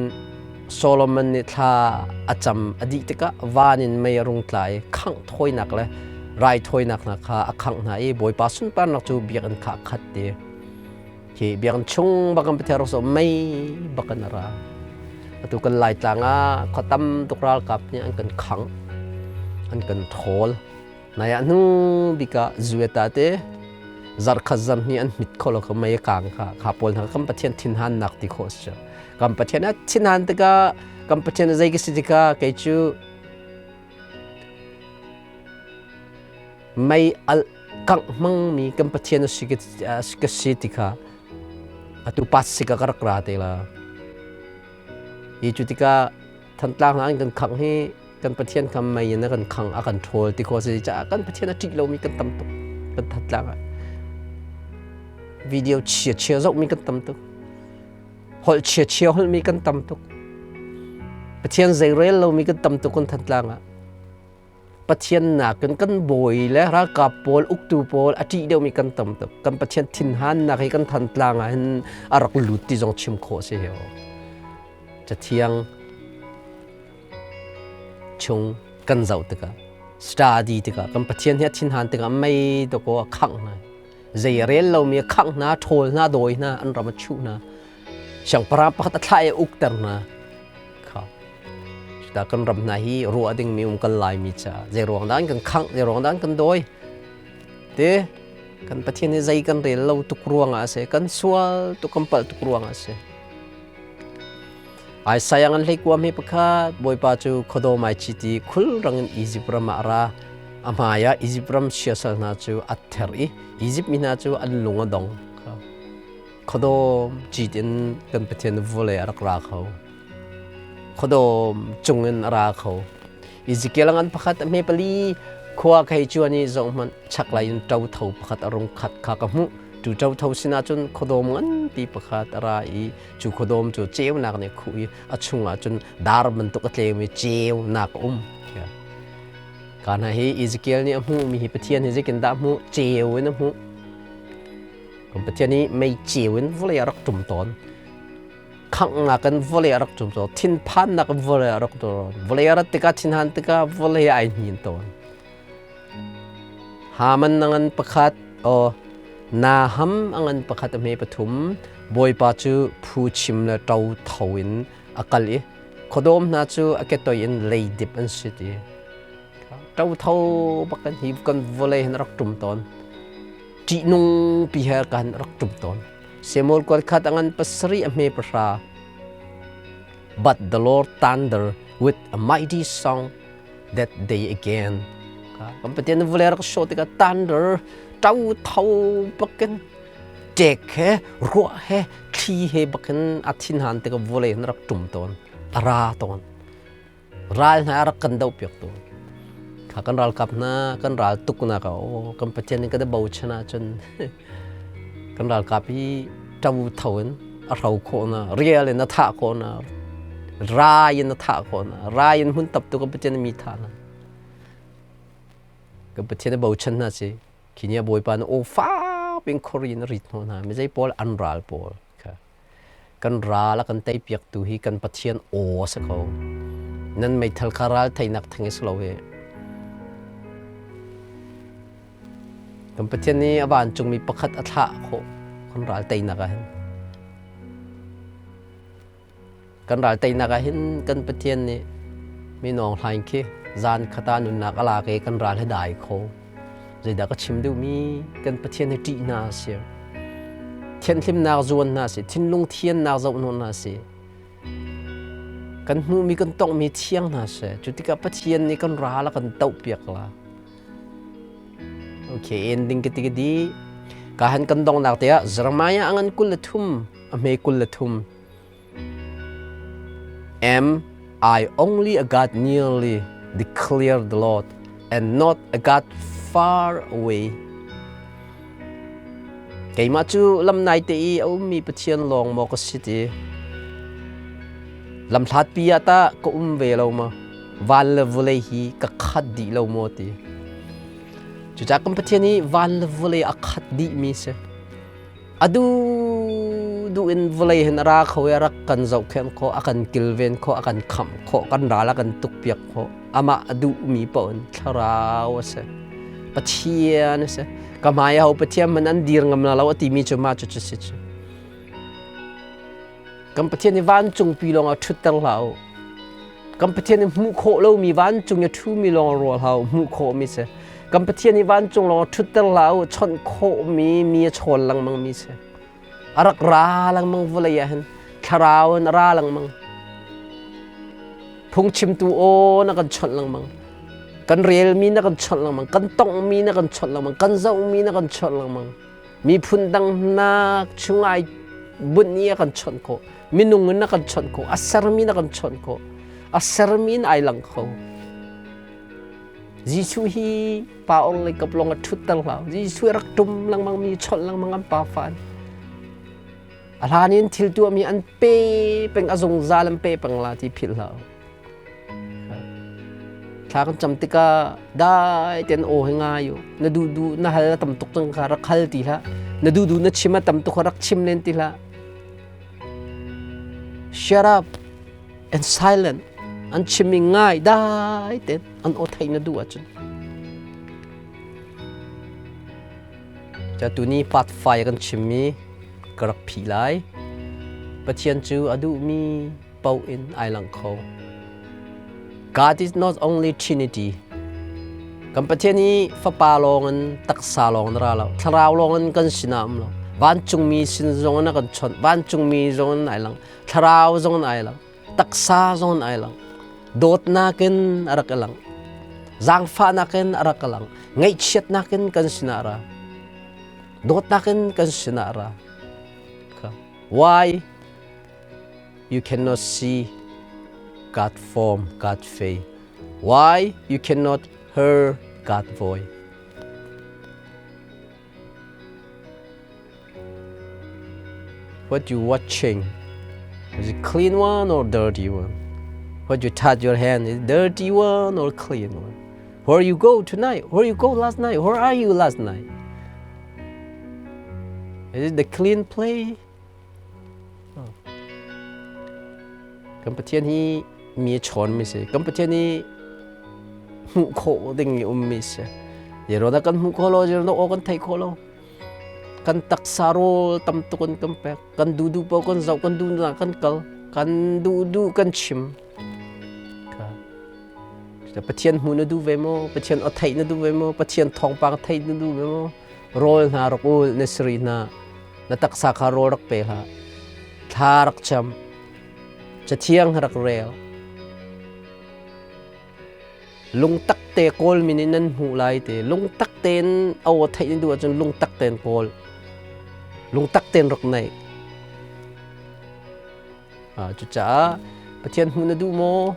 Solomon nih thla a cam a dih tikah van in mei a rung tla i khangh thawinak le raithawinak hna kha a khangh hna i Bawipa sunparnak cu biakinn kha a khat ti Hi biakinn chung bak in Pathian rak mei bak in a ra. Atu kan Laitlang ah khua tam tuk ralkap nih an kan khang, an kan thawl. Nai ah hnu bik ah zueta te zarkhat zarhnih an hmit kho lo ka mei a kang kha kha pawl hna kan Pathian thinhan nak ti khawh si. Kan Pathian a thinhan tikah kan Pathian zei ka si tikah kei cu mei alh kangh hmangmi kan Pathian a si ka si ti kha atu pat sik ah ka rak ra te la. Hi cu tikah Thantlang hna an kan khangh hi kan Pathian kha mei in a kan khang a kan ṭhawl ti khawh si caah kan Pathian a ṭih lomi kan tam tuk kan Thantlang ah. Video chia chia zohmi kan tam tuk. Holh chia chia holhmi kan tam tuk. Pathian zeirel lomi kan tam tuk kan Thantlang ah. Pathian nakin kan bawi le ralkap pawl uktu pawl a ṭih deuhmi kan tam tuk. Kan Pathian thinhannak hi kan Thantlang ah hin a rak lut ti zong chim khawh si hi. Cathiang chung kan zoh tikah study tikah kan Pathian hi a thinhan tikah mei dakaw a khangh hna. Zei rel lomi a khangh hna, ṭhawl hna, dawi hna, an ram a chuh hna. Siangpahrang pakhat a thlah i a ukter hna. Kha. Cuta kan ram hna hi ruah dingmi um kan Laimi caah zeiruang dah an kan khangh, zeiruang dah an kan dawi? Te kan Pathian hi zei kan rel lo tuk ruangah a si, kan sual tuk kan palh tuk ruangah a si. Isaiah ngan hlei kuam hi pakhat Bawipa cu khuadawm ai cit i khulrang in Izipt ram ah a ra. A hmai ah Izipt ram siasal hna cu a ther i Izipt mi hna cu an lung a dong. Khuadawm cit in kan Pathian vawlei a rak ra kho. Khuadawm cung in a ra kho. Ezekiel ngan pakhat a hme pali khua ka hei cuan i zohhmanh chaklei in ṭotho pakhat a rung khat kha ka hmuh. Cu ṭotho sinah cun khuadawm nganpi pakhat a ra i cu khuadawm cu ceunak nih a khuh i a chungah cun dar bantuk a tleu i ceunak a um. Ka hna hi Ezekiel nih a hmuhmi hi Pathian hi zeitindah a hmuh? Ceu in a hmuh. Pathian hi mei ceu in vawlei a rak ṭum tawn. Khanghnak in vawlei a rak ṭum tawn. Thinphannak in vawlei a rak ṭum tawn. Vawlei a rat tikah thinhan tikah vawlei ai hnin tawn. Haman a ngan pakhat, aw, Naham a ngan pakhat a hme pathum, Bawipa cu phu chim le ṭo tho in a kal i khuadawm hna cu a ketoi in leidip an si ti. Ṭotho bak kan hi kan vawlei hin rak ṭum tawn. Ṭihnung pi he kan rak ṭum tawn. Samuel kuat khat a ngan pasarih a hme pahra. But the Lord thunder with a mighty song that day again. Kan Pathian vawlei rak show tikah thunder ṭo tho bakin ṭek he ruah he thli he bakin a thinhan tikah vawlei hin rak ṭum tawn a ra tawn ral hna a rak kan doh piak tawn kha kan ralkap hna kan ral tuk nak ah aw kan Pathian in kan i bochan ahcun kan ralkap hi ṭo tho in a hro khawh na rial in a thah khawh na rai in a thah khawh na rai in hmun tap tu kan Pathian mi thah na kan Pathian a bochan hna si khi ni a Bawipa na aw fap in khori in a rit hnawh hna mi zei pawl an ral pawl kha kan ral a kan tei piak tu hi kan Pathian aw a si ko nan meithal kha ral theinak theng i si lo hi Kan Pathian nih a vancungmi pakhat a thlah khawh kan ral teinak ah hin. Kan ral teinak ah hin kan Pathian nih minawng hlaing khi zan khata nunnak a lak i kan ral hi dai kho. Zeidah ka chim duhmi kan Pathian hi ṭih hna a si. Thianhlimnak zuan hna si, thinlung thiannak zoh hna si. Kan hmuhmi kan tonghmi thiang hna seh. Cu tikah Pathian nih kan ral a kan tohpiak la. Okay, ending ka ti ka di. Ka han kan dongnak te ah Jeremiah a ngan 23, a hme 23. Am I only a God nearly declared the Lord and not a God far away? Keimah cu lamnai te i a ummi Pathian lawng maw ka si ti? Lamhlatpi ah tah ka um ve lo maw? Van le vawlei hi ka khat dih lo maw ti? Cucaah kan Pathian hi van le vawlei a khat dihmi si. A duh in vawlei hin a ra kho i a rak kan zohkhenh khawh, a kan kilven khawh, a kan khamh khawh, kan ral a kan tukpiak khawh. Amah a duhmi paoh in thlarau a si. Pathian a si. Ka hmai aho Pathian hmanh an dir ngam la lo a timi cu mah cu cu si cu. Kan Pathian hi vancungpi lawng ah ṭhutter hlah u. Kan Pathian hi hmuh khawh lomi vancung i a ṭhumi lawng ah ruah hlah u, hmuh khawhmi si. Kan Pathian hi vancung lawng ah ṭhutter hlah u, chawnh khawhmi mi a chawn lengmangmi si. A rak ra lengmang vawlei ah hin thlarau in a ra lengmang. Phungchimtu aw na kan chawnh lengmang. Kan relmi na kan chawnh lengmang. Kan tonghmi na kan chawnh lengmang. Kan zohmi na kan chawnh lengmang. Miphun dang hna chung ai bunh i a kan chawnh khawh. Minung in a kan chawnh khawh. A sermi in a kan chawnh khawh. A sermi in ai lang kho. Jesuh hi pa ong le kap lawng a ṭhutter hlah. Jesuh rak ṭum lengmang mi chawnh lengmang an pa fa an. A hlan in thil tuahmi an pe peng a zungzal an pe peng la ti philh hlah. Thla kan cam tikah dai tein aw hi ngai u. Na duh duh na hal a tam tuk cang kha rak hal ti hlah. Na duh duh na chim a tam tuk kha rak chim len ti hlah. Shut up and silent. An chimmi ngai dai tein an aw theih na duh ahcun. Ca tuni part 5 kan chimmi ka rak phih lai. Pathian cu a duhmi paoh in ai lang kho. God is not only Trinity. Kan Pathian hi fapa lawng in taksa lawng in ra lo. Thlarau lawng in kan sinah um lo. Vancungmi sin zong in a kan chawnh. Vancungmi zong in ai lang. Thlarau zong in ai lang. Taksa zong ai lang. Dawtnak in a rak i lang. Zaangfahnak in a rak i lang. Ngaihchiatnak in kan sinah a ra. Dawtnak in kan sinah a ra. Why you cannot see God form, God face? Why you cannot hear God voice? What you watching? Is it clean one or dirty one? What you touch your hand is dirty one or clean one? Where you go tonight? Where you go last night? Where are you last night? Is it the clean play? Kan Pathian hi mi a chawn mi si. Kan Pathian hi hmuh khawh ding i um mi si. Zero na kan hmuh khawh lo, zero na aw kan theih khawh lo. Kan taksa rawl tam tuk in kan pek. Kan duh duh paoh kan zoh, kan duh nak kan kal, kan duh duh kan chim. Pathian hmuh na duh ve maw? Pathian aw theih na duh ve maw? Pathian thawngpang theih na duh ve maw? Rawl hna rak ul na siri hna. Na taksa kha rawl rak pe hlah. Thla rak cam. Cathiang rak rel. Lungtak te kawl mi nih nan hmuh lai te. Lungtak tein aw theih na duh ahcun lungtak tein kawl. Lungtak tein rak naih. Cucaah Pathian hmuh na duh maw?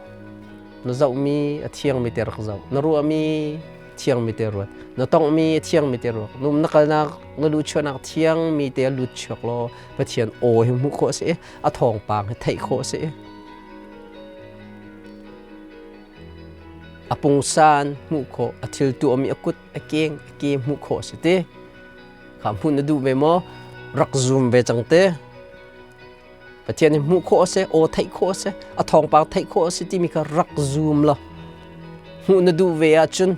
Na zohmi a thiangmi te rak zoh. Na ruahmi thiangmi te ruat. Na tonghmi a thiangmi te ruat. Na um na kalnak, na luhchuahnak thiangmi te lut chuak law Pathian aw hi hmuh khawh a si i a thawngpang hi theih khawh a si. A pungsan hmuh khawh, a thil tuahmi a kut, a keng, a ke hmuh khawh a si ti. Kha hmuh na duh ve maw? Rak zum ve cang te. Pathian hi hmuh khawh a si, aw theih khawh a si, a thawngpang theih khawh a si timi kha rak zum law hmuh na duh ve ahcun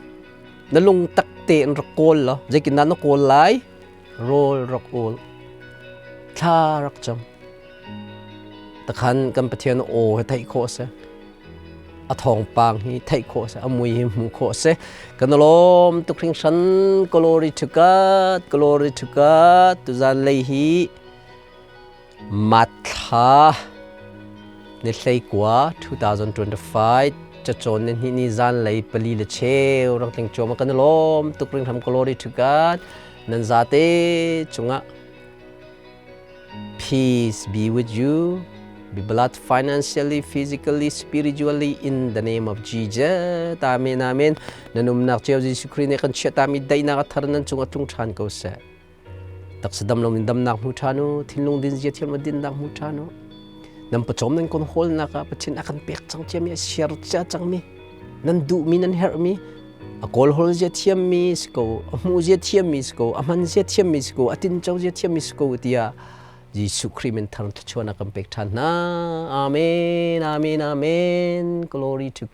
na lungtak tein rak kawl law zeitindah na kawl lai? Rawl rak ul, thla rak cam. Takhan kan Pathian aw hi theih khawh a si. A thawngpang hi theih khawh a si, a mui hi hmuh khawh a si. Kan lawm tuk hringhran. Glory to God, glory to God. Tuzan lei hi Matthla ni 19 2025 cacawn ni hnih ni zanlei 4:15 rak tling cuahmah. Kan i lawm tuk ringhram. Glory to God. Nan zate cungah peace be with you. Be blessed financially, physically, spiritually in the name of Jesus. Amen, amen. Nan umnak cio Jesuh Khrih nih kan chiah mi daihnak a thar nan cungah tlung ṭhan ko seh. Taksa dam loin damnak hmu ṭhan u, thinlung din zia thiam dinnak hmu ṭhan u. Nan pawcawm nan kon hawlnak ah Pathian a kan pek cang ciami, a siar cia cangmi, nan duhmi, nan herhmi, a kawl hawl zia thiammi si ko, a hmuh zia thiammi si ko, a hman zia thiammi si ko, a tinco zia thiammi si ko tiah Jesuh Khrih min thar thluachuahnak kan pek ṭhan hna. Amen, amen, amen. Glory to God.